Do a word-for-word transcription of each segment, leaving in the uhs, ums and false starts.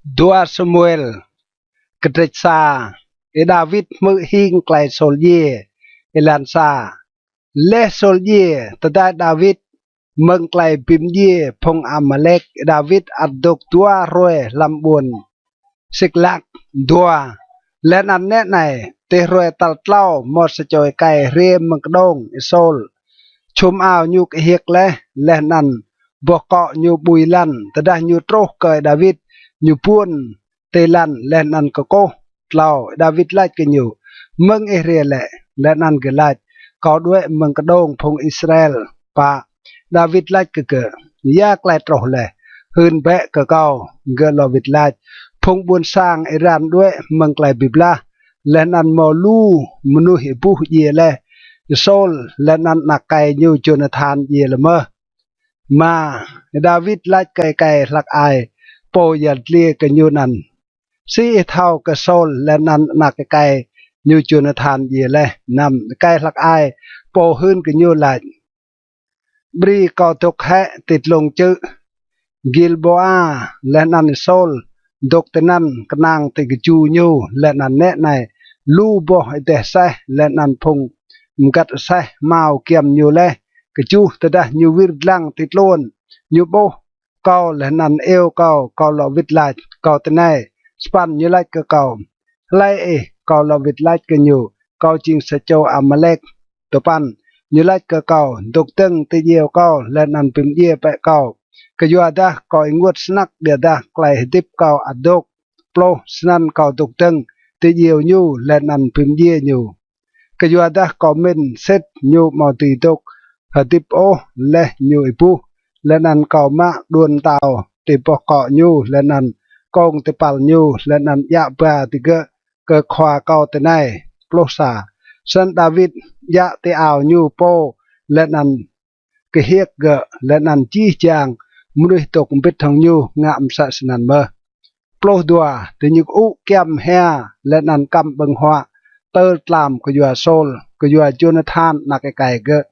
Dua Samuel, kdrêč sa. Y-Đawit hmư̆ hing klei Sôl djiê. Êlan sa. Leh Sôl djiê, tơdah Y-Đawit mơ̆ng klei bi mdjiê phung Amalek, Y-Đawit ăt dôk dua hruê hlăm ƀuôn Siklak. Dua. Leh anăn nĕ anei, ti hruê tal tlâo mâo sa čô êkei hriê mơ̆ng kđông Y-Sôl. Čhum ao ñu kơhiêk leh, leh anăn boh kŏ ñu ƀui lăn. Tơdah ñu truh kơ Y-Đawit, ñu buôn ti lăn leh anăn kkuh. Tlâo. Y-Đawit lač kơ ñu: Mơ̆ng ih hriê lĕ? Leh anăn gơ̆ lač: Kâo đuĕ mơ̆ng kđông phung Israel. Pă. Y-Đawit lač kơ gơ̆: Ya klei truh leh? Hưn bĕ kơ kâo. Gơ̆ lŏ wĭt lač: Phung ƀuôn sang êran đuĕ mơ̆ng klei bi blah, leh anăn mâo lu mnuih êbuh djiê leh. Y-Sôl leh anăn anak êkei ñu Y-Jônathan djiê leh mơh. Êma. Y-Đawit lač kơ êkei hlăk ai pô yăl dliê kơ ñu anăn: Si ih thâo kơ Y-Sôl leh anăn anak êkei ñu Y-Jônathan djiê leh? Năm. Êkei hlăk ai pô hưn kơ ñu lač: Brei kâo dôk hĕ ti dlông čư̆ Gilboa, leh anăn Y-Sôl dôk tinăn knang ti kju ñu. Leh anăn nĕ anei, lu boh êdeh aseh leh anăn phung mgăt aseh hmao giăm ñu leh. Kjuh. Tơdah ñu wir dlăng ti tluôn, ñu ƀuh kâo leh anăn iêu kâo, kâo lŏ wĭt lač: Kâo tinei. Sa păn. Ñu lač kơ kâo: Hlei ih? Kâo lŏ wĭt lač kơ ñu: Kâo jing sa čô Amalek. Dua păn. Ñu lač kơ kâo: Dôk dơ̆ng ti djiêo kâo leh anăn bi mdjiê bĕ kâo, kyuadah kâo ênguôt snăk ƀiădah klei hdĭp kâo ăt dôk. Pluh. Snăn kâo dôk dơ̆ng ti djiêo ñu leh anăn bi mdjiê ñu, kyuadah kâo mĭn sĭt ñu amâo dưi dôk hdĭp ôh leh ñu êbuh. Leh anăn kâo mă đuôn mtao ti boh kŏ ñu leh anăn kông ti păl ñu, leh anăn djă ba digơ̆ kơ khua kâo tinei. Pluh sa. Snăn Y-Đawit djă ti ao ñu pô leh anăn kơhiêk gơ̆, leh anăn jih jang mnuih dôk mbĭt hŏng ñu ngă msĕ snăn mơh. Pluh dua. Diñu kơŭ kyăm hia leh anăn kăm ƀơ̆ng huă tơl tlam kyua Y-Sôl, kyua Y-Jônathan anak êkei gơ̆,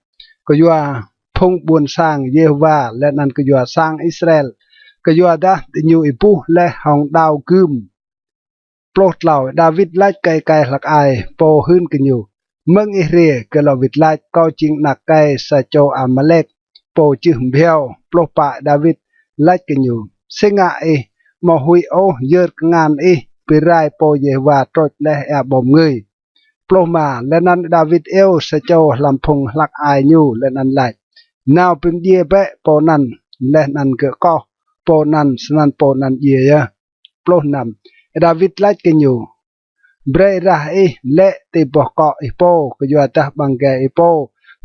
kyua phung ƀuôn sang Yêhôwa leh anăn kyua sang Israel, kyuadah diñu êbuh leh hŏng đao gưm. Pluh tlâo. Y-Đawit lač kơ êkei hlăk ai pô hưn kơ ñu: Mơ̆ng ih hriê? Gơ̆ lŏ wĭt lač: Kâo jing anak êkei sa čô Amalek pô čưh bhiâo. Pluh pă. Y-Đawit lač kơ ñu: Si ngă ih amâo huĭ ôh yơr kngan ih bi rai pô Yêhôwa trôč leh êa ƀâo mngưi? Pluh êma. Leh anăn Y-Đawit iêu sa čô hlăm phung hlăk ai ñu leh anăn lač: Nao bi mdjiê bĕ pô anăn. Leh anăn gơ̆ koh pô anăn, snăn pô anăn djiê yơh. Pluh năm. Y-Đawit lač kơ ñu: Brei êrah ih lĕ ti boh kŏ ih pô, kyuadah ƀăng êgei ih pô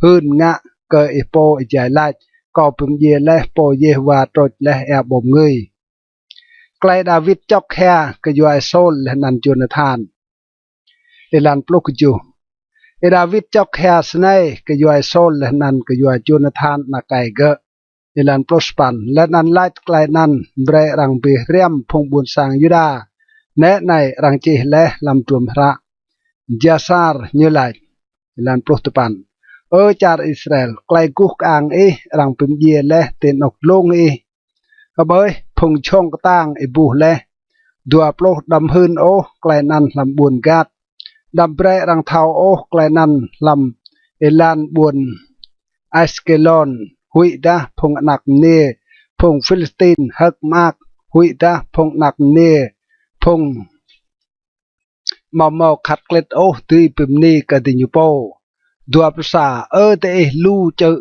hưn ngă kơ ih pô êjai lač: Kâo bi mdjiê leh pô Yêhôwa trôč leh êa ƀâo mngưi. Klei Y-Đawit čŏk hia kyua Y-Sôl leh anăn Y-Jônathan. Êlan pluh kjuh. Y-Đawit čŏk hia snei kyua Y-Sôl leh anăn kyua Y-Jônathan anak êkei gơ̆. Êlan pluh sa păn. Leh anăn lač klei anăn brei arăng bi hriăm phung ƀuôn sang Yuđa. Nĕ anei, arăng čih leh hlăm hdruôm hră Jasar, ñu lač: Êlan pluh dua păn. Ơ čar Israel, klei guh kơang ih arăng bi mdjiê leh ti anôk dlông ih. Kƀơih, phung jhŏng ktang êbuh leh. Dua pluh. Đăm hưn ôh klei anăn hlăm ƀuôn Gat. Đăm brei arăng thâo ôh klei anăn hlăm êlan ƀuôn Askêlon, huĭdah phung anak mniê phung Philistin hơ̆k mơak, huĭdah phung anak mniê phung amâo mâo khăt klĭt ôh dưi bi mni kơ diñu pô. Dua pluh sa. Ơ diih lu čư̆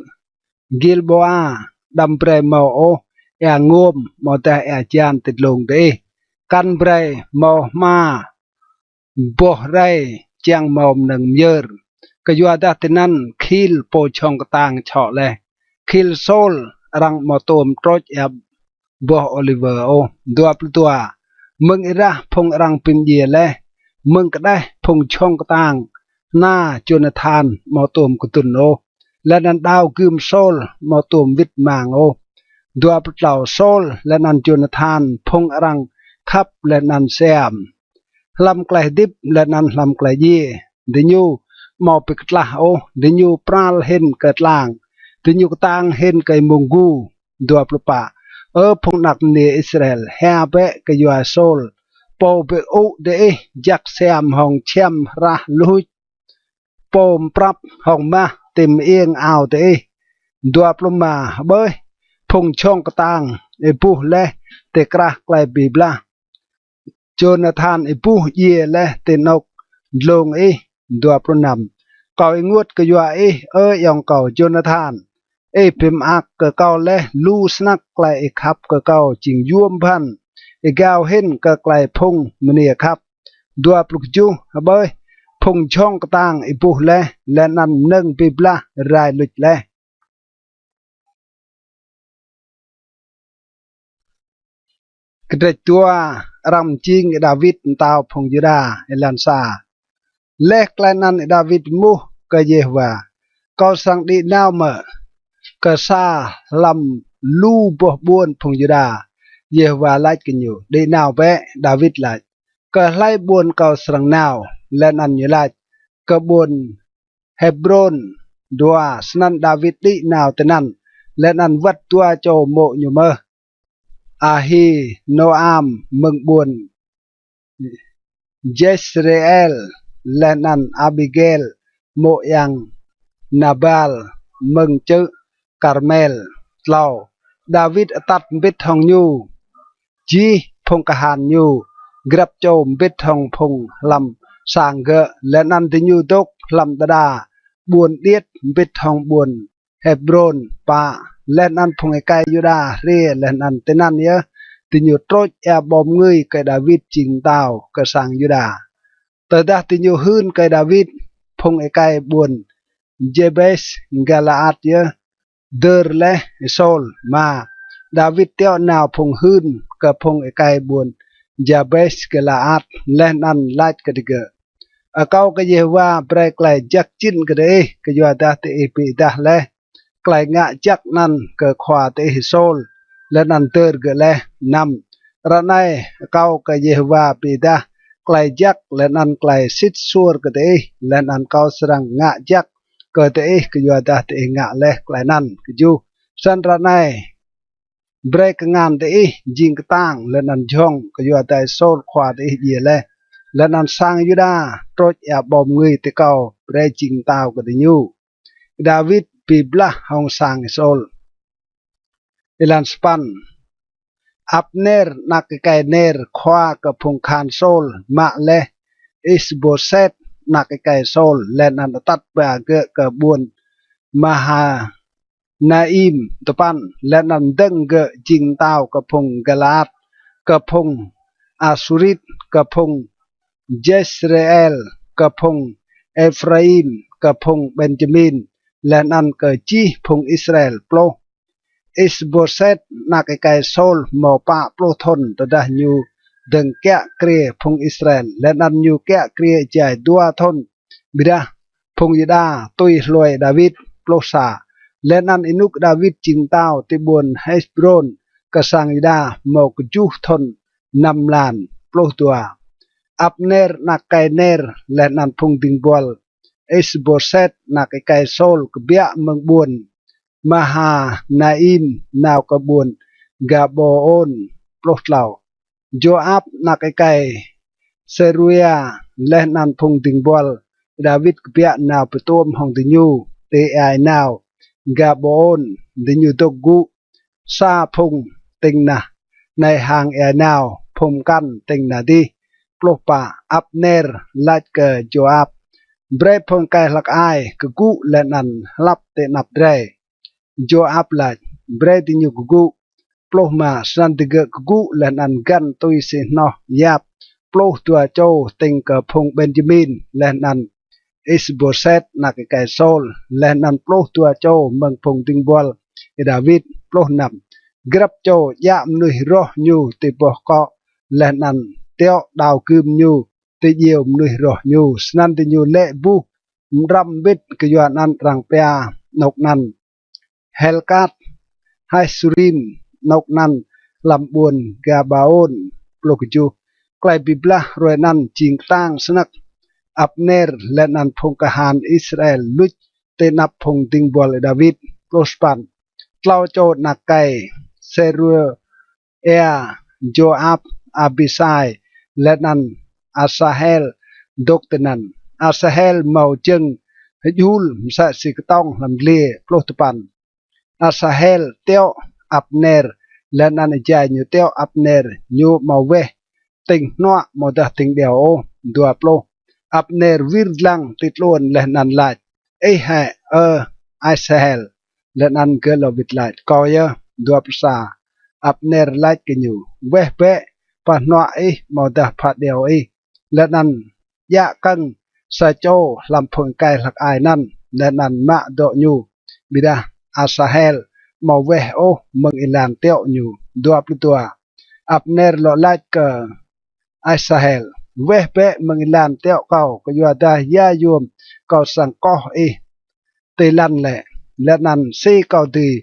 Gilboa, đăm brei mâo ôh êa nguôm amâodah êa hjan ti dlông diih. Kăn brei mâo hma boh rei čiăng mâo mnơ̆ng myơr, kyuadah tinăn khil pô jhŏng ktang čhŏ leh, khil Y-Sôl. Arăng amâo tuôm trôč êa boh ôliwơ ôh. Dua pluh dua. Mơ̆ng êrah phung arăng bi mdjiê leh, mơ̆ng kđeh phung jhŏng ktang, hna Y-Jônathan amâo tuôm kdŭn ôh, leh anăn đao gưm Y-Sôl amâo tuôm wĭt mang ôh. Dua pluh tlâo. Y-Sôl leh anăn Y-Jônathan phung arăng khăp leh anăn siam hlăm klei hdĭp leh anăn hlăm klei djiê. Diñu amâo bi ktlah ôh, diñu pral hĭn kơ tlang, diñu ktang hĭn kơ êmông gu. Dua pluh pă. Ơ phung anak mniê Israel, hia bĕ kyua Sôl, pô bi ŭ diih jăk siam hŏng čhiăm hrah luč, pô mprăp hŏng mah ti mơiêng ao diih. Dua pluh êma. Hƀơih, phung jhŏng ktang êbuh leh ti krah klei bi blah. Jônathan êbuh djiê leh ti anôk dlông ih. Dua pluh năm. Kâo ênguôt kyua ih, Ơ ayŏng kâo Jônathan, ih bi mơak kơ kâo leh lu snăk klei ih khăp kơ kâo jing yuôm bhăn, êgao hĭn kơ klei phung mniê khăp. Dua pluh kjuh. Hƀơih, phung jhŏng ktang êbuh leh, leh anăn mnơ̆ng bi blah rai luč leh. Kdrêč dua. Arăng mjing Y-Đawit mtao phung Yuđa. Êlan sa. Leh klei anăn Y-Đawit êmuh kơ Yêhôwa, Kâo srăng đĭ nao mơ̆ kơ sa hlăm lu boh ƀuôn phung Yuđa? Yêhôwa lač kơ ñu, Đĭ nao bĕ. Đawit lač, Kơ hlei ƀuôn kâo srăng nao? Leh anăn ñu lač, Kơ ƀuôn Hêbrôn. Dua. Snăn Đawit đĭ nao tinăn, leh anăn wăt dua čô mô̆ ñu mơh, Ahinoam mơ̆ng ƀuôn Jesrêel, leh anăn Abigel mô̆ yang Nabal mơ̆ng čư̆ Karmel. Tlâo. Đawit atăt mbĭt hŏng ñu jih phung kahan ñu, grăp čô mbĭt hŏng phung hlăm sang gơ̆, leh anăn diñu dôk hlăm đa đa ƀuôn điêt mbĭt hŏng ƀuôn Hêbrôn. Pă. Leh anăn phung êkei Yuđa hriê, leh anăn tinăn yơh diñu trôč êa ƀâo mngưi kơ Đawit jing mtao kơ sang Yuđa. Tơdah diñu hưn kơ Đawit, phung êkei ƀuôn Jabes Galaat yơh dơr leh Sôl. Êma. Đawit tiŏ nao phung hưn kơ phung êkei ƀuôn Jabes Galaat, leh anăn lač kơ digơ̆, Akâo kơ Yêhôwa brei klei jăk jĭn kơ diih, kyuadah diih bi êdah leh klei ngă jăk anăn kơ khua diih Sôl, leh anăn dơr gơ̆ leh. Năm. Ară anei akâo kơ Yêhôwa bi êdah klei jăk leh anăn klei sĭt suôr kơ diih, leh anăn kâo srăng ngă jăk kơ diih kyuadah diih ngă leh klei anăn. Kjuh. Snăn ară anei brei kngan diih jing ktang leh anăn jhŏng, kyuadah Sôl khua diih djiê leh, leh anăn sang Yuđa trôč êa ƀâo mngưi ti kâo brei jing mtao kơ diñu. Đawit bi blah hŏng sang Sôl. Êlan sa păn. Abner anak êkei Ner, khua kơ phung kahan Sôl, mă leh Isboset anak êkei Sôl, leh anăn atăt ba gơ̆ kơ ƀuôn Mahanaim. Dua păn. Leh anăn mdơ̆ng gơ̆ jing mtao kơ phung Galaat, kơ phung Asurit, kơ phung Jesrêel, kơ phung Êphraim, kơ phung Benjamin, leh anăn kơ jih phung Israel. Pluh. Isboset anak êkei Sôl mâo pă pluh thŭn tơdah ñu dơ̆ng kiă kriê phung Israel, leh anăn ñu kiă kriê êjai dua thŭn. Ƀiădah phung Yuđa tui hlue Đawit. Pluh sa. Leh anăn ênuk Đawit jing mtao ti ƀuôn Hêsbrôn kơ sang Yuđa mâo kjuh thŭn năm mlan. Pluh dua. Abner anak êkei Ner leh anăn phung dĭng buăl Isboset anak êkei Sôl kbiă mơ̆ng ƀuôn Mahanaim nao kơ ƀuôn Gabaôn. Pluh tlâo. Joab anak êkei Seruia leh anăn phung dĭng buăl Đawit kbiă nao bi tuôm hŏng diñu ti êa ênao Gabaôn. Diñu dôk gŭ sa phung tĭng nah anei hang êa ênao, phung mkăn tĭng nah dih. Pluh pă. Abner lač kơ Joab, Brei phung êkei hlăk ai kgŭ leh anăn hlăp ti anăp drei. Joab lač, Brei diñu kgŭ. Pluh êma. Snăn digơ̆ kgŭ leh anăn găn tui si hnoh yap pluh dua čô tĭng kơ phung Benjamin, leh anăn Isboset anak êkei Sôl, leh anăn pluh dua čô mơ̆ng phung dĭng buăl Y-Đawit. Pluh năm. Grăp čô djă mnuih roh ñu ti boh kŏ, leh anăn tiŏ đao gưm ñu ti djiêu mnuih roh ñu. Snăn diñu lĕ buh mđrăm mbĭt, kyuanăn arăng pia anôk anăn Helkat Hasurim, anôk anăn hlăm ƀuôn Gabaôn. Pluh kjuh. Klei bi blah hruê anăn jing ktang snăk. Abner leh anăn phung kahan Israel luč ti anăp phung dĭng buăl Y-Đawit. Pluh sa păn. Tlâo čô anak êkei Seruia êa Jôap, Abisai, leh anăn Asahel dôk tinăn. Asahel mâo jơ̆ng hjul msĕ si ktŏng hlăm dliê. Pluh dua păn. Asahel tiŏ Abner, leh anăn êjai ñu tiŏ Abner, ñu amâo weh tĭng hnuă amâodah tĭng điâo ôh. Dua pluh. Abner wir dlăng ti tluôn leh anăn lač, "Ih hĕ, Ơ Asahel?" Leh anăn gơ̆ lŏ wĭt lač, "Kâo yơh." Dua pluh sa. Abner lač kơ ñu, "Weh bĕ pha hnuă ih amâodah pha điâo ih, leh anăn djă kơ̆ng sa čô hlăm phung êkei hlăk ai anăn, leh anăn mă dŏ ñu." Ƀiădah Asahel amâo weh ôh mơ̆ng êlan tiŏ ñu. Dua pluh dua. Abner lŏ lač kơ Asahel, "Weh bĕ mơ̆ng êlan tiŏ kâo, kyuadah ya yuôm kâo srăng koh ih ti lăn lĕ, leh anăn si kâo dưi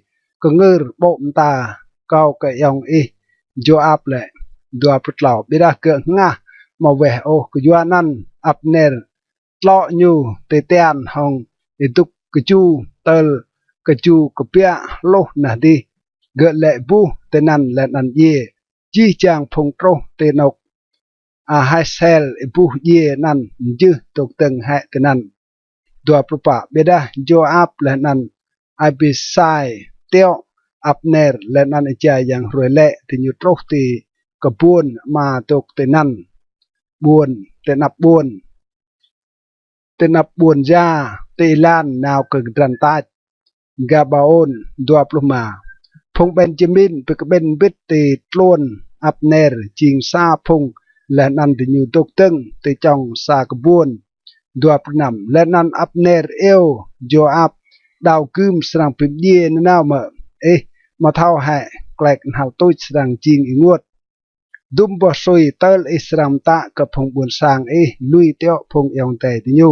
kngưr ƀô̆ mta kâo kơ ayŏng ih Jôap lĕ?" Dua pluh tlâo. Ƀiădah gơ̆ hngah amâo weh ôh, kyuanăn Abner tlŏ ñu ti tian hŏng êdŭk kju tơl kju kbiă hluh nah dih. Gơ̆ lĕ êbuh tinăn leh anăn djiê. Jih jang phung truh ti anôk Asahel êbuh djiê anăn, mjưh dôk dơ̆ng hĕ tinăn. Dua pluh pă. Ƀiădah Jôap leh anăn Abisai tiŏ Abner, leh anăn êjai yang hruê lĕ diñu truh ti kbuôn ama dôk tinăn, ƀuôn, ti anăp ƀuôn, ti anăp ƀuôn ya, ti êlan nao kơ kdrăn tač Gabaôn. Dua pluh êma. Phung Benjamin bi kƀĭn mbĭt ti tluôn Abner jing sa phung, leh anăn diñu dôk dơ̆ng ti čŏng sa kbuôn. Dua pluh năm. Leh anăn Abner iêu Jôap, "Đao gưm srăng bi mdjiê nanao mơ̆? Ih amâo thâo hĕ klei knhal tuč srăng jing ênguôt? Dŭm boh sui tơl ih srăng mtă kơ phung ƀuôn sang ih lui tiŏ phung ayŏng adei diñu."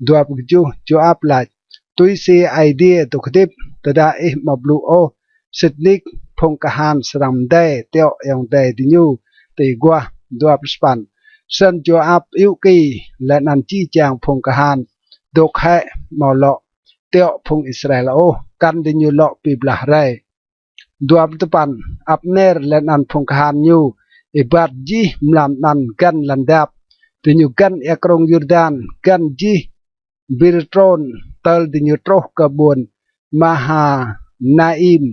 Dua pluh kjuh. Jôap lač, "Tui si Aê Diê dôk hdĭp, tơdah ih amâo blŭ ôh, sĭt nik phung kahan srăng mdei tiŏ ayŏng adei diñu ti aguah." Dua pluh sa păn. Snăn Jôap ayŭ ki, leh anăn jih jang phung kahan dôk hĕ amâo lŏ tiŏ phung Israel ôh, kăn diñu lŏ bi blah rei. Dua pluh dua păn. Abner leh anăn phung kahan ñu êbat jih mlam anăn găn lăn dap. Diñu găn êa krông Yurdan, găn jih Bir Trôn, tơl diñu truh kơ ƀuôn Mahanaim.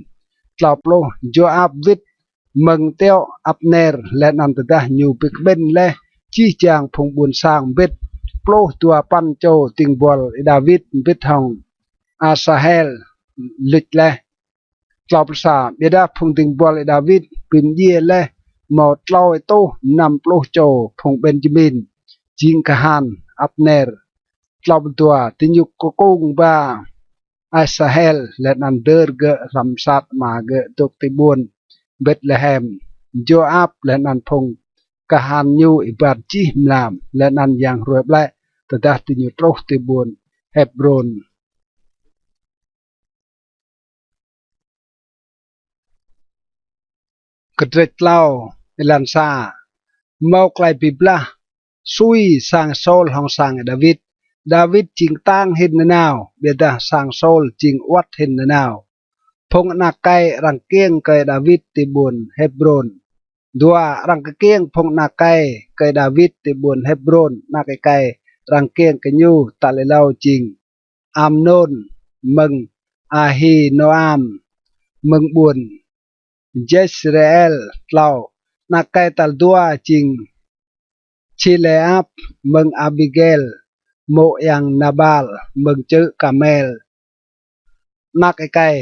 Tlâo pluh. Jôap wĭt mơ̆ng tiŏ Abner, leh anăn tơdah ñu bi kƀĭn leh jih jang phung ƀuôn sang mbĭt, pluh dua păn čô dĭng buăl Y-Đawit mbĭt hŏng Asahel luč leh. Tlâo pluh sa. Ƀiădah phung dĭng buăl Y-Đawit bi mdjiê leh mâo tlâo êtuh năm pluh čô phung Benjamin, jing kahan Abner. Tlâo pluh dua. Diñu kkung ba Asahel leh anăn dơr gơ̆ hlăm msat ama gơ̆ dôk ti ƀuôn Betlehem. Jôap leh anăn phung kahan ñu êbat jih mlam, leh anăn yang hruê ƀlĕ tơdah diñu truh ti ƀuôn Hêbrôn. Kdrêč tlâo, êlan sa. Mâo klei bi blah sui sang Sôl hŏng sang Y-Đawit. Y-Đawit jing ktang hĭn nanao, ƀiădah sang Sôl jing awăt hĭn nanao. Phung anak êkei arăng kkiêng kơ Y-Đawit ti ƀuôn Hêbrôn. Dua. Arăng kkiêng phung anak êkei kơ Y-Đawit ti ƀuôn Hêbrôn. Anak êkei arăng kkiêng kơ ñu tal êlâo jing Amnôn mơ̆ng Ahinoam mơ̆ng ƀuôn Jesreel. Tlâo. Anak êkei tal dua jing Chileap mơ̆ng Abigel, mô̆ yang Nabal mơ̆ng čư̆ Karmel. Anak êkei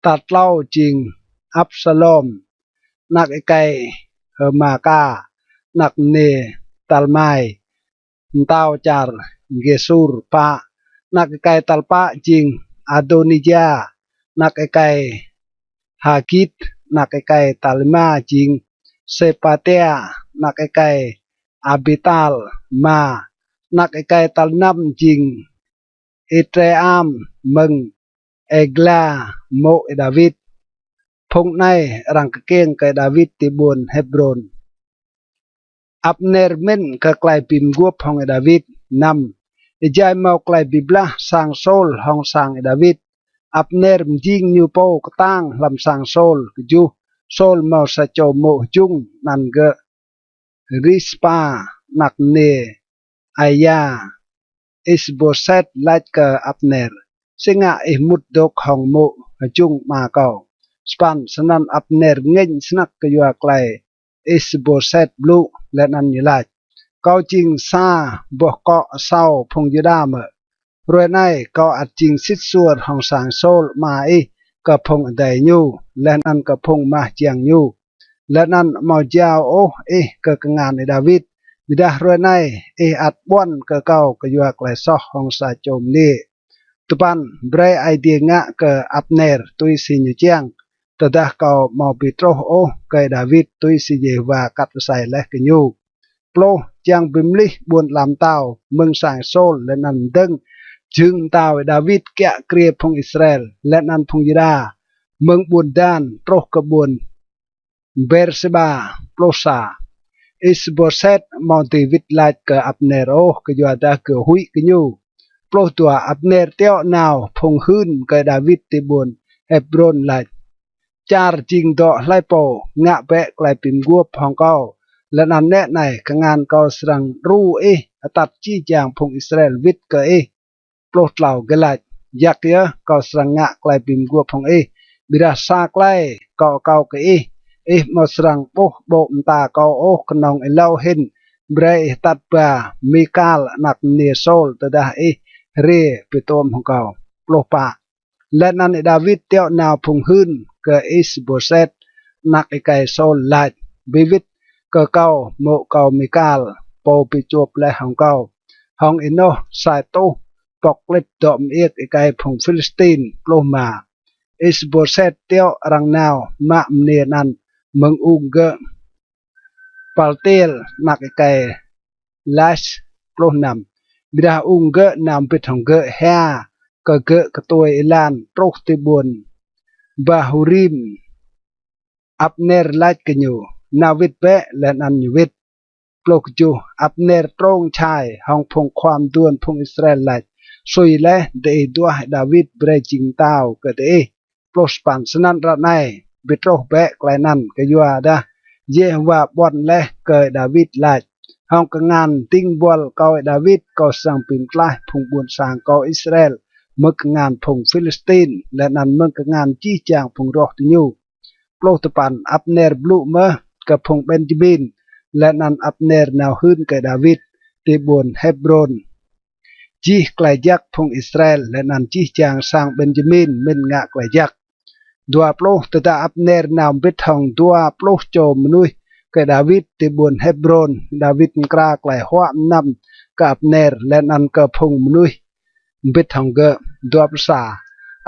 tal tlâo jing Absalom, anak êkei H'Maka, anak mniê Talmai, mtao čar Gêsur. Pă. Anak êkei tal pă jing Adônija, anak êkei Hagit. Anak êkei tal êma jing Sêpatia, anak êkei Abital. Êma. Anak êkei tal năm jing Itream mơ̆ng Êgla, mô̆ Y-Đawit. Phung anei arăng kkiêng kơ Y-Đawit ti ƀuôn Hêbrôn. Abner mĭn kơ klei bi mguôp hŏng Y-Đawit. Năm. Êjai mâo klei bi blah sang Sôl hŏng sang Y-Đawit, Abner mjing ñu pô ktang hlăm sang Sôl. Kjuh. Sôl mâo sa čô mô̆ hjŭng anăn gơ̆ Rispa, anak mniê Aia. Isboset lač kơ Abner, "Si ngă ih mŭt dôk hŏng mô̆ hjŭng ama kâo?" Sa păn. Snăn Abner ngêñ snăk kyua klei Isboset blŭ, leh anăn ñu lač, "Kâo jing sa boh kŏ asâo phung Yuđa mơ̆? Hruê anei kâo ăt jing sĭt suôr hŏng sang Sôl ama ih kơ phung adei ñu, leh anăn kơ phung mah jiăng ñu, leh anăn amâo jao ôh ih kơ kngan Y-Đawit. Ƀiădah hruê anei ih ăt ƀuăn kơ kâo kyua klei soh hŏng sa čô mniê." Dua păn. "Brei Aê Diê ngă kơ Abner tui si ñu čiăng, tơdah kâo amâo bi truh ôh kơ Y-Đawit tui si Yêhôwa kat asei leh kơ ñu." Pluh. "Čiăng bi mlih ƀuôn ala mtao mơ̆ng sang Sôl, leh anăn mdơ̆ng jhưng mtao Y-Đawit kiă kriê phung Israel leh anăn phung Yuđa, mơ̆ng ƀuôn Dan truh kơ ƀuôn Bêrsêba." Pluh sa. Isboset amâo dưi wĭt lač kơ Abner ôh, kyuadah gơ̆ huĭ kơ ñu. Pluh dua. Abner tiŏ nao phung hưn kơ Y-Đawit ti ƀuôn Hêbrôn lač, "Čar jing dŏ hlei pô? Ngă bĕ klei bi mguôp hŏng kâo, leh anăn nĕ anei, kngan kâo srăng đru ih atăt jih jang phung Israel wĭt kơ ih." Pluh tlâo. Gơ̆ lač, "Jăk yơh, kâo srăng ngă klei bi mguôp hŏng ih. Ƀiădah sa klei kâo akâo kơ ih, ih amâo srăng ƀuh ƀô̆ mta kâo ôh knŏng êlâo hĭn. Brei ih atăt ba Mikal, anak mniê Sôl, tơdah ih hriê bi tuôm hŏng kâo." Pluh pă. Leh anăn Y-Đawit tiŏ nao phung hưn kơ Isboset, anak êkei Sôl lač, "Bi wĭt kơ kâo mô̆ kâo Mikal, pô bi čuôp leh hŏng kâo hŏng ênoh sa êtuh pŏk klĭt dŏ mơiêk êkei phung Philistin." Pluh êma. Isboset tiŏ arăng nao mă mniê anăn mơ̆ng ung gơ̆ Paltiel, anak êkei Lais. Pluh năm. Ƀiădah ung gơ̆ nao mbĭt hŏng gơ̆ hia kơ gơ̆ ktuê êlan truh ti ƀuôn Bahurim. Abner lač kơ ñu, "Nao wĭt bĕ," leh anăn ñu wĭt. Pluh kjuh. Abner trông čhai hŏng phung khua mduôn phung Israel lač, "Sui leh, diih duah Y-Đawit brei jing mtao kơ diih." Pluh sa păn. Snăn ară anei bi truh bĕ klei anăn, kyuadah Yêhôwa ƀuăn leh kơ Y-Đawit lač, "Hŏng kngan dĭng buăl kâo Y-Đawit, kâo srăng bi mtlaih phung ƀuôn sang kâo Israel mơ̆ng kngan phung Philistin, leh anăn mơ̆ng kngan jih jang phung roh diñu." Pluh dua păn. Abner blŭ mơh kơ phung Benjamin, leh anăn Abner nao hưn kơ Y-Đawit ti ƀuôn Hêbrôn jih klei jăk phung Israel, leh anăn jih jang sang Benjamin mĭn ngă klei jăk. Dua pluh. Tơdah Abner nao mbĭt hŏng dua pluh čô mnuih kơ Y-Đawit ti ƀuôn Hêbrôn, Y-Đawit mkra klei huă mnăm kơ Abner leh anăn kơ phung mnuih mbĭt hŏng gơ̆. Dua pluh sa.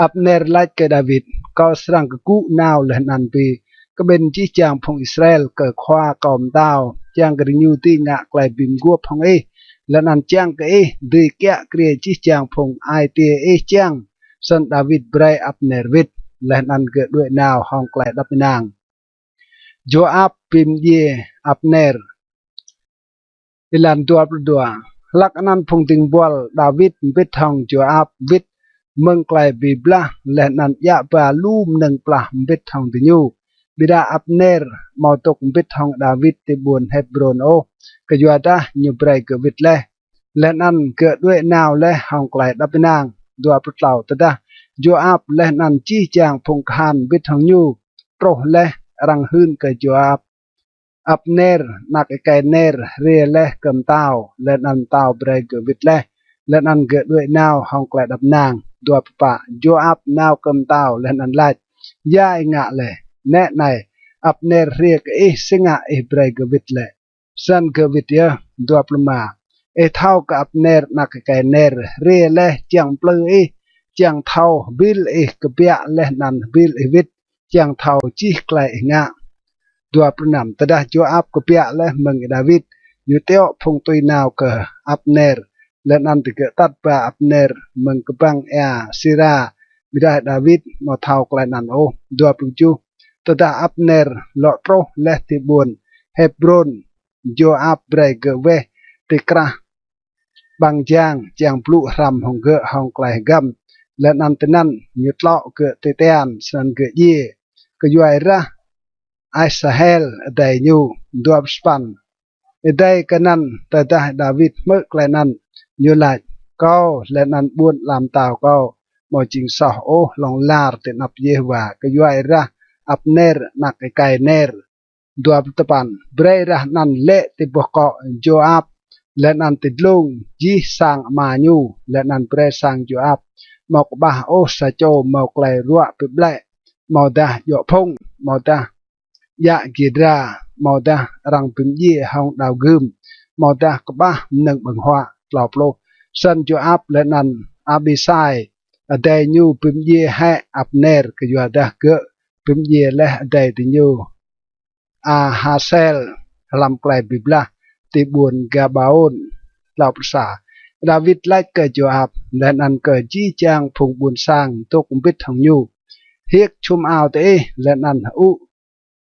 Abner lač kơ Y-Đawit, "Kâo srăng kgŭ nao leh anăn bi kƀĭn jih jang phung Israel kơ khua kâo mtao, čiăng kơ diñu dưi ngă klei bi mguôp hŏng ih, leh anăn čiăng kơ ih dưi kiă kriê jih jang phung ai tiê ih čiăng." Snăn Y-Đawit brei Abner wĭt, leh anăn gơ̆ đuĕ nao hŏng klei êđăp ênang. Joab bi mdjiê Abner. Êlan dua pluh dua. Hlăk anăn phung dĭng buăl Y-Đawit mbĭt hŏng Joab wĭt mơ̆ng klei bi blah, leh anăn djă ba lu mnơ̆ng plah mbĭt hŏng diñu. Ƀiădah Abner amâo dôk mbĭt hŏng Y-Đawit ti ƀuôn Hêbrôn ôh, kyuadah ñu brei gơ̆ wĭt leh, leh anăn gơ̆ đuĕ nao leh hŏng klei êđăp ênang. Dua pluh tlâo. Tơdah Joab leh anăn jih jang phung kahan mbĭt hŏng ñu truh leh, arăng hưn kơ Joab, "Abner, anak êkei Ner, hriê leh kơ mtao," leh anăn mtao brei gơ̆ wĭt leh, leh anăn gơ̆ đuĕ nao hŏng klei êđăp ênang. Dua pluh pă. Joab nao kơ mtao leh anăn lač, "Ya ih ngă leh? Nĕ anei, Abner hriê kơ ih, si ngă ih brei gơ̆ wĭt leh?" Snăn gơ̆ wĭt yơh. Dua pluh êma. "Ih thâo kơ Abner anak êkei Ner hriê leh čiăng mplư ih, čiăng thâo hbĭl ih kbiă leh anăn hbĭl ih wĭt, čiăng thâo jih klei ih ngă." Dua pluh năm. Tơdah Joab kbiă leh mơ̆ng Y-Đawit, ñu tiŏ phung tui nao kơ Abner, leh anăn digơ̆ atăt ba Abner mơ̆ng kbăng êa Sira, ƀiădah Y-Đawit amâo thâo klei anăn ôh. Dua pluh kjuh. Tơdah Abner lŏ truh leh ti ƀuôn Hêbrôn, Joab brei gơ̆ weh ti krah ƀăng jang, čiăng blŭ hrăm hŏng gơ̆ hŏng klei hgăm, leh anăn tinăn ñu tlŏ gơ̆ ti tian, snăn gơ̆ djiê. Kyuadah Asahel adei ñu. Dua pluh sa păn. Êdei kơ anăn, tơdah Đawit hmư̆ klei anăn, ñu lač: Kâo leh anăn ƀuôn ala mtao kâo amâo jing soh ôh hlŏng lar ti anăp Yêhôwa kyua êrah Abner anak êkei Ner. Dua pluh dua păn. Brei êrah anăn lĕ ti boh kŏ Jôap leh anăn ti dlông jih sang ama ñu, leh anăn brei sang Jôap amâo kƀah ôh sa čô mâo klei ruă bi ƀlĕ, amâodah djŏ phung, amâodah djă giê dra, amâodah arăng bi mdjiê hŏng đao gưm, amâodah kƀah mnơ̆ng ƀơ̆ng huă. Tlâo pluh. Snăn Jôap leh anăn Abisai adei ñu bi mdjiê hĕ Abner, kyuadah gơ̆ bi mdjiê leh adei diñu Asahel hlăm klei bi blah ti ƀuôn Gabaôn. Tlâo pluh sa. Đawit lač kơ Jôap leh anăn kơ jih jang phung ƀuôn sang dôk mbĭt hŏng ñu: Hiêk čhum ao diih leh anăn hơŭ,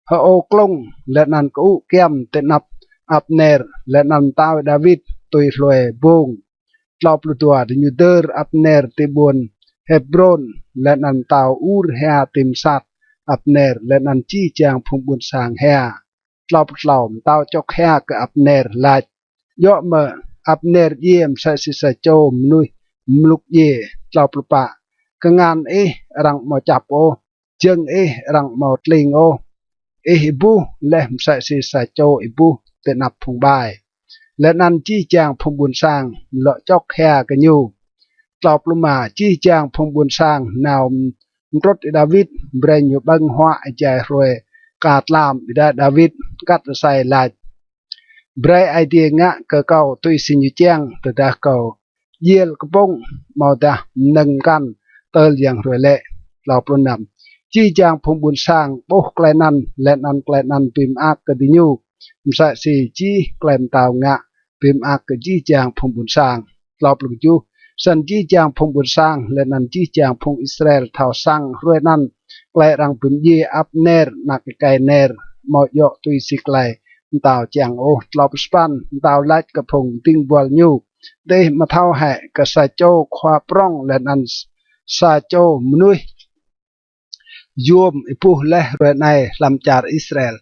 hơô klŭng leh anăn kơŭ kyăm ti anăp Abner leh anăn mtao Đawit tui hlue bông. Tlâo pluh dua. Diñu dơr Abner ti ƀuôn Hêbrôn, leh anăn mtao ur hia ti msat Abner leh anăn jih jang phung ƀuôn sang hia. Tlâo pluh tlâo. Mtao čŏk hia kơ Abner lač: Djŏ mơ̆ Abner djiê msĕ si sa čô mnuih mluk djiê? Tlâo pluh pă. Kngan ih arăng amâo čăp ôh, jơ̆ng ih arăng amâo tling ôh. Ih êbuh leh msĕ si sa čô êbuh ti anăp phung ƀai. Leh anăn jih jang phung ƀuôn sang lŏ čŏk hia kơ ñu. Tlâo pluh êma. Jih jang phung ƀuôn sang nao mtrŭt Y-Đawit, brei ñu ƀơ̆ng huă êjai hruê ka tlam. Ƀiădah Y-Đawit kat asei lač: Brei Aê Diê ngă kơ kâo tui si ñu čiăng, tơdah kâo djiêl kpŭng amâodah mnơ̆ng mkăn tơl yang hruê lĕ. Tlâo pluh năm. Jih jang phung ƀuôn sang ƀuh klei anăn leh anăn klei anăn bi mơak kơ diñu, msĕ si jih klei mtao ngă bi mơak kơ jih jang phung ƀuôn sang. Tlâo pluh kjuh. Snăn jih jang phung ƀuôn sang leh anăn jih jang phung Israel thâo săng hruê anăn klei arăng bi mdjiê Abner anak êkei Ner amâo djŏ tui si klei mtao čiăng ôh. Tlâo pluh sa păn. Mtao lač kơ phung dĭng buăl ñu: Diih amâo thâo hĕ kơ sa čô khua prŏng leh anăn sa čô mnuih yuôm êbuh leh hruê anei hlăm čar Israel?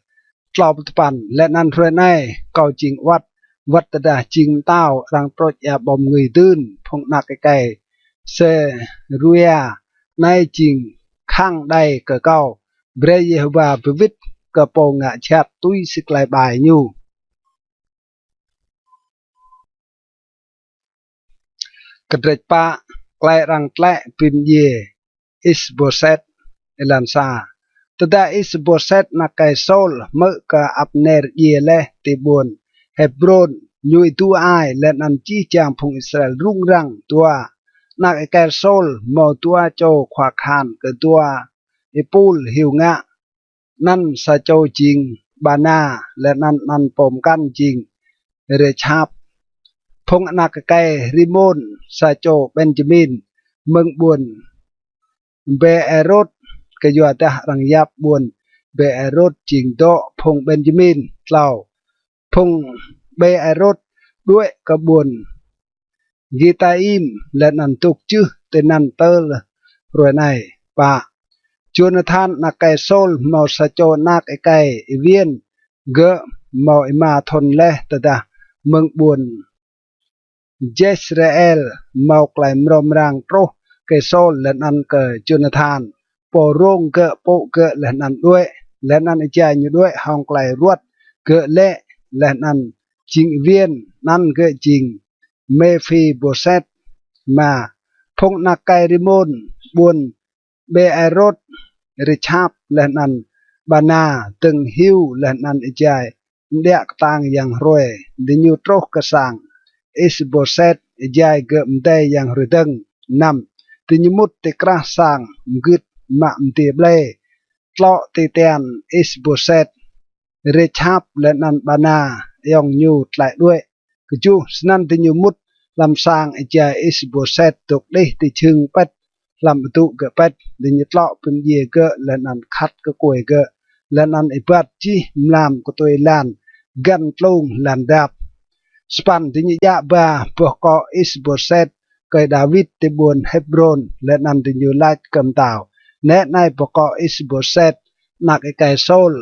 Tlâo pluh dua păn. Leh anăn hruê anei kâo jing awăt, wăt tơdah jing mtao, arăng trôč êa ƀâo mngưi dưn, phung anak êkei Seruia anei jing khăng đei kơ kâo. Brei Yêhôwa bi wĭt kơ pô ngă jhat tui si klei ƀai ñu. Kdrêč pă. Klei arăng tlĕ bi mdjiê Isboset. Êlan sa. Tơdah Isboset anak êkei Sôl hmư̆ kơ Abner djiê leh ti ƀuôn Hêbrôn, ñu êdu ai, leh anăn jih jang phung Israel rŭng răng. Dua. Anak êkei Sôl mâo dua čô khua kahan kơ dua êpul hiu ngă. Anăn sa čô jing Bana, leh anăn anăn pô mkăn jing Rêchap. Phung anak êkei Rimôn, sa čô Benjamin, mơ̆ng ƀuôn Beêrôt, kyuadah arăng yap ƀuôn Beêrôt jing dŏ phung Benjamin. Tlâo. Phung Beêrôt đuĕ kơ ƀuôn Gitaim, leh anăn dôk jưh tinăn tơl hruê anei. Pă. Jônathan anak êkei Sôl mâo sa čô anak êkei êwiên, gơ̆ mâo êma thŭn leh. Tơdah mơ̆ng ƀuôn Jesrêel mâo klei mrâo mrang truh kơ Sôl leh anăn kơ Jônathan, pô rông gơ̆, pŭ gơ̆ leh anăn đuĕ. Leh anăn êjai ñu đuĕ hŏng klei ruăt, gơ̆ lĕ leh anăn jing êwiên, anăn gơ̆ jing Mêphiboset. Êma. Phung anak êkei Rimôn ƀuôn Beêrôt, Rêchap leh anăn Bana dơ̆ng hiu leh anăn êjai mđiă ktang yang hruê, diñu truh kơ sang Isboset êjai gơ̆ mdei yang hruê dơ̆ng. Năm. Diñu mŭt ti krah sang mgưt mă mdiê ƀlê, tlŏ ti tian Isboset. Rêchap leh anăn Bana ayŏng ñu tlĕ đuĕ. Kjuh. Snăn diñu mŭt hlăm sang êjai Isboset dôk đih ti jhưng pĭt hlăm adŭ gơ̆ pĭt. Diñu tlŏ bi mdjiê gơ̆ leh anăn khăt kkuê gơ̆, leh anăn êbat jih mlam ktuê êlan găn tlung êlan dap. Sa păn. Diñu djă ba boh kŏ Isboset kơ Y-Đawit ti ƀuôn Hêbrôn, leh anăn diñu lač kơ mtao: Nĕ anei boh kŏ Isboset, anak êkei Sôl,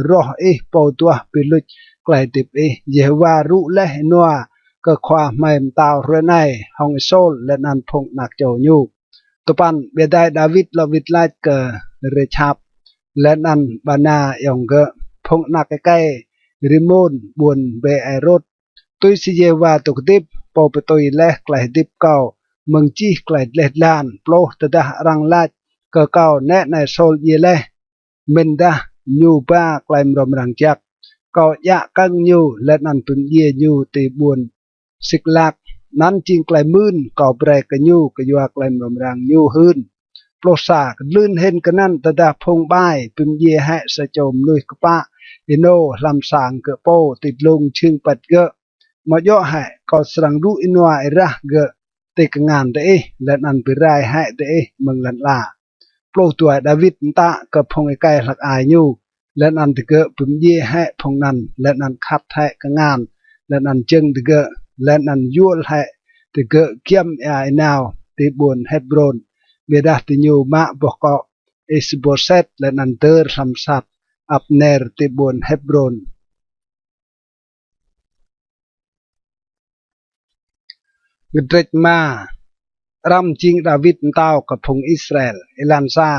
roh ih pô duah bi luč klei hdĭp ih. Yêhôwa rŭ leh ênua kơ khua hmei mtao hruê anei hŏng Y-Sôl leh anăn phung anak čô ñu. Dua păn. Ƀiădah Đawit lŏ wĭt lač kơ Rêchap leh anăn Bana ayŏng gơ̆, phung anak êkei Rimôn ƀuôn Bêêrôt: Tui si Yêhôwa dôk hdĭp, pô bi tui leh klei hdĭp kâo mơ̆ng jih klei dleh dlan, pluh, tơdah arăng lač kơ kâo, 'Nĕ anei Sôl djiê leh,' mĭndah ñu ba klei mrâo mrang jăk, kâo djă kơ̆ng ñu leh anăn bi mdjiê ñu ti ƀuôn Siklak. Anăn jing klei mưn kâo brei kơ ñu kyua klei mrâo mrang ñu hưn. Pluh sa. Kdlưn hĭn kơ anăn, tơdah phung ƀai bi mdjiê hĕ sa čô mnuih kpă ênô hlăm sang gơ̆ pô ti dlông jhưng pĭt gơ̆, amâo djŏ hĕ kâo srăng rŭ ênua êrah gơ̆ ti kngan diih leh anăn bi rai hĕ diih mơ̆ng lăn ala? Pluh dua. Đawit mtă kơ phung êkei hlăk ai ñu, leh anăn digơ̆ bi mdjiê hĕ phung anăn, leh anăn khăt hĕ kngan leh anăn jơ̆ng digơ̆, leh anăn yuôl hĕ digơ̆ giăm êa ênao ti ƀuôn Hêbrôn. Ƀiădah diñu mă boh kŏ Isbôset leh anăn dơr hlăm sat Abner ti ƀuôn Hêbrôn. Kdrêč êma. Arăng mjing Đawit mtao kơ phung Israel. Êlan sa.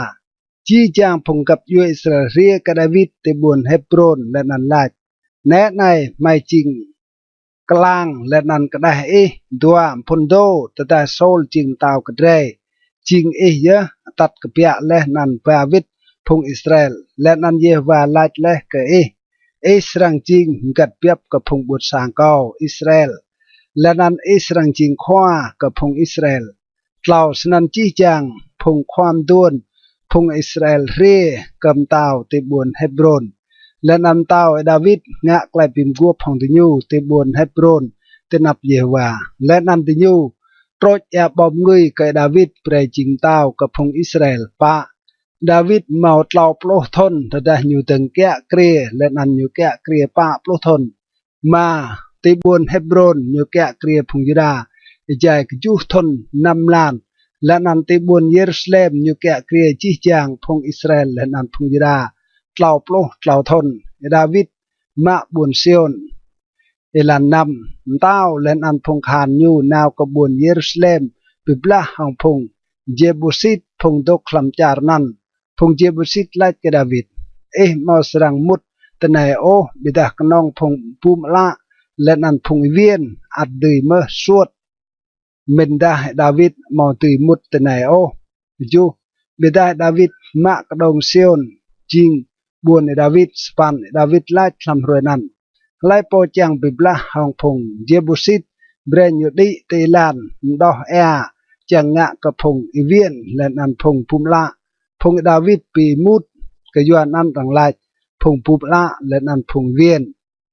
Jih jang phung găp djuê Israel hriê kơ Đawit ti ƀuôn Hêbrôn leh anăn lač: 'Nĕ anei hmei jing klang leh anăn kđeh ih.' Dua. Mphŭn dô, tơdah Sôl jing mtao kơ drei, jing ih yơh atăt kbiă leh anăn ba wĭt phung Israel, leh anăn Yêhôwa lač leh kơ ih: 'Ih srăng jing mgăt biăp kơ phung ƀuôn sang kâo Israel, leh anăn ih srăng jing khua kơ phung Israel.' Tlâo. Snăn jih jang phung khua mduôn phung Israel hriê kơ mtao ti ƀuôn Hêbrôn. Leh anăn mtao Đawit ngă klei bi mguôp hŏng diñu ti ƀuôn Hêbrôn ti anăp Yêhôwa. Leh anăn diñu trôč êa ƀâo mngưi kơ Đawit brei jing mtao kơ phung Israel. Pă. Đawit mâo tlâo pluh thŭn tơdah ñu dơ̆ng kiă kriê, leh anăn ñu kiă kriê pă pluh thŭn. Êma. Ti ƀuôn Hêbrôn ñu kiă kriê phung Yuđa êjai kjuh thŭn năm mlan, leh anăn ti ƀuôn Yêrusalem ñu kiă kriê jih jang phung Israel leh anăn phung Yuđa tlâo pluh tlâo thŭn. Đawit mă ƀuôn Siôn. Êlan năm. Mtao leh anăn phung kahan ñu nao kơ ƀuôn Yêrusalem bi blah hŏng phung Jêbusit, phung dôk hlăm čar anăn. Phung Jêbusit lač kơ Đawit: 'Ih amâo srăng mŭt tinei ôh, ƀiădah knŏng phung bum ală leh anăn phung êwiên ăt dưi mơh suôt.' Mĭndah Đawit amâo dưi mŭt tinei ôh. Kjuh. Ƀiădah Đawit mă kđông Siôn jing ƀuôn Đawit. Sa păn. Đawit lač hlăm hruê anăn: 'Hlei pô čiăng bi blah hŏng phung Jêbusit, brei ñu đĭ ti êlan mđoh êa čiăng ngă kơ phung êwiên leh anăn phung bum ală.' Phung Đawit bi êmut, kyuanăn arăng lač: 'Phung bum ală leh anăn phung êwiên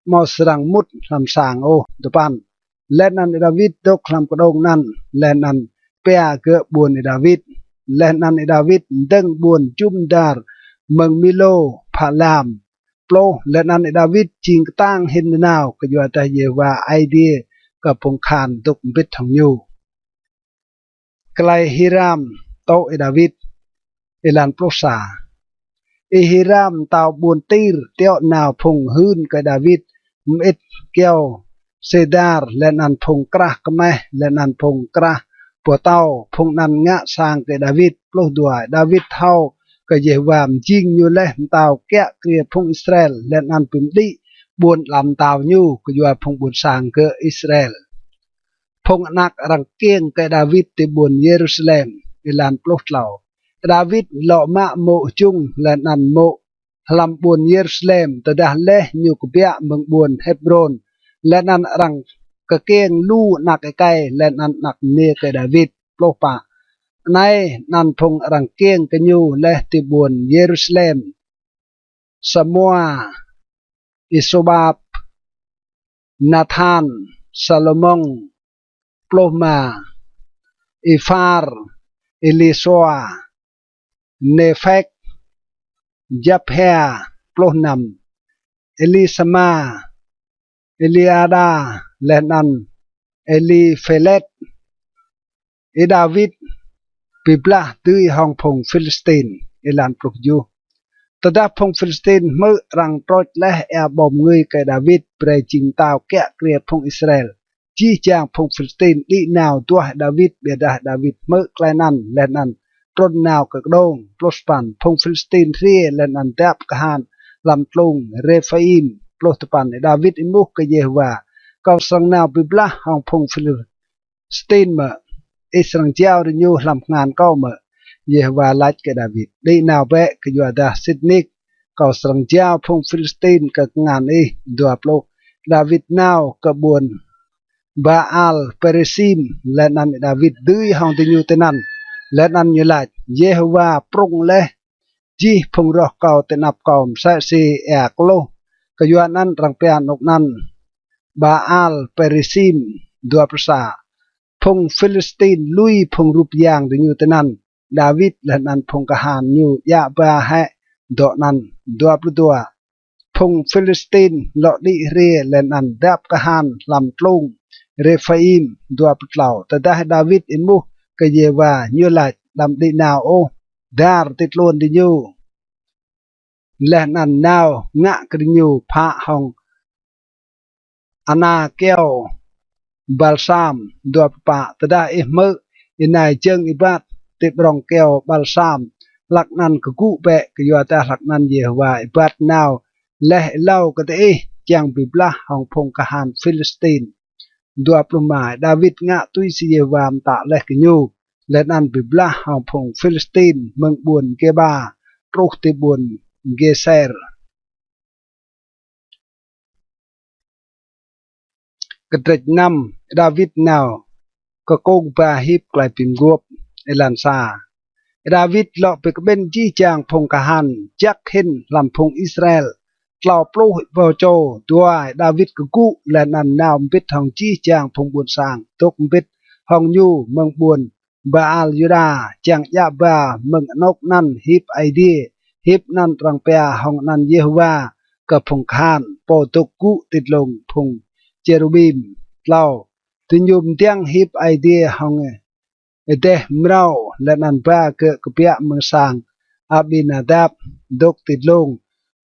amâo srăng mŭt hlăm sang ôh.' Dua păn. Leh anăn Đawit dôk hlăm kđông anăn, leh anăn pia gơ̆ ƀuôn Đawit. Leh anăn Đawit mdơ̆ng ƀuôn jŭm dar mơ̆ng Milo phă lam. Pluh. Leh anăn Đawit jing ktang hĭn nanao, kyuadah Yêhôwa Aê Diê kơ phung kahan dôk mbĭt hŏng ñu. Klei Hiram tŭ Y-Đawit. Êlan pluh sa. Y-Hiram mtao ƀuôn Tir tiŏ nao phung hưn kơ Y-Đawit mơĭt kyâo sêdar leh anăn phung krah kmeh leh anăn phung krah boh tâo, phung anăn ngă sang kơ Y-Đawit. Pluh dua. Y-Đawit thâo kơ Yêhôwa mjing ñu leh mtao kiă kriê phung Israel leh anăn bi mđĭ ƀuôn ala mtao ñu kyua phung ƀuôn sang gơ̆ Israel. Phung anak arăng kkiêng kơ Y-Đawit ti ƀuôn Yêrusalem. Êlan pluh tlâo. Y-Đawit lŏ mă mô̆ hjŭng leh anăn mô̆ hlăm ƀuôn Yêrusalem tơdah leh ñu kbiă mơ̆ng ƀuôn Hêbrôn, leh anăn arăng kkiêng lu anak êkei leh anăn anak mniê kơ Y-Đawit. Pluh pă. Anei anăn phung arăng kkiêng kơ ñu leh ti ƀuôn Yêrusalem: Samua, Y-Sôbap, Nathan, Salômôn. Pluh êma. Êphar, Êlisua, Nêphek, Japhia. Pluh năm. Êlisama, Êliada, leh anăn Êliphêlet. Y-Đawit bi blah dưi hŏng phung Philistin. Êlan pluh kjuh. Tơdah phung Philistin hmư̆ arăng trôč leh êa ƀâo mngưi kơ Đawit brei jing mtao kiă kriê phung Israel, jih jang phung Philistin đĭ nao duah Đawit, ƀiădah Đawit hmư̆ klei anăn leh anăn trŭn nao kơ kđông. Pluh sa păn. Phung Philistin hriê leh anăn dăp kahan hlăm tlung Rêphaim. Pluh dua păn. Đawit êmuh kơ Yêhôwa: Kâo srăng nao bi blah hŏng phung Philistin mơ̆? Ih srăng jao diñu hlăm kngan kâo mơ̆? Yêhôwa lač kơ Đawit: Đĭ nao bĕ, kyuadah sĭt nik kâo srăng jao phung Philistin kơ kngan ih. Dua pluh. Đawit nao kơ ƀuôn Baal-Pêrasim, leh anăn Đawit dưi hŏng diñu tinăn, leh anăn ñu lač: Yêhôwa prŭng leh jih phung roh kâo ti anăp kâo msĕ si êa kluh. Kyuanăn arăng pia anôk anăn Baal-Pêrasim. Dua pluh sa. Phung Philistin lui phung rup yang diñu tinăn, Đawit leh anăn phung kahan ñu djă ba hĕ dŏ anăn. Dua pluh dua. Phung Philistin lŏ đĭ hriê leh anăn dăp kahan hlăm tlung Rêphaim. Dua pluh tlâo. Tơdah Đawit êmuh kơ Yêhôwa, ñu lač: Đăm đĭ nao ôh, dar ti tluôn diñu, leh anăn nao ngă kơ diñu phă hŏng ana kyâo balsam. Dua pluh pă. Tơdah ih hmư̆ ênai jơ̆ng êbat ti ƀrŏng kyâo balsam, hlăk anăn kgŭ bĕ, kyuadah hlăk anăn Yêhôwa êbat nao leh êlâo kơ diih čiăng bi blah hŏng phung kahan Philistin. Dua pluh êma. Đawit ngă tui si Yêhôwa mtă leh kơ ñu, leh anăn bi blah hŏng phung Philistin mơ̆ng ƀuôn Gêba truh ti ƀuôn Gêser. Kdrêč năm. Đawit nao kkông ba hip klei bi mguôp. Êlan sa. Đawit lŏ bi kƀĭn jih jang phung kahan jăk hĭn hlăm phung Israel, tlâo pluh êbâo čô. Dua. Đawit kgŭ leh anăn nao mbĭt hŏng jih jang phung ƀuôn sang dôk mbĭt hŏng ñu mơ̆ng ƀuôn Baal-Yuda, čiăng djă ba mơ̆ng anôk anăn hip Aê Diê. Hip anăn arăng pia hŏng anăn Yêhôwa kơ phung kahan, pô dôk gŭ ti dlông phung čêrubim. Tlâo. Diñu mdiăng hip Aê Diê hŏng êdeh mrâo leh anăn ba gơ̆ kbiă mơ̆ng sang Abinadap dôk ti dlông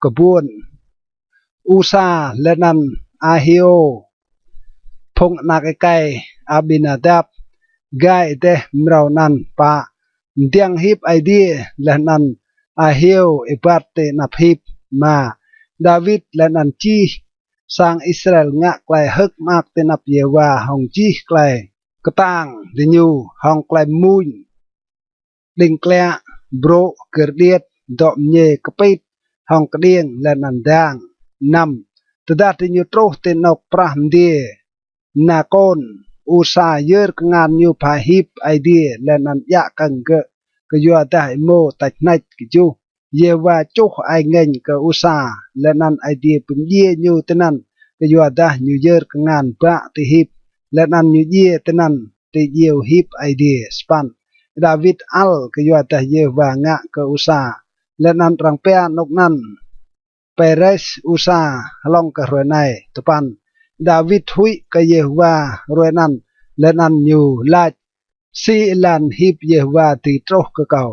kbuôn Usa leh anăn Ahio, phung anak êkei Abinadap, gai êdeh mrâo anăn. Pă. Mdiăng hip Aê Diê leh anăn Ahio êbat ti anăp hip. Êma. Đawit leh anăn jih sang Israel ngă klei hơ̆k mơak ti anăp Yêhôwa hŏng jih klei ktang diñu, hŏng klei mmuñ, đĭng kliă, brô̆, gĭr điêt, dŏ mñê kpĭt hŏng kđiêng leh anăn dang. Năm. Tơdah diñu truh ti anôk prah mdiê Nakôn, Usa yơr kngan ñu ba hip Aê Diê leh anăn djă kơ̆ng gơ̆, kyuadah êmô tač hnêč. Kjuh. Yêhôwa čuh ai ngêñ kơ Usa, leh anăn Aê Diê bi mdjiê ñu tinăn, kyuadah ñu yơr kngan ba ti hip, leh anăn ñu djiê tinăn ti djiêu hip Aê Diê. Sa păn. Đawit ăl kyuadah Yêhôwa ngă kơ Usa, leh anăn arăng pia anôk anăn Pêres Usa hlŏng kơ hruê anei. Dua păn. Đawit huĭ kơ Yêhôwa hruê anăn, leh anăn ñu lač: Si êlan hip Yêhôwa dưi truh kơ kâo?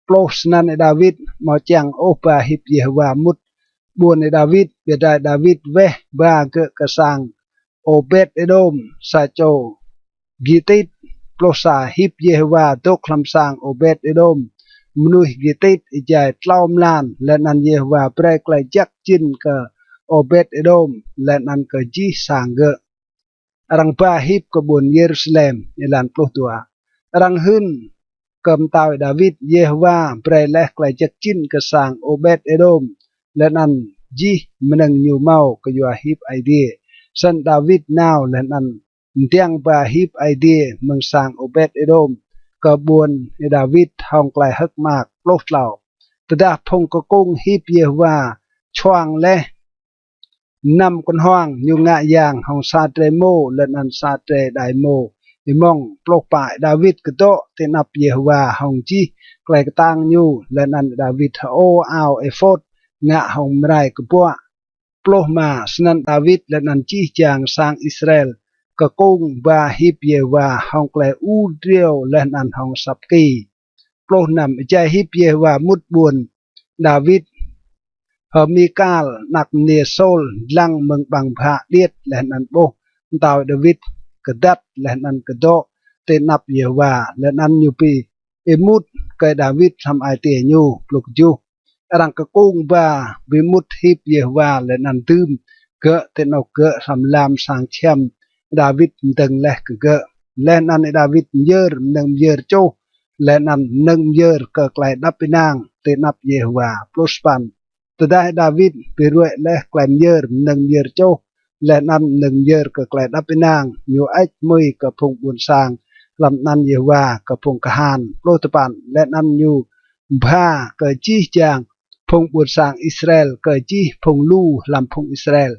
Pluh. Snăn Y-Đawit amâo čiăng ôh ba hip Yêhôwa mŭt ƀuôn Y-Đawit, ƀiădah Y-Đawit weh ba gơ̆ kơ sang Ôbet-Êđôm, sa čô Gitit. Pluh sa. Hip Yêhôwa dôk hlăm sang Ôbet-Êđôm, mnuih Gitit, êjai tlâo mlan, leh anăn Yêhôwa brei klei jăk jĭn kơ Ôbet-Êđôm leh anăn kơ jih sang gơ̆. Arăng ba hip kơ ƀuôn Yêrusalem. Êlan pluh dua. Arăng hưn kơ mtao Y-Đawit: Yêhôwa brei leh klei jăk jĭn kơ sang Ôbet-Êđôm leh anăn jih mnơ̆ng ñu mâo kyua hip Aê Diê. Snăn Y-Đawit nao leh anăn mdiăng ba hip Aê Diê mơ̆ng sang Ôbet-Êđôm kơ ƀuôn Y-Đawit hŏng klei hơ̆k mơak. Pluh tlâo. Tơdah phung kkung hip Yêhôwa čhuang leh năm knhuang, ñu ngă yang hŏng sa drei êmô leh anăn sa drei êđai êmô êmŏng. Pluh pă. Y-Đawit kdŏ ti anăp Yêhôwa hŏng jih klei ktang ñu, leh anăn Y-Đawit hơô ao êphôt ngă hŏng mrai kbuă. Pluh êma. Snăn Y-Đawit leh anăn jih jang sang Israel kkung ba hip Yêhôwa hŏng klei ur driâo leh anăn hŏng asăp ki. Pluh năm. Êjai hip Yêhôwa mŭt ƀuôn Y-Đawit, Ơ Mikal, anak mniê Sôl, dlăng mơ̆ng ƀăng bhă điêt leh anăn ƀuh mtao Đawit kdăt leh anăn kdŏ ti anăp Yêhôwa, leh anăn ñu bi êmut kơ Đawit hlăm ai tiê ñu. Pluh kjuh. Arăng kkung ba bi êmut hip Yêhôwa leh anăn dưm gơ̆ ti anôk gơ̆ hlăm lam sang čhiăm Đawit mdơ̆ng leh kơ gơ̆. Leh anăn Đawit myơr mnơ̆ng myơr čuh leh anăn mnơ̆ng myơr kơ klei êđăp ênang ti anăp Yêhôwa. Pluh sa păn. Tơdah Đawit bi ruê̆ leh klei myơr mnơ̆ng myơr čuh leh anăn mnơ̆ng myơr kơ klei êđăp ênang, ñu hơêč hmưi kơ phung ƀuôn sang hlăm anăn Yêhôwa, kơ phung kahan. Pluh dua păn. Leh anăn ñu mbha kơ jih jang phung ƀuôn sang Israel, kơ jih phung lu hlăm phung Israel,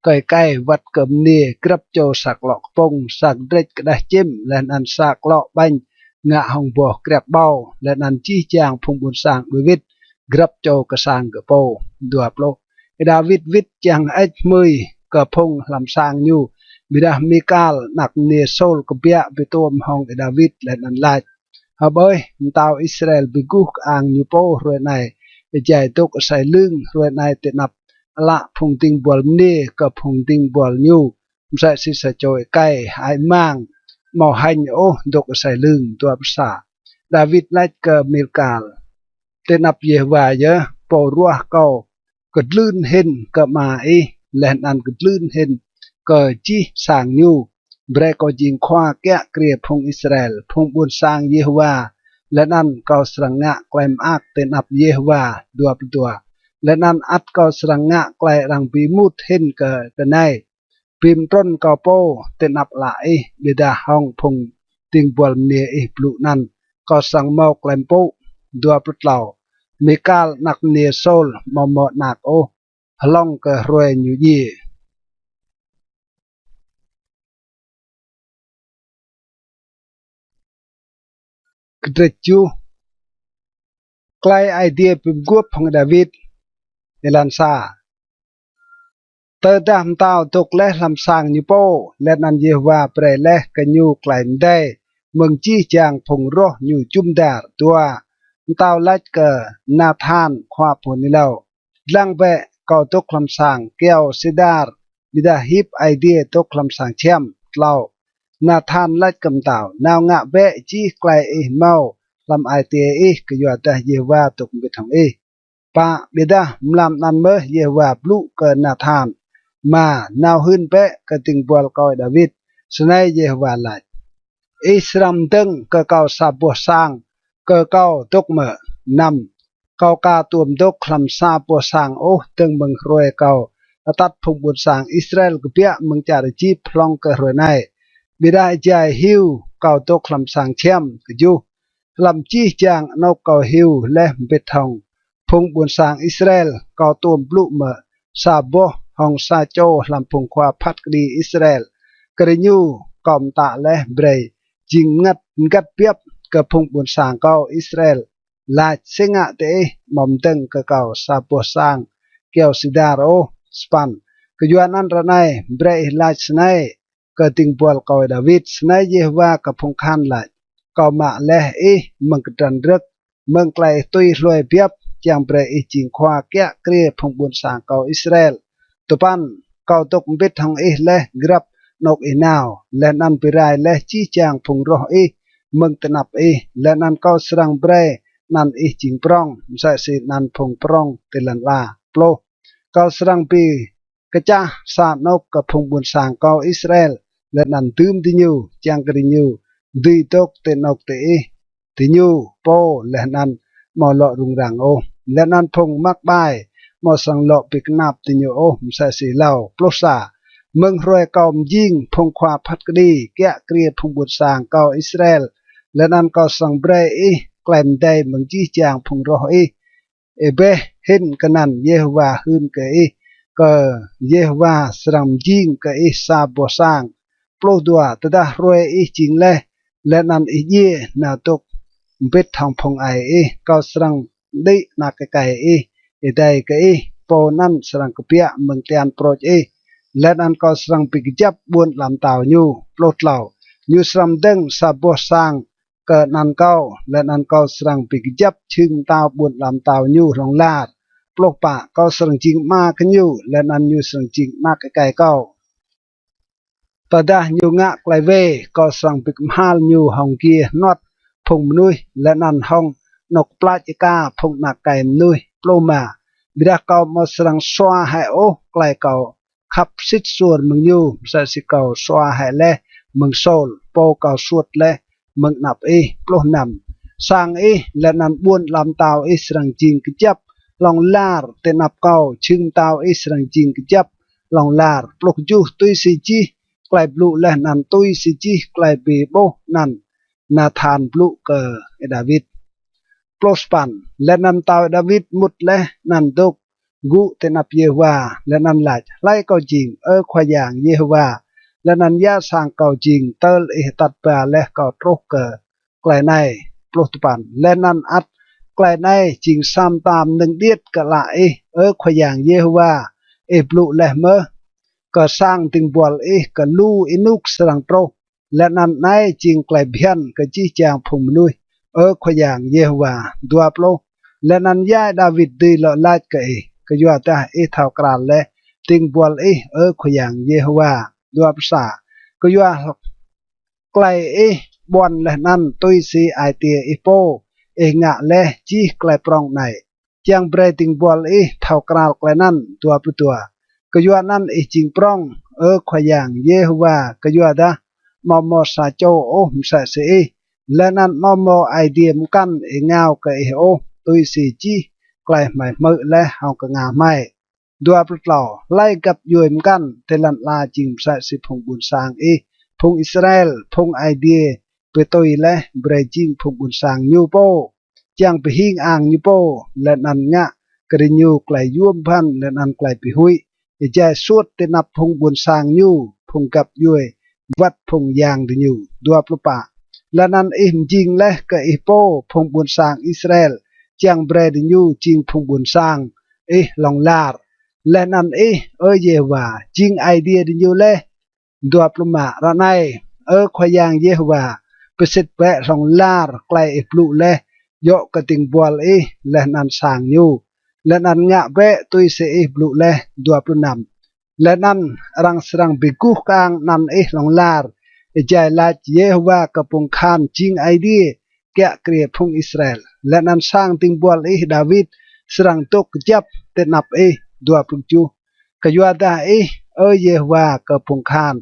kơ êkei wăt kơ mniê, grăp čô sa klŏ kpŭng, sa kdrêč kđeh čĭm, leh anăn sa klŏ ƀañ ngă hŏng boh kriăk ƀâo, leh anăn jih jang phung ƀuôn sang đuĕ wĭt, grăp čô kơ sang gơ̆ pô. Dua pluh. Đawit wĭt čiăng hơêč hmưi kơ phung hlăm sang ñu, ƀiădah Mikal, anak mniê Sôl, kbiă bi tuôm hŏng Đawit leh anăn lač: Hơƀơih, mtao Israel bi guh kơang ñu pô hruê anei, êjai dôk asei lưng hruê anei ti anăp ală phung dĭng buăl mniê kơ phung dĭng buăl ñu, msĕ si sa čô êkei hơăi mang, amâo hêñ ôh dôk asei lưng. Dua pluh sa. Đawit lač kơ Mikal: Ti anăp Yêhôwa yơh, pô ruah kâo kdlưn hĭn kơ ama ih leh anăn kdlưn hĭn kơ jih sang ñu, brei kâo jing khua kiă kriê phung Israel, phung ƀuôn sang Yêhôwa, leh anăn kâo srăng ngă klei mơak ti anăp Yêhôwa. Dua pluh dua. Leh anăn ăt kâo srăng ngă klei arăng bi êmut hĭn kơ tinei, bi mtrŭn kâo pô ti anăp ală ih, ƀiădah hŏng phung dĭng buăl mniê ih blŭ anăn kâo srăng mâo klei mpŭ. Dua pluh tlâo. Mikal, anak mniê Sôl, amâo mâo anak ôh hlŏng kơ hruê ñu djiê. Kdrêč kjuh. Klei Aê Diê bi mguôp hŏng Đawit. Êlan sa. Tơdah mtao dôk leh hlăm sang ñu pô, leh anăn Yêhôwa brei leh kơ ñu klei mdei mơ̆ng jih jang phung roh ñu jŭm dar. Dua. Mtao lač kơ Nathan, khua pô hưn êlâo: Dlăng bĕ, kâo dôk hlăm sang kyâo sêdar, ƀiădah hip Aê Diê dôk hlăm sang čhiăm. Tlâo. Nathan lač kơ mtao: Nao ngă bĕ jih klei ih mâo hlăm ai tiê ih, kyuadah Yêhôwa dôk mbĭt hŏng ih. Pă. Ƀiădah mlam anăn mơh Yêhôwa blŭ kơ Nathan: Êma, nao hưn bĕ kơ dĭng buăl kâo Đawit: Snei Yêhôwa lač: Ih srăng mdơ̆ng kơ kâo sa boh sang kơ kâo dôk mơ̆? Năm. Kâo ka tuôm dôk hlăm sa boh sang ôh dơ̆ng mơ̆ng hruê kâo atăt phung ƀuôn sang Israel kbiă mơ̆ng čar Êjip hlŏng kơ hruê anei, ƀiădah êjai hiu kâo dôk hlăm sang čhiăm. Kjuh. Hlăm jih jang anôk kâo hiu leh mbĭt hŏng phung ƀuôn sang Israel, kâo tuôm blŭ mơ̆ sa boh hŏng sa čô hlăm phung khua phat kđi Israel kơ diñu kâo mtă leh brei jing mngăt mgăt biăp kơ phung ƀuôn sang kâo Israel, lač: Si ngă diih amâo mdơ̆ng kơ kâo sa boh sang kyâo sêdar ôh? Sa păn. Kyuanăn ară anei brei ih lač snei kơ dĭng buăl kâo Đawit: Snei Yêhôwa kơ phung kahan lač: Kâo mă leh ih mơ̆ng kdrăn rơ̆k, mơ̆ng klei ih tui hlue biăp, čiăng brei ih jing khua kiă kriê phung ƀuôn sang kâo Israel. Dua păn. Kâo dôk mbĭt hŏng ih leh grăp anôk ih nao, leh anăn bi rai leh jih jang phung roh ih mơ̆ng ti anăp ih, leh anăn kâo srăng brei anăn ih jing prŏng, msĕ si anăn phung prŏng ti lăn ala. Pluh. Kâo srăng bi kčah sa anôk kơ phung ƀuôn sang kâo Israel, leh anăn dưm diñu, čiăng kơ diñu dưi dôk ti anôk diih, diñu pô leh anăn amâo lŏ rŭng răng ôh, leh anăn phung măk ƀai amâo srăng lŏ bi knap diñu ôh msĕ si êlâo. Pluh sa. Mơ̆ng hruê kâo mjing phung khua phat kđi kiă kriê phung ƀuôn sang kâo Israel, leh anăn kâo srăng brei ih klei mdei mơ̆ng jih jang phung roh ih, êbeh hĭn kơ anăn Yêhôwa hưn kơ ih, kơ Yêhôwa srăng mjing kơ ih sa boh sang. Pluh dua. Tơdah hruê ih jing leh, leh anăn ih djiê, nao dôk mbĭt hŏng phung aê ih, kâo srăng mđĭ anak êkei ih, êdei kơ ih, pô anăn srăng kbiă mơ̆ng tian prôč ih, leh anăn kâo srăng bi kjăp ƀuôn ala mtao ñu. Pluh tlâo. Ñu srăng mdơ̆ng sa boh sang kơ anăn kâo, leh anăn kâo srăng bi kjăp jhưng mtao ƀuôn ala mtao ñu hlŏng lar. Pluh pă. Kâo srăng jing ama kơ ñu, leh anăn ñu srăng jing anak êkei kâo. Tơdah ñu ngă klei wê, kâo srăng bi kmhal ñu hŏng giê hnuăt phung mnuih, leh anăn hŏng anôk plač êka phung anak êkei mnuih. Pluh êma. Ƀiădah kâo amâo srăng sua hĕ ôh klei kâo khăp sĭt suôr mơ̆ng ñu, msĕ si kâo sua hĕ leh mơ̆ng Sôl, pô kâo suôt leh mơ̆ng anăp ih. Pluh năm. Sang ih leh anăn ƀuôn ala mtao ih srăng jing kjăp hlŏng lar ti anăp kâo, jhưng mtao ih srăng jing kjăp hlŏng lar. Pluh kjuh. Tui si jih klei blŭ leh anăn tui si jih klei bi ƀuh anăn Nathan blŭ kơ Y-Đawit. Pluh sa păn. Leh anăn mtao Y-Đawit mŭt leh anăn dôk gŭ ti anăp Yêhôwa, leh anăn lač: Hlei kâo jing, Ơ Khua Yang Yêhôwa? Leh anăn ya sang kâo jing, tơl ih atăt ba leh kâo truh kơ klei anei? Pluh dua păn. Leh anăn ăt klei anei jing sa mta mnơ̆ng điêt kơ ală ih, Ơ Khua Yang Yêhôwa. Ih blŭ leh mơh kơ sang dĭng buăl ih kơ lu ênuk srăng truh, leh anăn anei jing klei bhiăn kơ jih jang phung mnuih, Ơ Khua Yang Yêhôwa. Dua pluh. Leh anăn ya Y-Đawit dưi lŏ lač kơ ih? Kyuadah ih thâo kral leh dĭng buăl ih, Ơ Khua Yang Yêhôwa. Dua pluh sa. Kyua klei ih ƀuăn leh anăn tui si ai tiê ih pô, ih ngă leh jih klei prŏng anei, čiăng brei dĭng buăl ih thâo kral klei anăn. Dua pluh dua. Kyuanăn ih jing prŏng, Ơ Khua Yang Yêhôwa, kyuadah amâo mâo sa čô ôh msĕ si ih, leh anăn amâo mâo Aê Diê mkăn êngao kơ ih ôh, tui si jih klei hmei hmư̆ leh hŏng knga hmei. Dua pluh tlâo. Hlei găp djuê mkăn ti lăn ala jing msĕ si phung ƀuôn sang ih, phung Israel, phung Aê Diê bi tui leh brei jing phung ƀuôn sang ñu pô, čiăng bi hing ang ñu pô, leh anăn ngă kơ diñu klei yuôm bhăn leh anăn klei bi huĭ, êjai suôt ti anăp phung ƀuôn sang ñu, phung găp djuê wăt phung yang diñu. Dua pluh pă. Leh anăn ih mjing leh kơ ih pô phung ƀuôn sang Israel, čiăng brei diñu jing phung ƀuôn sang ih hlŏng lar. Leh anăn ih, Ơ Yêhôwa, jing Aê Diê diñu leh. Dua pluh êma. Ară anei, Ơ Khua Yang Yêhôwa, bi sĭt bĕ hlŏng lar klei ih blŭ leh djŏ kơ dĭng buăl ih leh anăn sang ñu, leh anăn ngă bĕ tui si ih blŭ leh. Dua pluh năm. Leh anăn arăng srăng bi guh kơang anăn ih hlŏng lar, êjai lač: Yêhôwa kơ phung kahan jing Aê Diê kiă kriê phung Israel, leh anăn sang dĭng buăl ih Y-Đawit srăng dôk kjăp ti anăp ih. Dua pluh kjuh. Kyuadah ih, Ơ Yêhôwa kơ phung kahan,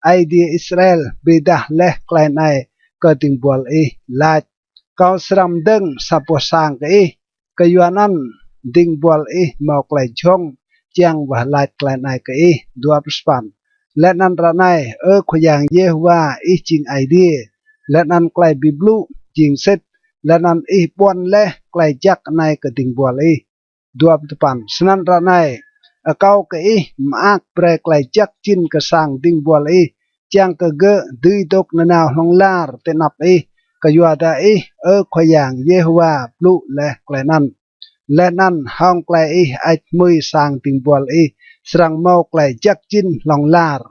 Aê Diê Israel, bi êdah leh klei anei kơ dĭng buăl ih, lač: Kâo srăng mdơ̆ng sa boh sang kơ ih. Kyuanăn dĭng buăl ih mâo klei jhŏng čiăng wah lač klei anei kơ ih. Dua pluh sa păn. Leh anăn ară anei, Ơ Khua Yang Yêhôwa, ih jing Aê Diê, leh anăn klei bi blŭ jing sĭt, leh anăn ih ƀuăn leh klei jăk anei kơ dĭng buăl ih. Dua pluh dua păn. Snăn ară anei, akâo kơ ih mơak brei klei jăk jĭn kơ sang dĭng buăl ih, čiăng kơ gơ̆ dưi dôk nanao hlŏng lar ti anăp ih, kyuadah ih, Ơ Khua Yang Yêhôwa, blŭ leh klei anăn. Leh anăn hŏng klei ih hơêč hmưi sang dĭng buăl ih srăng mâo klei jăk jĭn hlŏng lar.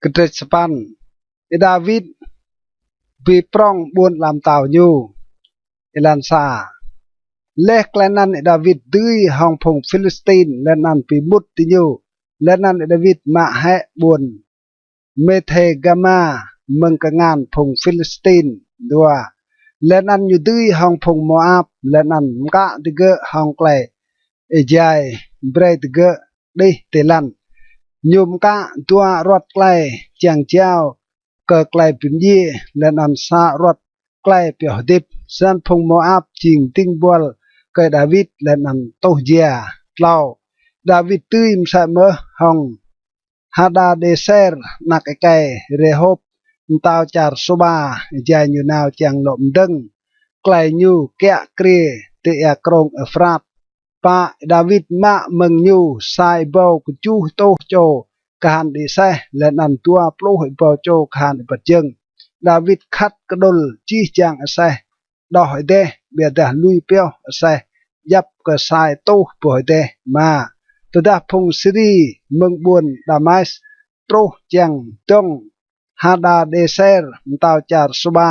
Kdrêč sa păn. Y-Đawit bi prŏng ƀuôn ala mtao ñu. Êlan sa. Leh klei anăn Y-Đawit dưi hŏng phung Philistin leh anăn bi mŭt diñu, leh anăn Y-Đawit mă hĕ ƀuôn Mêthêgama mơ̆ng kngan phung Philistin. Dua. Leh anăn ñu dưi hŏng phung Môap, leh anăn mkă digơ̆ hŏng klei êjai brei digơ̆ đih ti lăn. Ñu mkă dua aruăt klei čiăng jao kơ klei bi mdjiê, leh anăn sa aruăt klei pioh hdĭp. Snăn phung Môap jing dĭng buăl kơ Y-Đawit leh anăn tuh jia. Tlâo. Y-Đawit dưi msĕ mơh hŏng Hadadêser, anak êkei Rêhôp, mtao čar Sôba, êjai ñu nao čiăng lŏ mdơ̆ng klei ñu kiă kriê ti êa krông Êphrat. Pă. Y-Đawit mă mơ̆ng ñu sa êbâo kjuh êtuh čô kahan đĭ aseh, leh anăn dua pluh êbâo čô kahan êbat jơ̆ng. Y-Đawit khăt kđŭl jih jang aseh đoh êdeh, ƀiădah lui pioh aseh djăp kơ sa êtuh boh êdeh. Êma. Tơdah phung Siri mơ̆ng ƀuôn Damas truh čiăng dŏng Hadadêser, mtao čar Sôba,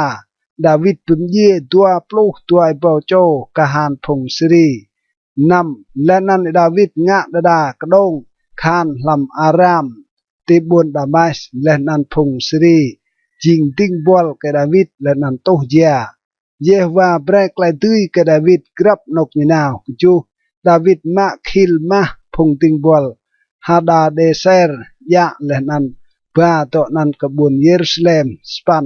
Đawit bi mdjiê dua pluh dua êbâo čô kahan phung Siri. Năm, leh anăn Y-Đawit ngă đa đa kđông kahan hlăm Aram ti ƀuôn Damas, leh anăn phung Siri jing dĭng buăl kơ Y-Đawit leh anăn tuh jia. Yêhôwa brei klei dưi kơ Y-Đawit grăp anôk ñu nao. Kjuh, Y-Đawit mă khil mah phung dĭng buăl Hadadêser djă leh anăn ba dŏ anăn kơ ƀuôn Yêrusalem. Sa păn,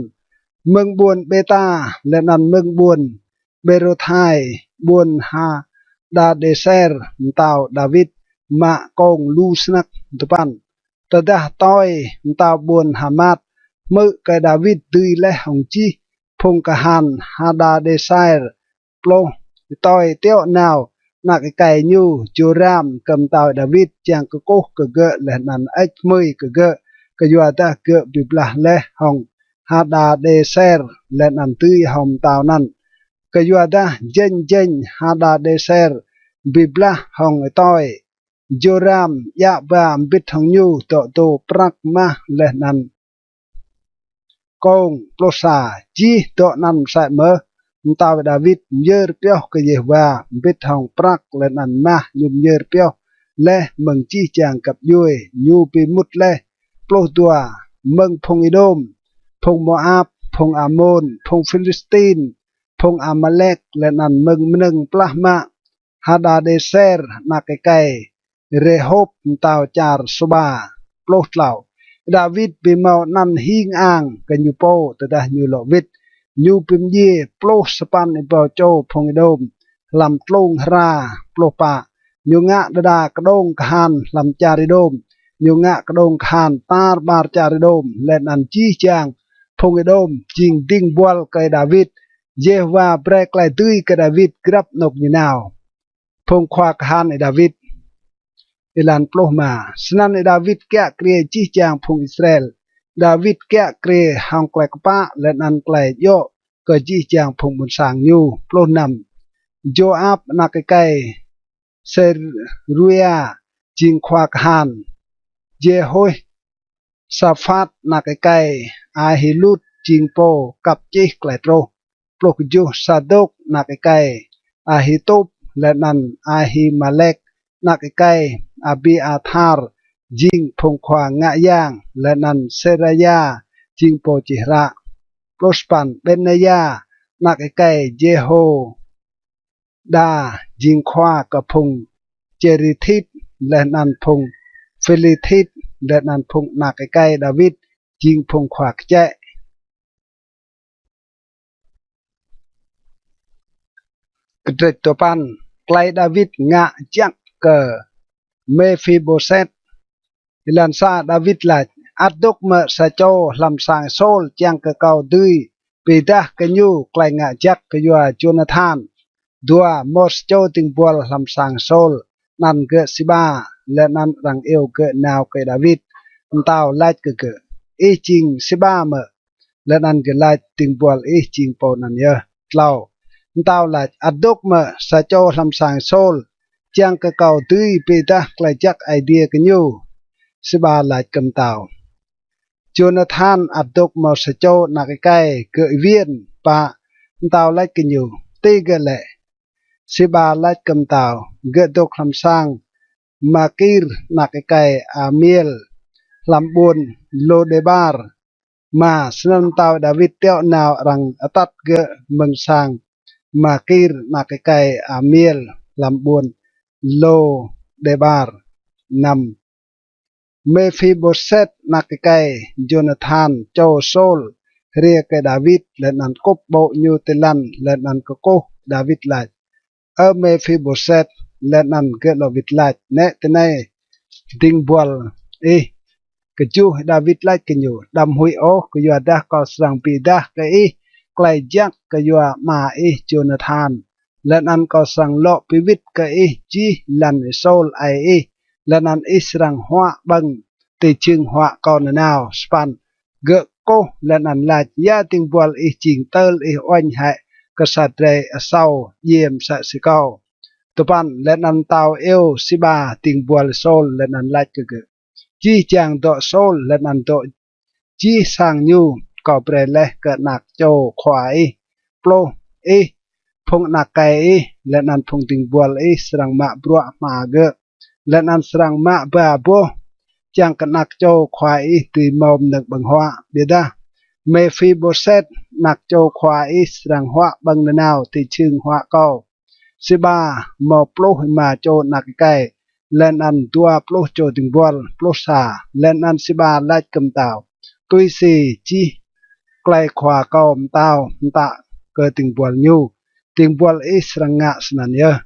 mơ̆ng ƀuôn Bêta leh anăn mơ̆ng ƀuôn Bêrothai, ƀuôn Hadadêser, mtao Y-Đawit mă kông lu snăk. Dua păn, tơdah Y-Toi mtao ƀuôn Hamat hmư̆ kơ Y-Đawit dưi leh hŏng jih phung kahan Hadadêser, pluh, Y-Toi tiŏ nao anak êkei ñu Jôram kơ mtao Y-Đawit čiăng kkuh kơ gơ̆ leh anăn hơêč hmưi kơ gơ̆, kyuadah gơ̆ bi blah leh hŏng Hadadêser leh anăn dưi hŏng mtao anăn. Kyuadah jêñ jêñ Hadadêser bi blah hŏng Y-Toi, Jôram djă ba mbĭt hŏng ñu dŏ dô prăk mah leh anăn kông. Pluh sa, jih dŏ anăn msĕ mơh, mtao Y-Đawit myơr pioh kơ Yêhôwa mbĭt hŏng prăk leh anăn mah ñu myơr pioh leh mơ̆ng jih jang găp djuê ñu bi mŭt leh. Pluh dua, mơ̆ng phung Êđôm, phung Môap, phung Amôn, phung Philistin, phung Amalek, leh anăn mơ̆ng mnơ̆ng plah mă Hadadêser anak êkei Rêhôp mtao čar Sôba. Pluh tlâo, Y-Đawit bi mâo anăn hing ang kơ ñu pô tơdah ñu lŏ wĭt, ñu bi mdjiê pluh sa păn êbâo čô phung Êđôm hlăm tlung hra. Pluh pă, ñu ngă đa đa kđông kahan hlăm čar Êđôm, ñu ngă kđông kahan tar ƀar čar Êđôm, leh anăn jih jang phung Êđôm jing dĭng buăl kơ Y-Đawit. Yêhôwa brei klei dưi kơ Y-Đawit grăp anôk ñu nao. Phung khua kahan Y-Đawit. Êlan pluh êma, snăn Y-Đawit kiă kriê jih jang phung Israel. Y-Đawit kiă kriê hŏng klei kpă leh anăn klei djŏ kơ jih jang phung ƀuôn sang ñu. Pluh năm, Jôap anak êkei Sêruia jing khua kahan. Jêhôsaphat anak êkei Ahilud jing pô kăp čih klei truh. Pluh kjuh, Sadôk anak êkei Ahitub leh anăn Ahimalek anak êkei Abiathar jing phung khua ngă yang, leh anăn Sêraya jing pô čih hră. Pluh sa păn, Bênaya anak êkei Jêhô- da jing khua kơ phung Čêrêthit leh anăn phung Phêlêthit, leh anăn phung anak êkei Y-Đawit jing phung khua kčĕ. Kdrêč dua păn, klei Y-Đawit ngă jăk kơ Mêphibôset. Êlan sa, Y-Đawit lač: Ăt dôk mơ̆ sa čô hlăm sang Sôl čiăng kơ kâo dưi bi êdah kơ ñu klei ngă jăk kyua Jônathan? Dua, mâo sa čô dĭng buăl hlăm sang Sôl, anăn gơ̆ Siba, leh anăn arăng iêu gơ̆ nao kơ Y-Đawit. Mtao lač kơ gơ̆: Ih jing Siba mơ̆? Leh anăn gơ̆ lač: Dĭng buăl ih jing pô anăn yơh. Tlâo, mtao lač: Ăt dôk mơ̆ sa čô hlăm sang Sôl čiăng kơ kâo dưi bi êdah klei jăk Aê Diê kơ ñu? Siba lač kơ mtao: Jônathan ăt dôk mâo sa čô anak êkei, gơ̆ êwiên. Pă, mtao lač kơ ñu: Ti gơ̆ lĕ? Siba lač kơ mtao: Gơ̆ dôk hlăm sang Makir anak êkei Amiel, hlăm ƀuôn Lôdêbar. Êma, snăn mtao Y-Đawit tiŏ nao arăng atăt gơ̆ mơ̆ng sang Makir anak êkei Amiel, hlăm ƀuôn Lôdêbar. Năm, Mêphibôset anak êkei Jônathan čô Sôl hriê kơ Y-Đawit, leh anăn kŭp ƀô̆ ñu ti lăn, leh anăn kkuh. Y-Đawit lač: Ơ Mêphibôset. Leh anăn gơ̆ lŏ wĭt lač: Nĕ tinei dĭng buăl ih. Kjuh, Y-Đawit lač kơ ñu: Đăm huĭ ôh, kyuadah kâo srăng bi êdah kơ ih klei jăk kyua ama ih Jônathan, leh anăn kâo srăng lŏ bi wĭt kơ ih jih lăn Y-Sôl aê ih, leh anăn ih srăng huă ƀơ̆ng ti jhưng huă kâo nanao. Sa păn, gơ̆ kkuh leh anăn lač: Ya dĭng buăl ih jing tơl ih uêñ hĕ kơ sa drei asâo djiê msĕ si kâo? Dua păn, leh anăn mtao iêu Siba dĭng buăl Sôl leh anăn lač kơ gơ̆: Jih jang dŏ Sôl leh anăn dŏ jih sang ñu kâo brei leh kơ anak čô khua ih. Pluh. Ih, phung anak êkei ih, leh anăn phung dĭng buăl ih srăng mă bruă hma gơ̆, leh anăn srăng mă ba boh, čiăng kơ anak čô khua ih dưi mâo mnơ̆ng ƀơ̆ng huă. Ƀiădah Mêphibôset, anak čô khua ih srăng huă ƀơ̆ng nanao ti jhưng huă kâo. Siba mâo pluh êma čô anak êkei, leh anăn dua pluh čô dĭng buăl. Pluh sa. Leh anăn Siba lač kơ mtao: Tui si jih klei khua kâo mtao mtă kơ dĭng buăl ñu, dĭng buăl ih srăng ngă snăn yơh.